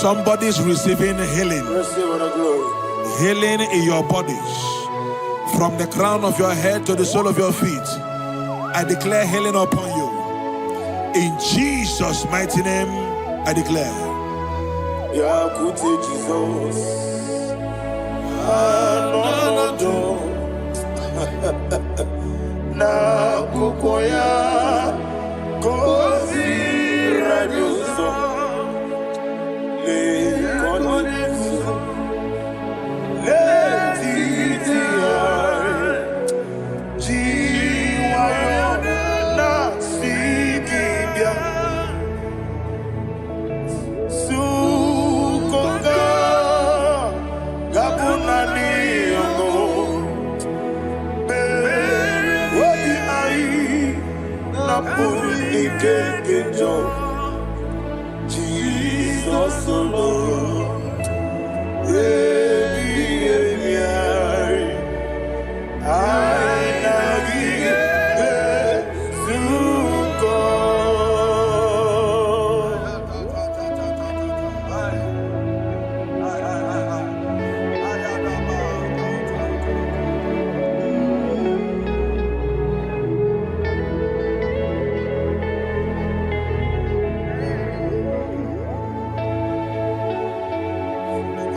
Speaker 3: Somebody's receiving healing.
Speaker 1: Receive the glory.
Speaker 3: Healing in your bodies. From the crown of your head to the sole of your feet. I declare healing upon you. In Jesus' mighty name, I declare.
Speaker 1: Bịakwute Jizọs anọnọdụ n'akwụkwọ ya ka o ziri anyị ụzọ. Lee ka ọ na-eguzo n'etiti anyị, ji nwayọọ na-asị gị bịa Sukoka ga-abụ naanị ọṅụ obi anyị napụrụ ike nke njọ. Jizọs lụrụ ebighị ebi anyị, anyị na gị ezukọ.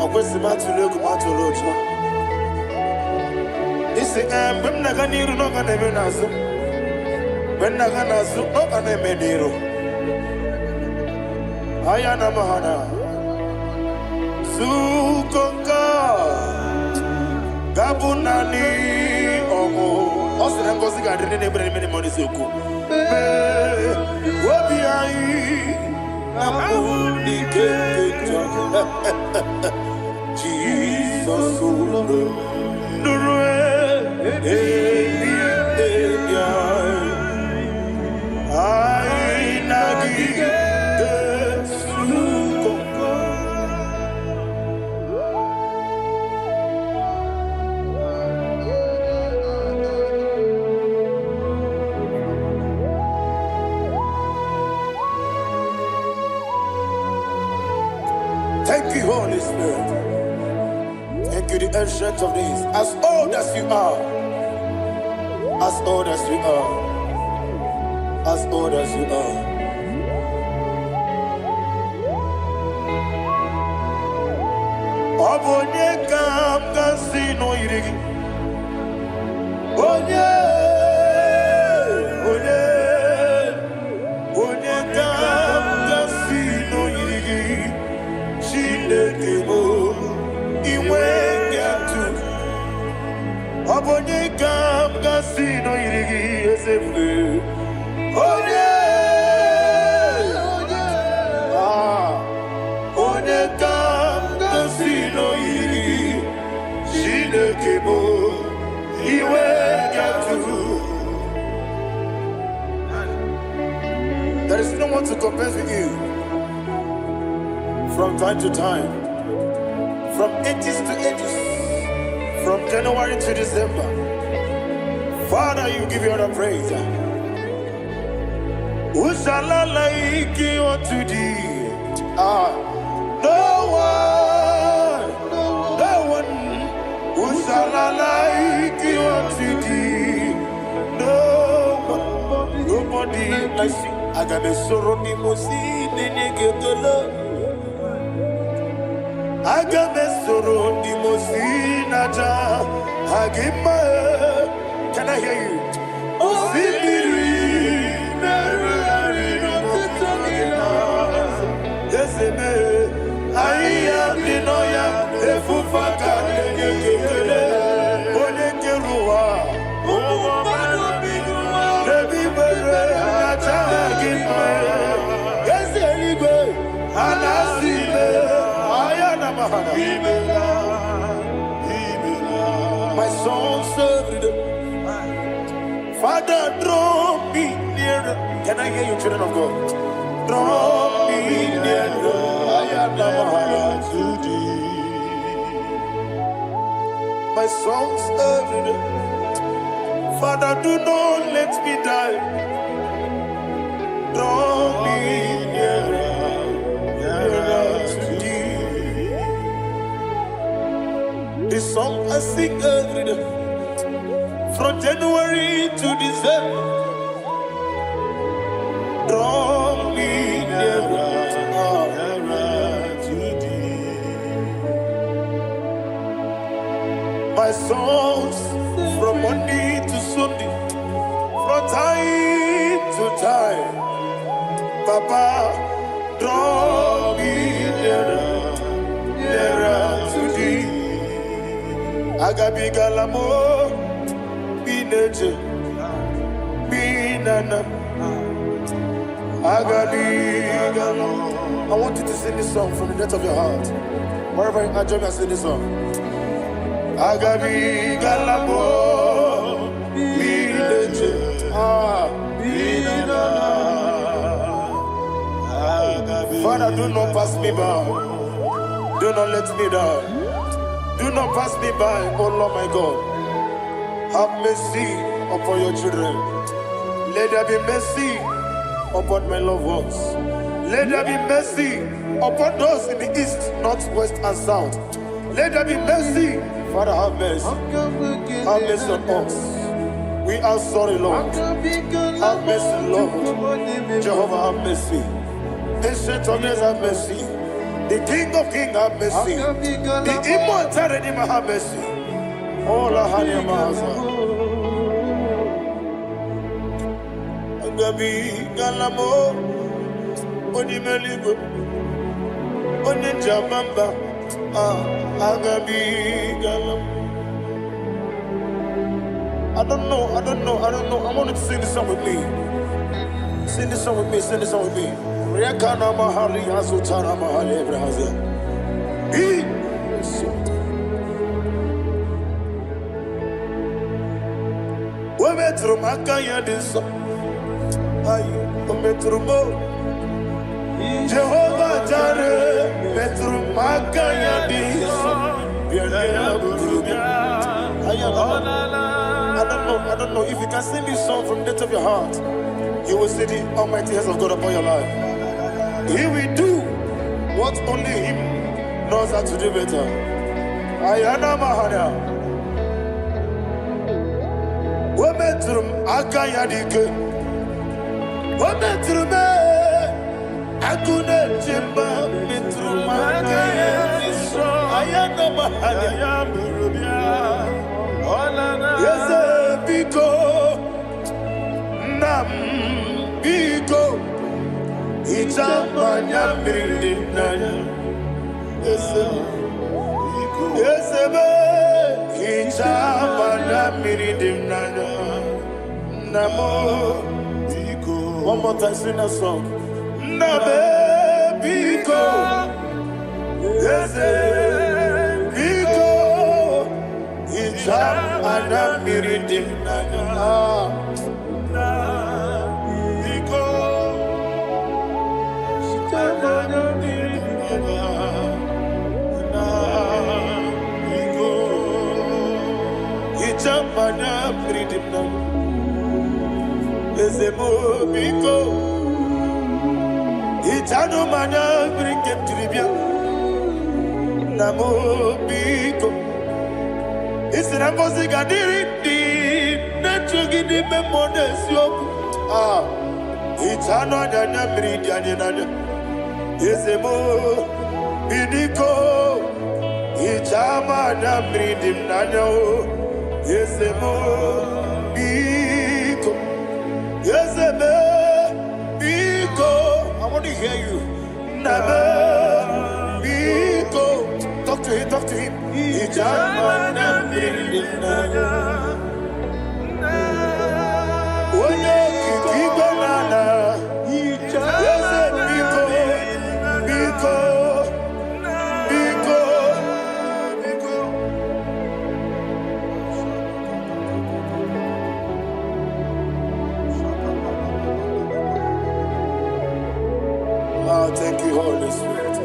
Speaker 1: Ọ kwesịrị m atụrụ egwu m atụrụ ụjọ. Isi ee, mgbe m na-aga n'iru na ọ ga na-eme n'azụ, mgbe m na-aga n'azụ ọ ga na-eme n'iru. Ayana mahana. Sukonka. Gabunani ọmụ. Ọ sị na ngọzi ga-adị ndị na-ebere n'ime n'ime n'eziokwu. Mee obi anyị na mbụ n'ike nke njọ. Jizọs ụlọ nụrụ ebi ebi anyị. Anyị na gị ga-ezukọ. Thank you, Holy Spirit. Thank you, the Ancient of Days. As old as you are, as old as you are, as old as you are. Ọ bụ onye ka m ga-asị na o yiri gị? Onye, onye, onye ka m ga-asị na o yiri gị? Chineke bụ inwe atụ. Ọ bụ onye ka m ga-asị na o yiri gị, eze ebube? Onye, ah, onye ka m ga-asị na o yiri gị? Chineke bụ iwe atụ. There is no one to compare with you. From time to time, from ages to ages, from January to December, Father, you give you all the praise. Who shall I like you unto thee? Ah, no one, no one. Who shall I like you unto thee? No one, nobody like you. Aga m esoro ndị mmụọ ozi na-enye gị ekele. Aga m esoro ndị mmụọ ozi na-aja gị mma. Can I hear you? Osimiri na-erugharị n'ọtụtụ gị na eze mee ahịhịa dị n'ọhịa efufe aka na-enye gị ekele. Onye kere ụwa
Speaker 2: Ụmụ mmadụ bi n'ụwa
Speaker 1: n'ebe ikpere na-aja gị mma. Eze eluigwe a na-asị ime ahịa na mahana.
Speaker 2: Imela, imela.
Speaker 1: My songs every day. Father, draw me nearer. Can I hear you, children of God? Draw me nearer. Ayana mahana.
Speaker 2: To thee.
Speaker 1: My songs every day. Father, do not let me die. Draw me nearer, nearer to thee. The song I sing every day. From January to December. Draw me nearer.
Speaker 2: Nearer to thee.
Speaker 1: My songs from Monday to Sunday, from time to time. Papa, draw me nearer, nearer to thee. Agabigala m bineje, binana. Agabigala. I want you to sing this song from the depth of your heart. Wherever you are, join me and sing this song. Agabigala m bineje. Ah.
Speaker 2: Binana.
Speaker 1: Father, do not pass me by. Do not let me down. Do not pass me by, oh Lord my God. Have mercy upon your children. Let there be mercy upon my loved ones. Let there be mercy upon those in the east, north, west, and south. Let there be mercy. Father, have mercy. Have mercy on us. We are sorry, Lord. Have mercy, Lord. Jehovah, have mercy. Ancient of Days, have mercy. The King of Kings, have mercy. The Immortal Redeemer, have mercy. All our Agabigala m onye eluigwe. Onye nji ama mba, ah, agabigala m. I don't know, I don't know, I don't know. I want you to sing this song with me. Sing this song with me, sing this song with me. Rekana mahali azutana mahali ebrahazia. I O metụrụ m aka ya dị nsọ. Ayi, o metụrụ m o. Jehova Jare metụrụ m aka ya dị nsọ. Bịa ya bụrụ bịa. Aya, I don't know, I don't know. If you can sing this song from the depth of your heart, you will see the almighty hands of God upon your life. He will do what only Him knows how to do better. Ayana Mahana. O metụrụ m aka ya dị ike. O metụrụ m ee, agụ na-eche mba metụrụ m aka ya dị nsọ. Ayana Mahana. Eze biko, nna m biko, hichaa m anya mmiri dị n'anya. Eze m, eze m, hichaa m anya mmiri dị n'anya. Nna m, one more time, sing that song. Nna m, biko, eze biko, hichaa m anya mmiri dị m n'anya. Ah.
Speaker 2: Biko, hichaa m anya mmiri dị m n'anya. Na biko,
Speaker 1: Hichaa m anya mmiri dị m n'anya. Eze m biko, hichanụ m anya mmiri nke m jiri bịa. Nna m biko, ị sị na ngọzi ga-adịrị ndị na-echu gị n'ime mmụọ na eziokwu. Ah, hichanụ anya anya mmiri dị anyị n'anya. Eze m biko, hichaa m anya mmiri dị m n'anya o. Eze m biko, eze m biko. I want to hear you. Nna m biko. Talk to him, talk to him. Hichaa m anya mmiri dị m n'anya. Onye okike igwe na ala. Eze biko, biko, biko.
Speaker 2: Biko.
Speaker 1: Ah, thank you, Holy Spirit.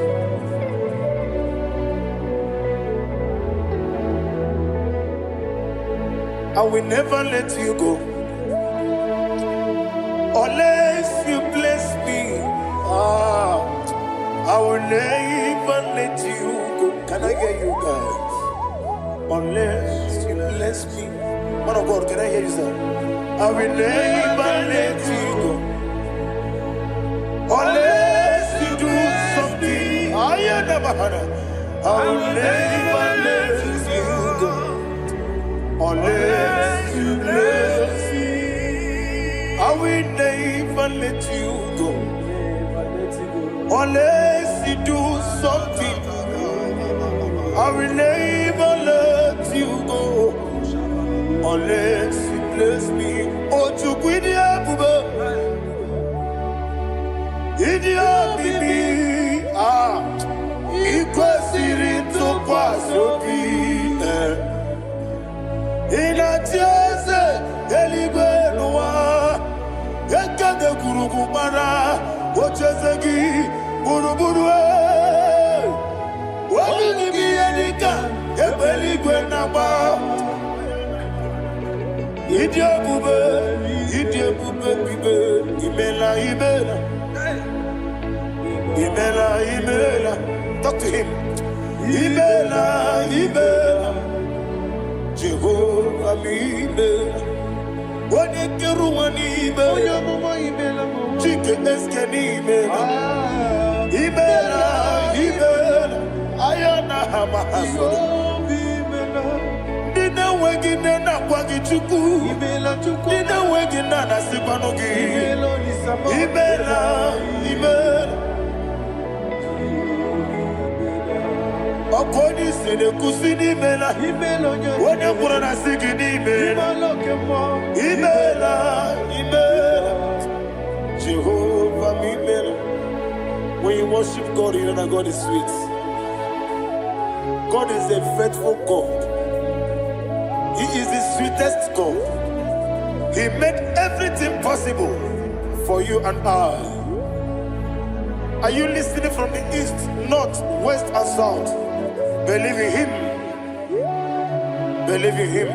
Speaker 1: I will never let you go unless you bless me. Ah, I will never let you go. Can I hear you guys? Unless you bless me. Man of God, can I hear you, sir? I will never let you go unless you do something. I never had. I will never let you go unless you bless me. I will never let you go unless you do something. I will never let you go unless you bless me. Oh, Chukwu ịdị ebube, ịdị omimi, ah, ị kwesịrị ntụkwasị obi. Eh. Ị na-achị eze eluigwe n'ụwa, ekede gburugburu gbara ocheeze gị gburugburu. Eh. Obi gị bụ ihe dịka egbe eluigwe na-agba. Ịdị ebube, ịdị ebube bibe, imela, imela, imela, imela. Talk to him. Imela, imela, Jehova m imela. Onye kere ụwa n'ime,
Speaker 4: Onye amụma imela m.
Speaker 1: Chike eske n'imela.
Speaker 4: Ah,
Speaker 1: Imela, imela, aya na ha ma ha soro.
Speaker 4: Jehova imela.
Speaker 1: Ndị na-enweghị nne na-akwa gị Chukwu.
Speaker 4: Imela Chukwu.
Speaker 1: Ndị na-enweghị nna na-asịkwanụ gị.
Speaker 4: Imela Olisa m.
Speaker 1: Imela, imela. Ọkụ onye isi na-ekwusi n'imela.
Speaker 4: Imela onye
Speaker 1: Onye kwuru na sị gị n'imela.
Speaker 4: Imela oke mmụọ.
Speaker 1: Imela, imela. Jehovah m imela. When you worship God, you know that God is sweet. God is a faithful God. He is the sweetest God. He made everything possible for you and I. Are you listening from the east, north, west, and south? Believe in Him. Believe in Him.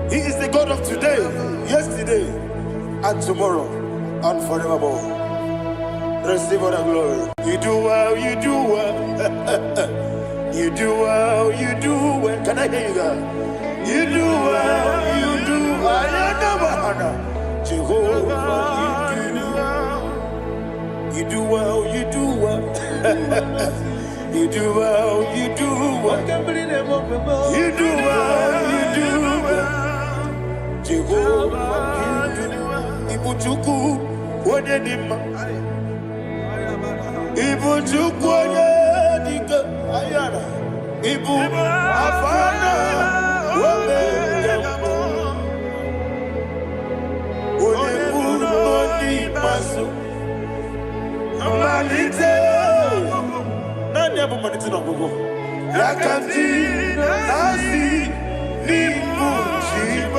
Speaker 1: He is the God of today, yesterday, and tomorrow, and forevermore. Receive all the glory. You do well, you do well. You do well, you do well. Can I hear you guys? You do well, you do well. Jehovah, you do well. You do well, you do well. You do well, you do well.
Speaker 4: Oke mmiri na-eme ofe m.
Speaker 1: You do well, you do well. Jehovah, you do well. Ibu Chukwu, onye dị mma. Ibu Chukwu onye dị ike. Ayara. Ibu Alfa na Omega. Onye mbụ na onye ikpeazụ. Mmalite. Naanị ya bụ mmalite na ọgwụgwụ. Ya ka m ji na-asị n'ịbụ chi m.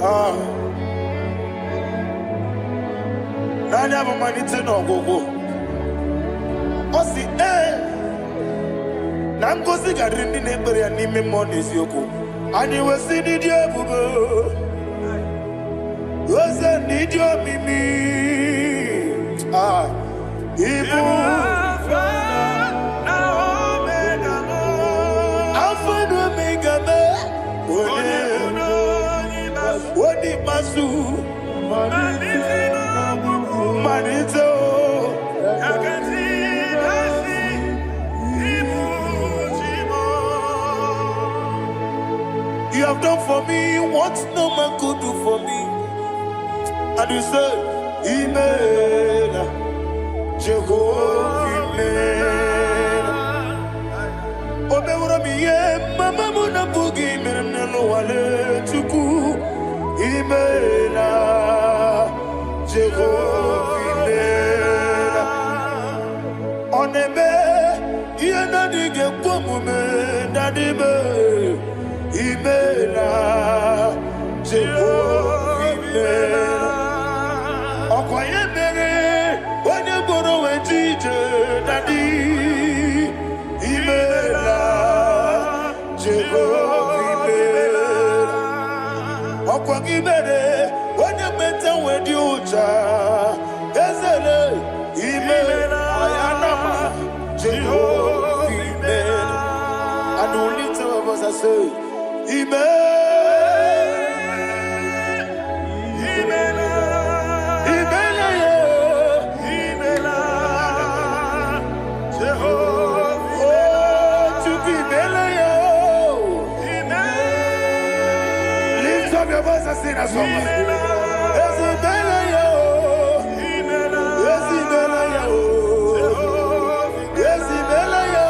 Speaker 1: Ah. Naanị ya bụ mmalite na ọgwụgwụ. Ọ sị ee na ngozi ga-adịrị ndị na-ekpere ya n'ime mmụọ na eziokwu. Anyị wesị n'ịdị ebube, oze n'ịdị omimi. Ah, ibu Alfa na Omega mee onye onye ikpeazụ, mmalite o. You have done for me what no man could do for me. And you say, Imela, Jehovah Imela. O meworo m ihe mama m na-abụghị mere m n'ụwa Chukwu. Imela, Jehovah Imela. Ọ na-eme ihe na-adịghị ekwe omume na-adịbe. Imela, Jehovah Imela. Ọkwa ya mere onye gboro wee ji ije, Daddy. Imela, Jehova imela. Ọkwa gị mere onye meta wee dị ụcha ezele. Imela ayanama, Jehova imela. And we lift our voice and say, Imela, Imela, yeah. Oh, Chukwu imela ya. Lift up your voice and sing that song. Eze imela ya. Eze imela ya. Eze imela ya.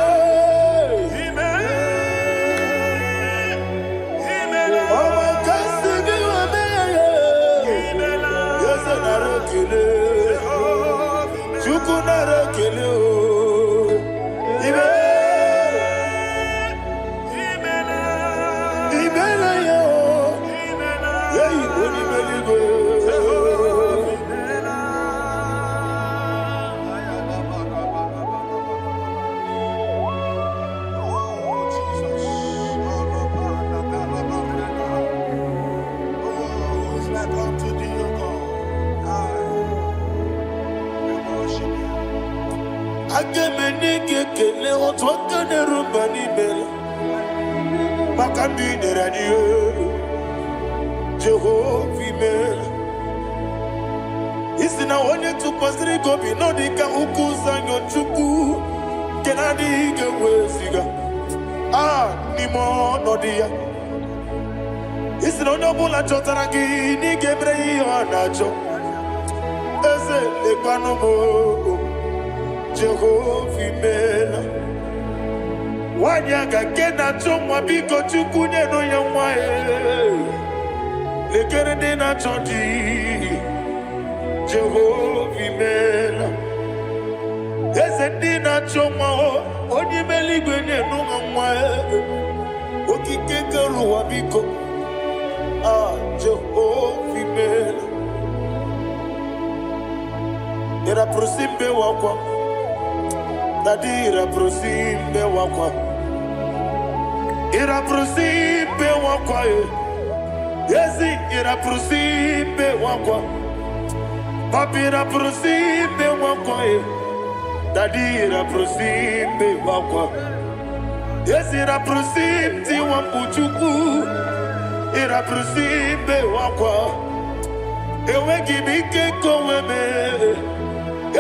Speaker 1: Ọmọ kasi bí wọ́n mẹ́yẹ. Eze nara ekele. Chukwu nara ekele o. Ime. Imela ya o. Eyi onye eluigwe.
Speaker 3: Oh, Jesus. Oh, who is like unto thee, O God? I worship you.
Speaker 1: Aga m enye gị ekele otu aka na-eru mba n'ime maka ndị i nyere anyị. Jehova imela. Isi na onye tụkwasịrị gị obi nọ dị ka ukwu Zayọn Chukwu nke na-adịghị ike weziga a n'ime ọnọdụ ya. Isi na onye ọbụla chọtara gị na ị ga-emere ya ihe ọ na-achọ. Eze lekwanụ m o, Jehova imeela. Nwaanyị aga nke na-achọ nwa, biko Chukwu nyenụ ya nwa ya. Lekere ndị na-achọ di, Jehova imeela. Eze ndị na-achọ nwa o, onye ime eluigwe nyenụ ha nwa ya. Okike kere ụwa biko, Jehova imeela. Ịrapụrụ mbe wakwa, dadi ịrapụrụ mbe wakwa. Ịrapụrụ mbe wakwa e. Ezi ịrapụrụ mbe wakwa. Papi ịrapụrụ mbe wakwa e. Dadi ịrapụrụ mbe wakwa. Ezi ịrapụrụ tiwa mkpu Chukwu. Ịrapụrụ mbe wakwa. Enweghị m ike nke onwe m.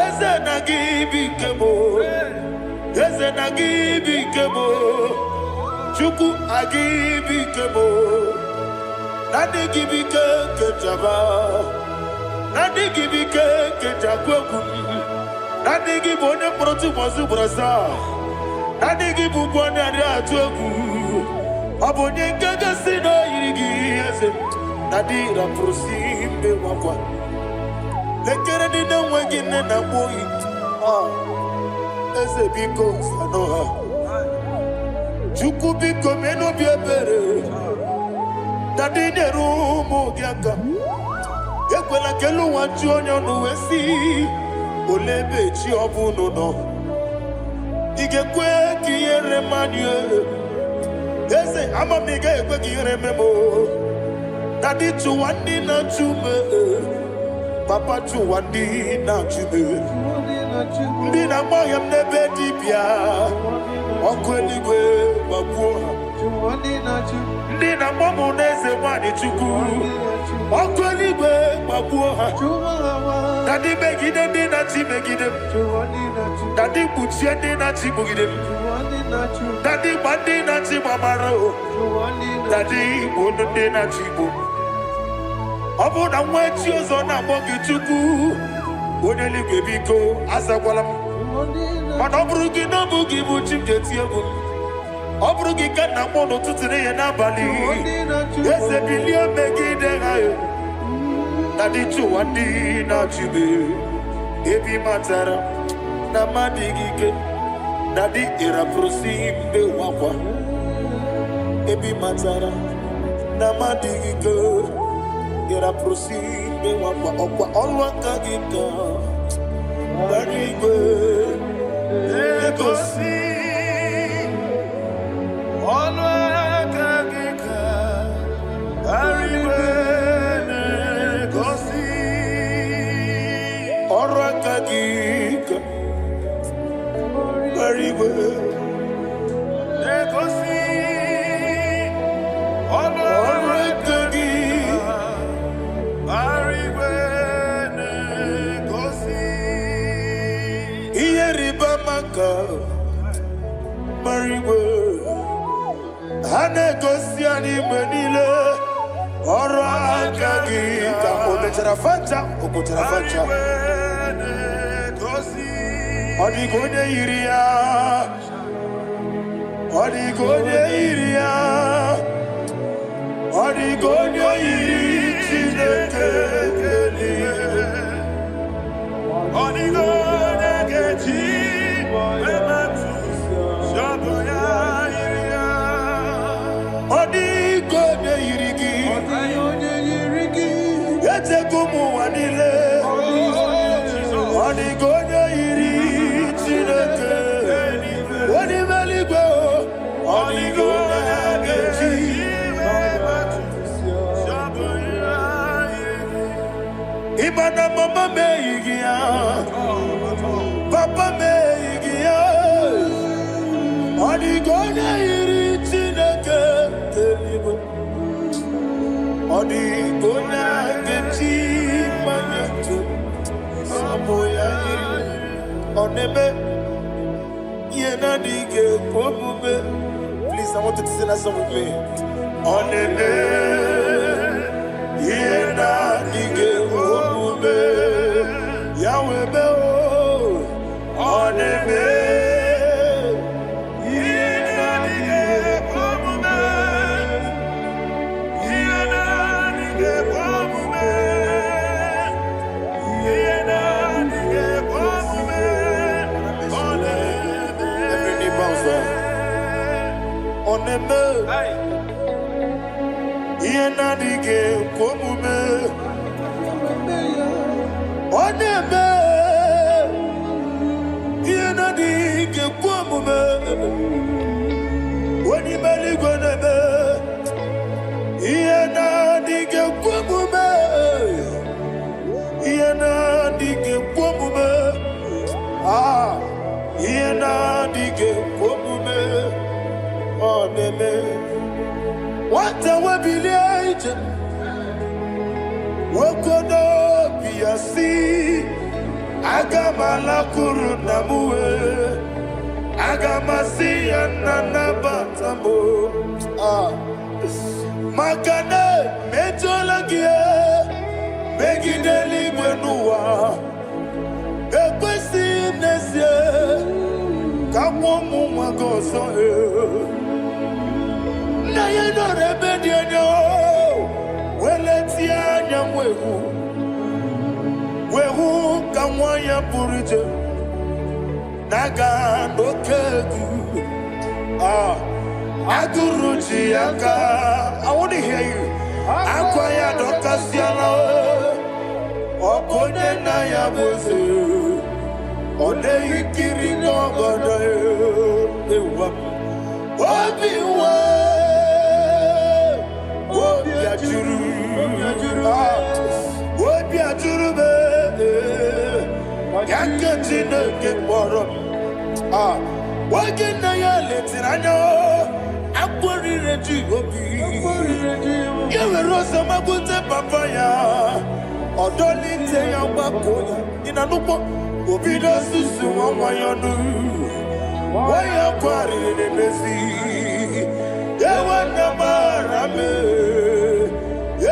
Speaker 1: Eze na gị bụ ike m. Eze na gị bụ ike m. Chukwu agị bụ ike m. Naanị gị bụ ike nke njaba. Naanị gị bụ ike nke njakwu egwu m. Naanị gị bụ onye mkpọrọ tụbọsị ugboro asaa. Naanị gị bụ ụgwọ onye adịghị atụ egwu. Ọ bụ onye nke gosi na o yiri gị eze. Na dị rapụrụ si mbe wakwa. Lekere ndị na-enweghị nne na nwa oyi. Eze biko sanụ ha. Chukwu biko mee n'obi ebere. Na ndị nyere ụmụ gị aka. Ekwela ka elu ụwa ju onye ọnụ wee sị, olee ebe chi ọ bụ unu nọ? Ị ga-ekwe ka ihere mmadụ Eze, ama m na ị gaghị ekwe ka ihere mee m o. Na dị chụwa ndị na-achụ m, papa chụwa ndị na-achụ m. Ndị na-agba ọhịa m n'ebe dibịa, ọkụ eluigwe gbagbuo ha. Ndị na-agba m n'eze nwanyị Chukwu, ọkụ eluigwe gbagbuo ha. Na ndị megide ndị na-achị megide m. Na ndị kpuchie ndị na-achị kpugide m. Na ndị gba ndị na-achị gbamara o. Na ndị gbuo ndị na-achị gbu. Ọ bụrụ na nwa echi ọzọ na-akpọ gị Chukwu, onye eluigwe biko azakwala m. Mana ọ bụrụ gị na ọ bụ gị bụ chi m ga-eti egwu m. Ọ bụrụ gị ka nna m n'ụtụtụ n'ehihie n'abalị. Eze bilie megide ha e. Na dị chụwa ndị na-achụ m. Ebi matara na mmadụ gị ike. Na dị ịrapụrụ si mbe wakwa. Ebi matara na mmadụ gị ike. Ịrapụrụ si mbe wakwa. Ọkwa ọrụ aka gị ka gbara igwe
Speaker 2: na-egosi ọnụ aka gị ka eluigwe na-egosi.
Speaker 1: Ọrụ aka gị ka gbara igwe
Speaker 2: na-egosi ọnụ
Speaker 1: ọrụ aka gị
Speaker 2: eluigwe na-egosi.
Speaker 1: Ihe rịba ama ka gbara igwe ha na-egosi anyị mgbe niile. Ọrụ aka gị ka o mechara facha, o kpochara facha.
Speaker 2: Eluigwe na-egosi.
Speaker 1: Ọ dịghị onye yiri ya, ọ dịghị onye yiri ya, ọ dịghị onye yiri Chineke eluigwe.
Speaker 2: Ọ dịghị onye ga-eji emetụ sọbụ ya yiri ya.
Speaker 1: Ọ dịghị onye yiri gị. Echego m ụwa niile, ọ dịghị onye yiri Chineke onye ime eluigwe o. Ọ dịghị onye ga-eji
Speaker 2: Sọbụ ya yiri.
Speaker 1: Ịma na mama m eyighị ya, papa m eyighị ya, ọ dịghị onye yiri Chineke eluigwe. Ọ dịghị onye ga-eji mmanya tụ. ya yiri. Ọ na-eme ihe na-adịghị ekwe omume. Please, I want you to sing that song with me. Ọ na-eme ihe na-adịghị ekwe omume. Ya wee mee o. Ọ na-eme
Speaker 2: Ihe na-adịghị ekwe omume. Ihe na-adịghị ekwe omume. Ihe na-adịghị ekwe omume. Ọ na-eme.
Speaker 1: Every knee bows down. Ọ na-eme ihe na-adịghị ekwe omume. Ọ na-eme ihe na-adịghị ekwe omume. Onye ime eluigwe na-eme ihe na-adịghị ekwe omume. Ihe na-adịghị ekwe omume. Ah, ihe na-adịghị ekwe omume. Ọ na-eme. Nwata webilie ije, nwoke n'obi ya si, aga m alakwuru nna m wee, aga m asị ya, nna, nabata m o. Ah. Maka na emejọla gị megide eluigwe n'ụwa, ekwesịghị m n'ezie ka nwa ụmụ nwa gị ọzọ. Ee. Nna ya nọrọ ebe dị anya weletie anya wee hụ ka nwa ya pụrụ iche na-aga n'oke egwu. Ah, agụrụ ji ya aka. I want to hear you. Akwa ya dọkasịala. Ọ bụ onye nna ya bụ eze, ọ dịghị nkiri n'ọgọdọ ewa. Obi nwe obi ajụrụ. Ah, obi ajụrụ m ya nke Chineke kpọrọ m. Ah, oge nna ya letiri anya, akpọrire ji obi ya were ọsọ magbute papa ya, ọdọlite ya, gbakọ ya. Ị na-anụkpọ obido susu nwa nwa ya ọnụ, nwa ya kwarịrị n'emezi. Ewo, nna, gbaghara m.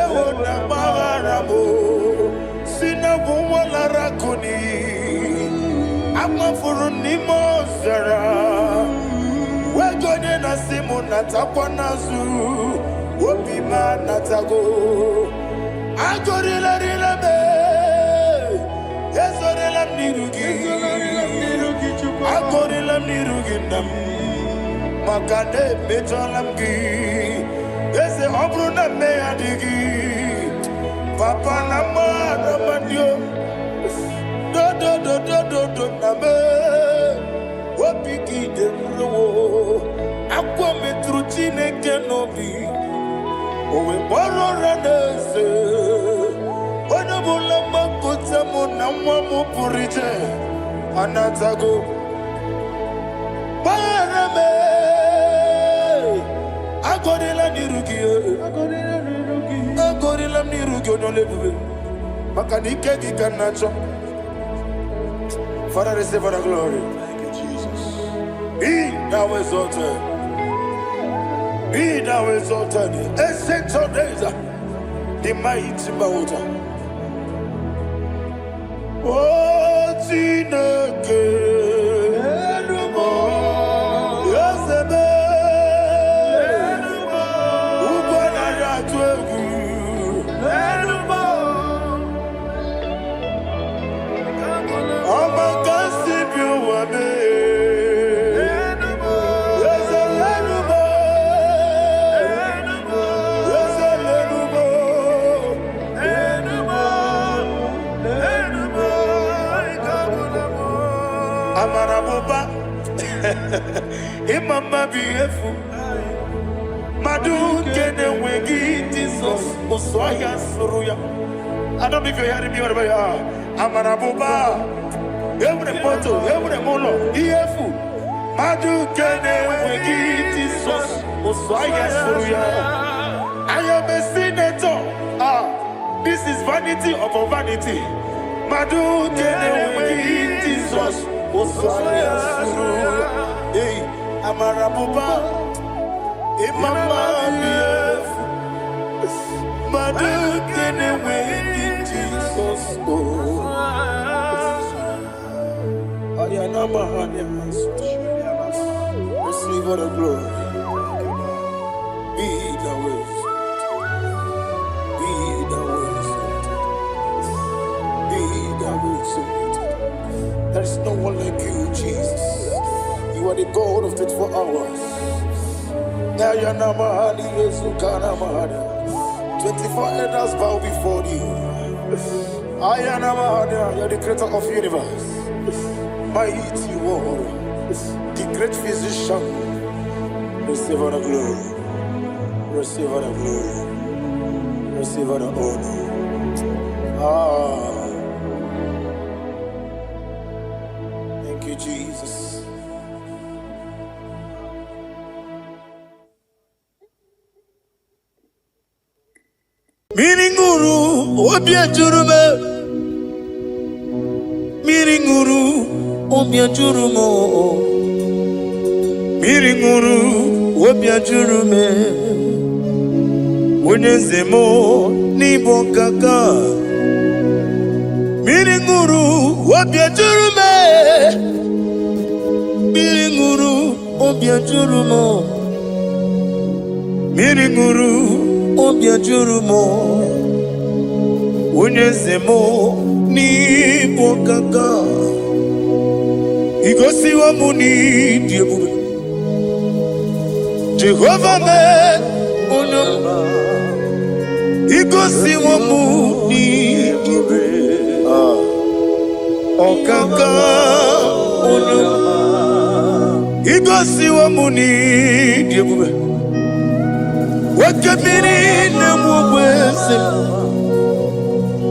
Speaker 1: Ewo, nna, gbaghara m. Si na bụ nwa lara akụ n'iyi, amafuru n'ime ọzara, wego onye na-asị m natakwa n'azụ, obi m anatago. Agọrịlarịla m, ezorela m n'iru gị. Agọrịla m n'iru gị, nna m, maka na emejọla m gị, eze. Ọ bụrụ na mmehie adịghị, papa, na mmadụ amadị dodododododo na m, obi gị dị nrowo. Akwa metụrụ Chineke n'obi, o wee kpọrọ ụra n'eze. Onye ọbụla mgbakọta mụ na nwa m pụrụ iche anatago. Gbaghara m, agọrịla n'iru gị, agọrịla m n'iru gị, onye ọla ebube, maka na ike gị ka m na-achọ. Father, receive the glory.
Speaker 3: Thank you, Jesus.
Speaker 1: Be thou exalted. Be thou exalted. Ancient of days, the mighty water. Oh, Chineke, Eze m, ugwu anaghị atụ egwu. Ọma ka si bi ụwa mee. Eze lenu m, Eze lenu m. Amara m ụba, ịma mma bụ ihe efu. Mmadụ nke na-enweghị Jizọs, ụsụ ọhịa sụrụ ya. I don't know if you're hearing me wherever you are. Amara m ụba, enwere m moto, enwere m ụlọ, ihe efu. Mmadụ nke na-enweghị Jizọs, ụsụ ọhịa sụrụ ya. I am a senator. Ah, this is vanity upon vanity. Mmadụ nke na-enweghị Osaya suru ya. Hey, amara bụba, ịma mma dị efu. Mmadụ nke na-enweghị Jizọs o. Ayanama hania. Receive all the glory. Be thou exalted. Be thou exalted. Be thou exalted. There is no one like you, Jesus. You are the God of 24 hours. Ayanama hania zukana mahania. 24 elders bow before you. Ayanama hania, you are the creator of universe. Mighty warrior, the great physician. Receive all the glory. Receive all the glory. Receive all the honor. Ah, thank you, Jesus. Mmiri ṅụrụ obi ejuru m. Mmiri ṅụrụ obi ejuru m. Mmiri ṅụrụ obi ejuru m. Onye eze m n'ịbụ ọkaka. Mmiri ṅụrụ obi ejuru m. Mmiri ṅụrụ obi ejuru m. Mmiri ṅụrụ obi ejuru m. Onye eze m n'ịbụ ọkaka. Igosiwo m n'ịdị ebube. Jehova mee onye ọma. Igosiwo m n'ịdị ebube. Ah, ọkaka onye ọma. Igosiwo m n'ịdị ebube. Oke mmiri na-egbu ogbe eze m.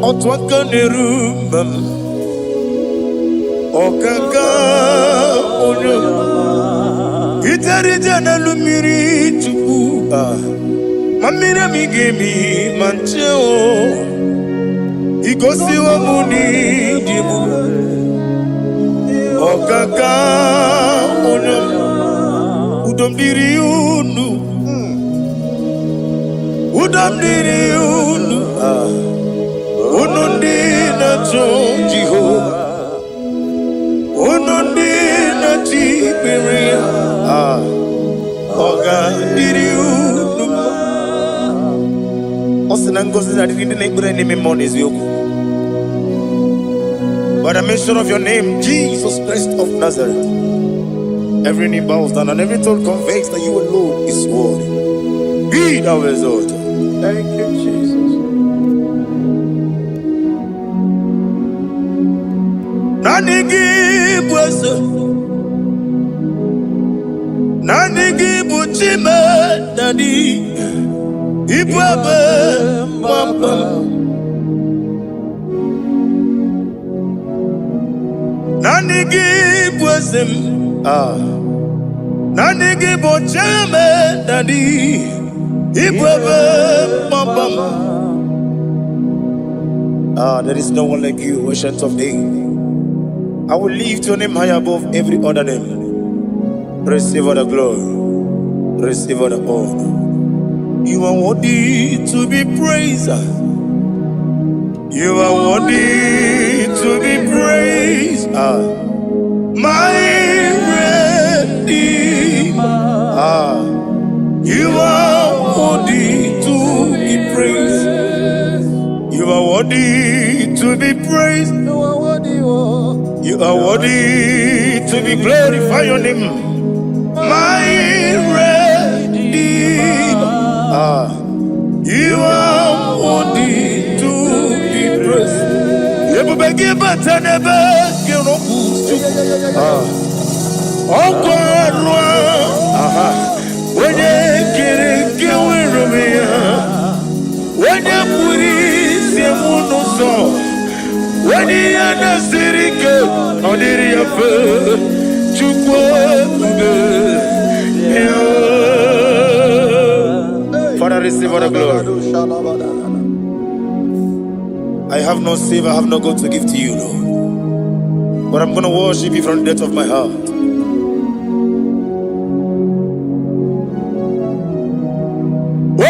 Speaker 1: Otu aka na-eru mba m. Ọkaka onye ọma. Ijere ije n'elu mmiri Chukwu. Ah, ma mmiri emi ga-emi ma nche o. Igosiwo m n'ịdị ebube. Ọkaka onye ọma. Udo m dịrị unu. Udo m dịrị unu. Ah, unu ndị na-achọ Jehova. Unu ndị na-achọ ikpere ya. Ah, ọ ga-adịrị unu mma. Ọ sị na ngọzi na-adịrị ndị na-ekpere n'ime mmụọ na eziokwu. By the mention of your name, Jesus Christ of Nazareth, every knee bows down and every tongue confesses that you alone is worthy. Be thou exalted.
Speaker 4: Thank you, Jesus.
Speaker 1: Naanị gị bụ eze, naanị gị bụ Chime Daddy, ịbụ ebe mgbaba m. Naanị gị bụ eze m. Ah. Naanị gị bụ Chime Daddy, ịbụ ebe mgbaba m. Ah, there is no one like you, Ancient of Days. I will lift your name high above every other name. Receive all the glory. Receive all the honor. You are worthy to be praised. You are worthy to be praised. Ah, my Redeemer. Ah, you are worthy to be praised. You are worthy to be praised.
Speaker 4: You are worthy, oh.
Speaker 1: You are worthy to be glorified. Your name, my Redeemer. Ah, you are worthy to be praised. Ebube gị bata n'ebe gị rọpụ Ah, ọkwa arụ aha onye kere nke nwere onwe ya onye kpụrụ isi m n'ụzọ onye ihe na-esiri ike ọ dịrị ya mfe Chukwu ebube ya. Father, receive all the glory. I have no silver, I have no gold to give to you, Lord. But I'm going to worship you from the depth of my heart.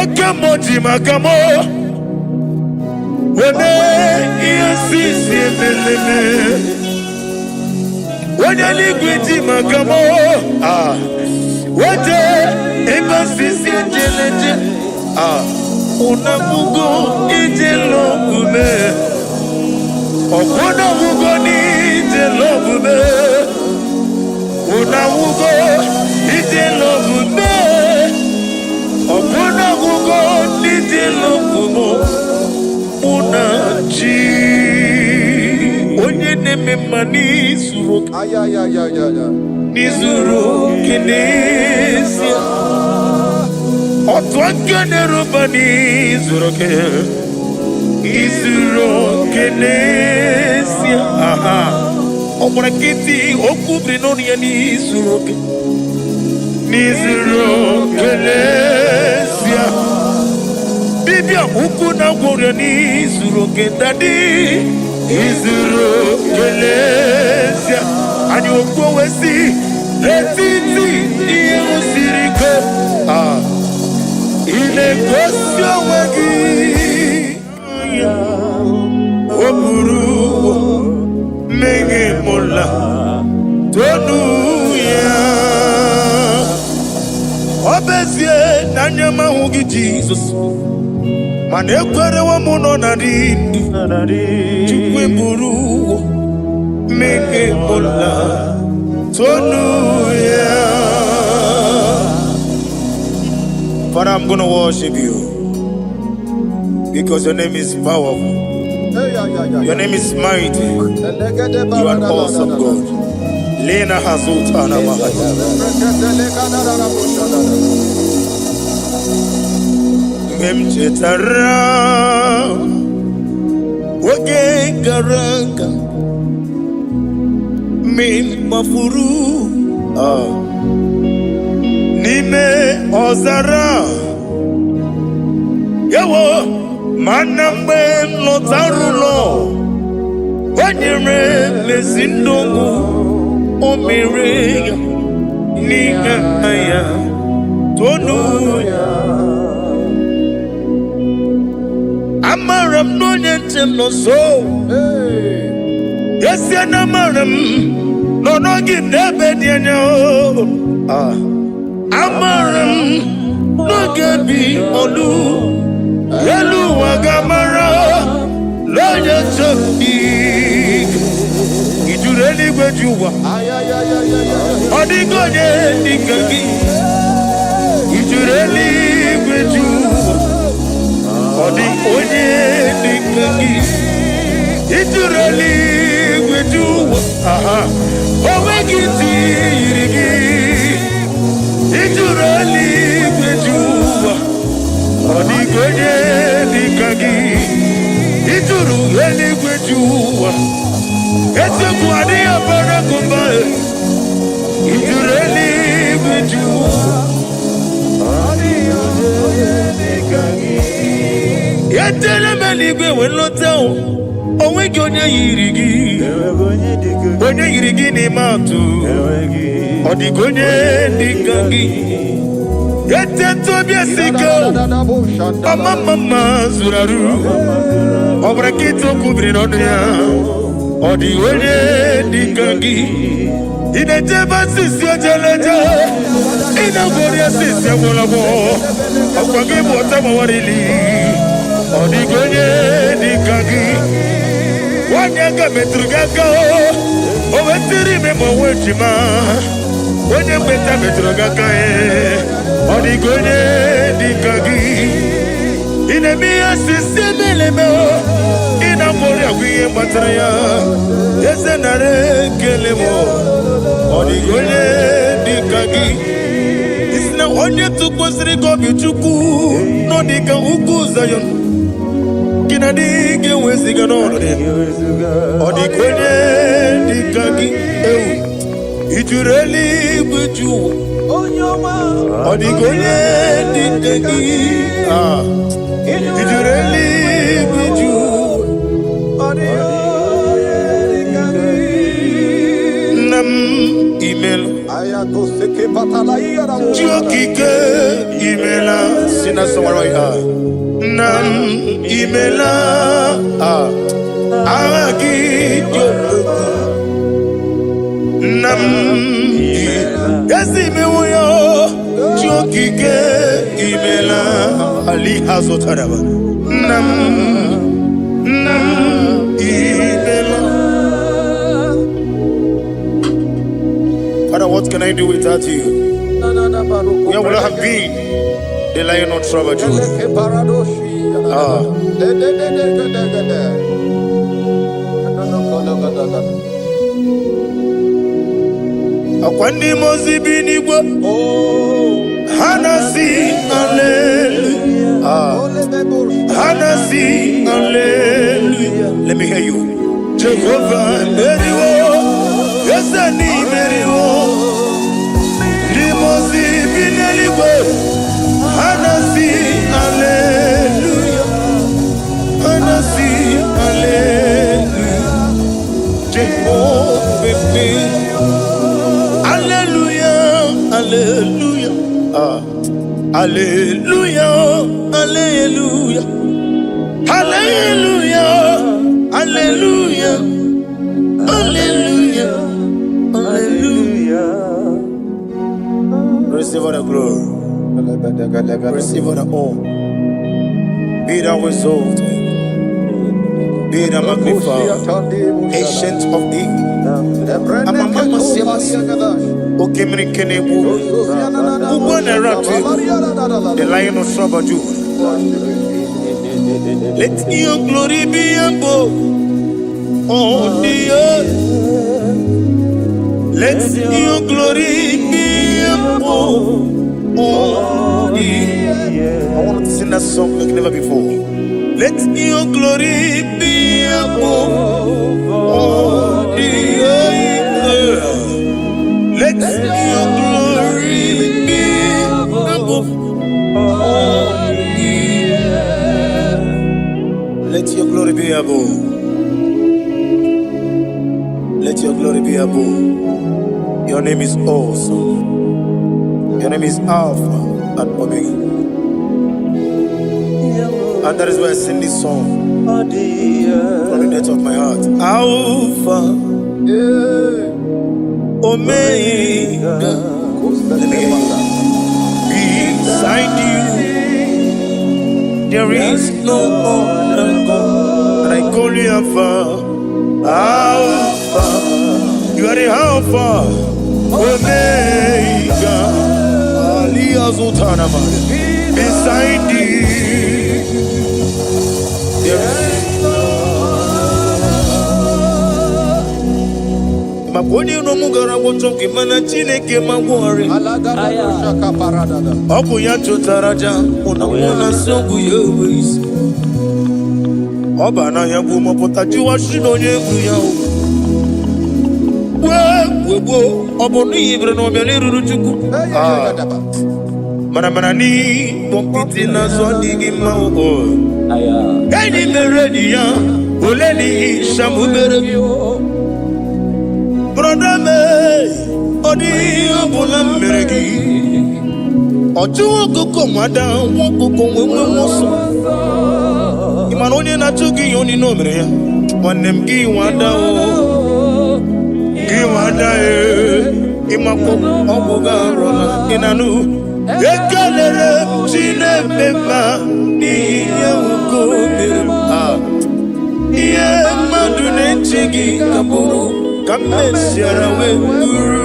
Speaker 1: Oke mmụọ ji maka mụ weme ihe sisi emeleme. Onye eluigwe ji maka mụ ah wete ebe sisi ejeleje ah unabugo ije lọgbume ọkwụnabugo n'ije lọgbume unabugo ije lọgbume ọkwụnabugo n'ije lọgbume mụ na chi onye na-eme mma n'izuru oke
Speaker 4: Ayayayayaya.
Speaker 1: n'izuru oke n'ezie otu aka na-eruba n'izuru oke izuru oke n'ezie aha ọ gbara nkịtị okwu biri n'ọnụ ya n'izuru oke n'izuru oke n'ezie dibịa ukwu na gwọrọ n'izuru oke daddy izuru oke n'ezie anyị okwu wee si n'etiti ihe siri ike ah ị na-egosi onwe gị o buru mmehie mụla tonu ya ọ bụ ezie na anya m ahụ gị Jizọs mana ekwerewo m nọ na dị ndụ Chukwu eburu mmehie mụla tonu ya. Father, I'm going to worship you because your name is powerful. Your name is mighty. You are an awesome God. Lena Hazutana Mahaya. Mgbe m chetara oge gara aga mgbe m gbafuru n'ime ọzara ewo mana mgbe m lọtara ụlọ o nyere m ezi ndụ o mere ya n'ihe ya tonu ya amara m na onye nche m nọ nso esie na amara m nọ n'oge m n'ebe dị anya o. Ah. Amara m n'oge bi olu elu ụwa ga-amara n'onye nche m dị ijuru eluigwe ji ụwa ọ dịghị onye dịka gị ijuru eluigwe ji ụwa ọ dị onye dịka gị ijuru eluigwe ji ụwa aha o nweghị ntị yiri gị ijuru eluigwe ji ụwa ọ dịghị onye dịka gị ijuru eluigwe ji ụwa eziokwu adịghị abara gụmba ijuru eluigwe ji ụwa etela m eluigwe wee lọta o onweghị onye yiri gị onye yiri gị n'ime atụ ọ dịghị onye dịka gị eteta obi esi ike ọma mma mma zuru arụ ọ bụrụ nkịta okwu biri n'ọnụ ya ọ dịghị onye dịka gị ị na-ejebe asịsị ojeleje ị na-agwọrị asịsị agwọrọgwọ ọkwa gị bụ ọta gbawarili ọ dịghị onye dịka gị nwanyị aka metụrụ gị aka o wetiri ime ma onwe ejima onye mgbeta metụrụ gị aka ọ dịghị onye dịka gị ị na-eme ihe asịsị emeleme ị na-agwọrị agwụ ihe gbatara ya eze nara ekele m ọ dịghị onye dịka gị isi na onye tụkwasịrị gị obi Chukwu nọ dịka ugwu Zayọn gị na dị ga-eweziga n'ọnọdụ ya ọ dịka onye dịka gị ewu ijuru eluigwe ju ụwa ọ dịka onye dịka gị ah ijuru eluigwe ju ụwa. Chi okike, imela. Sing that song right now. Nna m, imela. Ah. Aha gị dị omimi. Nna m, ezi mewo ya. Chi okike, imela. Ali azụtaraba. Nna m, nna m, imela. Father, what can I do without you? Where would I have been? The Lion of tribe of Judah. Ah. Akwa ndị mmụọ ozi bi n'igwe ha na-asị hallelujah. Ah. Ha na-asị hallelujah. Let me hear you. Jehovah meriwo, eze n'imeriwo. Ndị mmụọ ozi bi n'eluigwe ha na-asị hallelujah. Ha na-asị hallelujah. Jehovah meriwo. Hallelujah, hallelujah. Ah. Hallelujah, hallelujah. Hallelujah, hallelujah, hallelujah, hallelujah. Receive all the glory, receive all the honor. Be thou exalted, be thou magnified, Ancient of Days. Okemiri Kenebu, the Lion of tribe of Judah. Let your glory be above on the earth. Let your glory be above on the earth. I want to sing that song like never before. Let your glory be above on the earth. Let your glory be above on the earth. Let your glory be above. Let your glory be above. Your name is awesome. Your name is Alpha and Omega. And that is why I sing this song from the depth of my heart. Alpha, Omega. Let me hear you. Beside you, there is no other God. And I call you Alpha, Alpha. You are the Alpha, Omega. Ali Azutanama. Beside you, there is. Maka onye iro m gara gwọchọ gị, mana Chineke ma gwọrị. Ọ bụ ya chụtara aja mụ na mụ na nsị ọgwụ ya enwe isi. Ọ ba n'ahịa bụ mọpụta jụwa shi na onye egwu ya o. Wee wee gbuo, ọ bụ n'ihi bere na ọbịa n'eruru Chukwu. Ah, mana mana n'ịkpọ nkịtị n'azụ adịghị mma o. Enyi mere enyi ya ole n'ihi shamubere. Brother me, ọ dịghị ihe ọbụla m mere gị. Ọ chụwa ọkụkọ nwada nwa ọkụkọ nwee nwe ọsọ. Ị ma na onye na-achụ gị ihe onye o mere ya. Nwanne m, gị nwada o, gị nwada e, ịmakwa ọgwụ gị arụla ị na-anụ. Ekelere m Chineke mma n'ihi ihe nwoke o mere m. Ah. Ihe mmadụ na-eche gị ka bụrụ ka m mesiara wee bụrụ.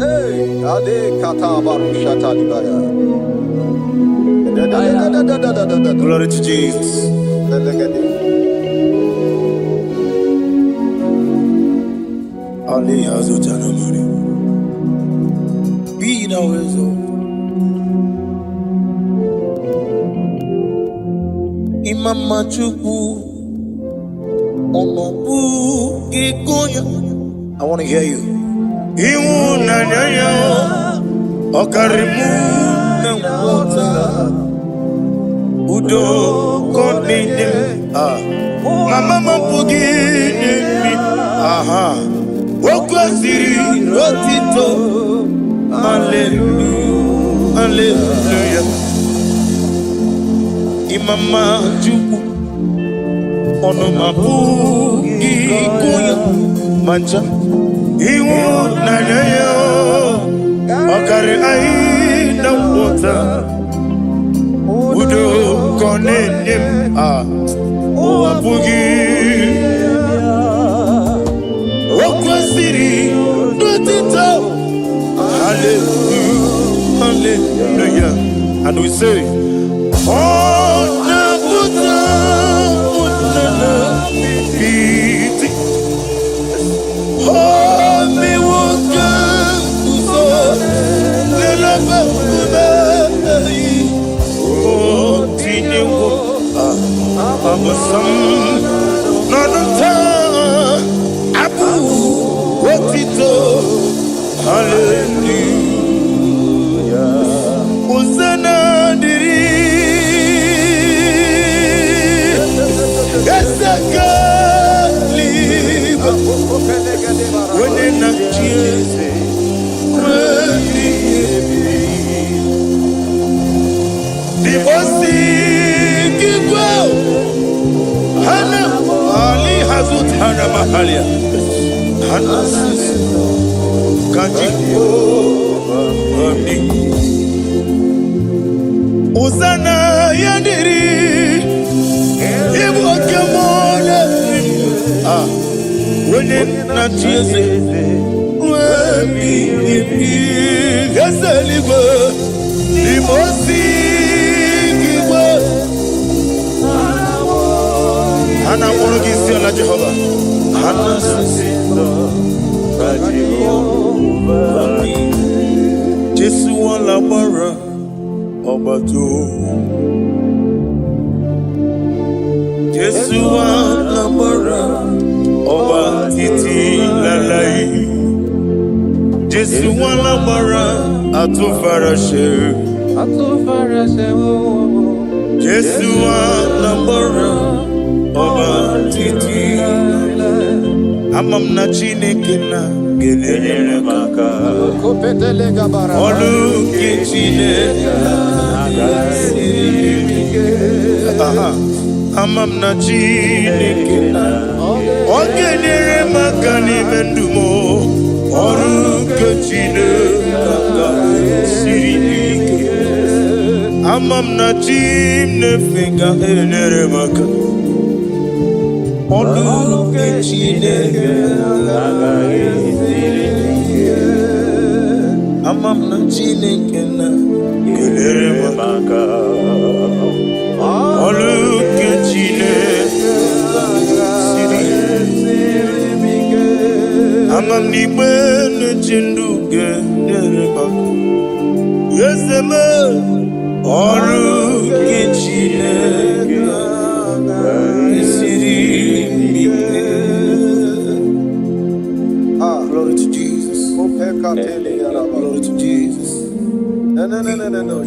Speaker 4: Hey, Ade kata barusha talibaya. Da da da da da da da da da.
Speaker 1: Glory to Jesus.
Speaker 4: Delegede.
Speaker 1: Ali Azutanamari. Be thou exalted. Imama Chukwu, ọnọbụ gị ya. I want to hear you. Ịhụnanya ya ọ karịrị mụ na nghọta. Udo ka ọ na-enye m. Ah. Mama m apụghị inye m. Aha. Okwu Kwesịrị otito. Hallelujah, hallelujah. Ịmama Chukwu, ọnụ ma apụghị ịgụ ya ma ncha. Ịhụnanya ya ọ karịrị anyị na nghọta. Udo ka ọ na-enye m a ụwa apụghị. O kwesịrị n'otito. Hallelujah, hallelujah. And we say, ọ na-apụta na iti o mewo ka nguzo n'elebe nkume o tinyewo abụsam n'ọnụ taa abụ otito. Hallelujah. Hosanna dịrị eze eluigwe, onye na-achị eze ruo ebighị ebi. Dibosi igwe hana ali hazutana mahalia hana sisi kaji ami. Hosanna ya dịrị ịbụ oke mmụọ na-eri ah onye na-achị eze ruo ebighị ebi, eze eluigwe. N'ime osi igwe ha na-akpọrọ gị isi ala, Jehova, ha na-asị ka Jehova dị. Jesu wala gbara ọgbata. Jesu wala gbara ọba títí láláì. Jésù wala gbara àtúnfaraṣe. Jésù wala gbara ọba títí. Ama m na Chineke na ga-enyere m aka. Ọlụ nke Chineke siri ike. Aha. Ama m na Chineke na ọ ga-enyere m aka n'ime ndụ m. Ọrụ nke Chineke aka siri ike. Ama m na chi m na-efe ga-enyere m aka. Ọrụ nke Chineke agaghị ike. Ama m na Chineke na ga-enyere m aka. Ọrụ nke Chineke siri. Ama m n'igbe na-eche ndụ ga-enyere m aka. Eze m, ọrụ nke Chineke siri ike. Glory to Jesus. Glory to Jesus.
Speaker 4: No, no, no, no, no, no.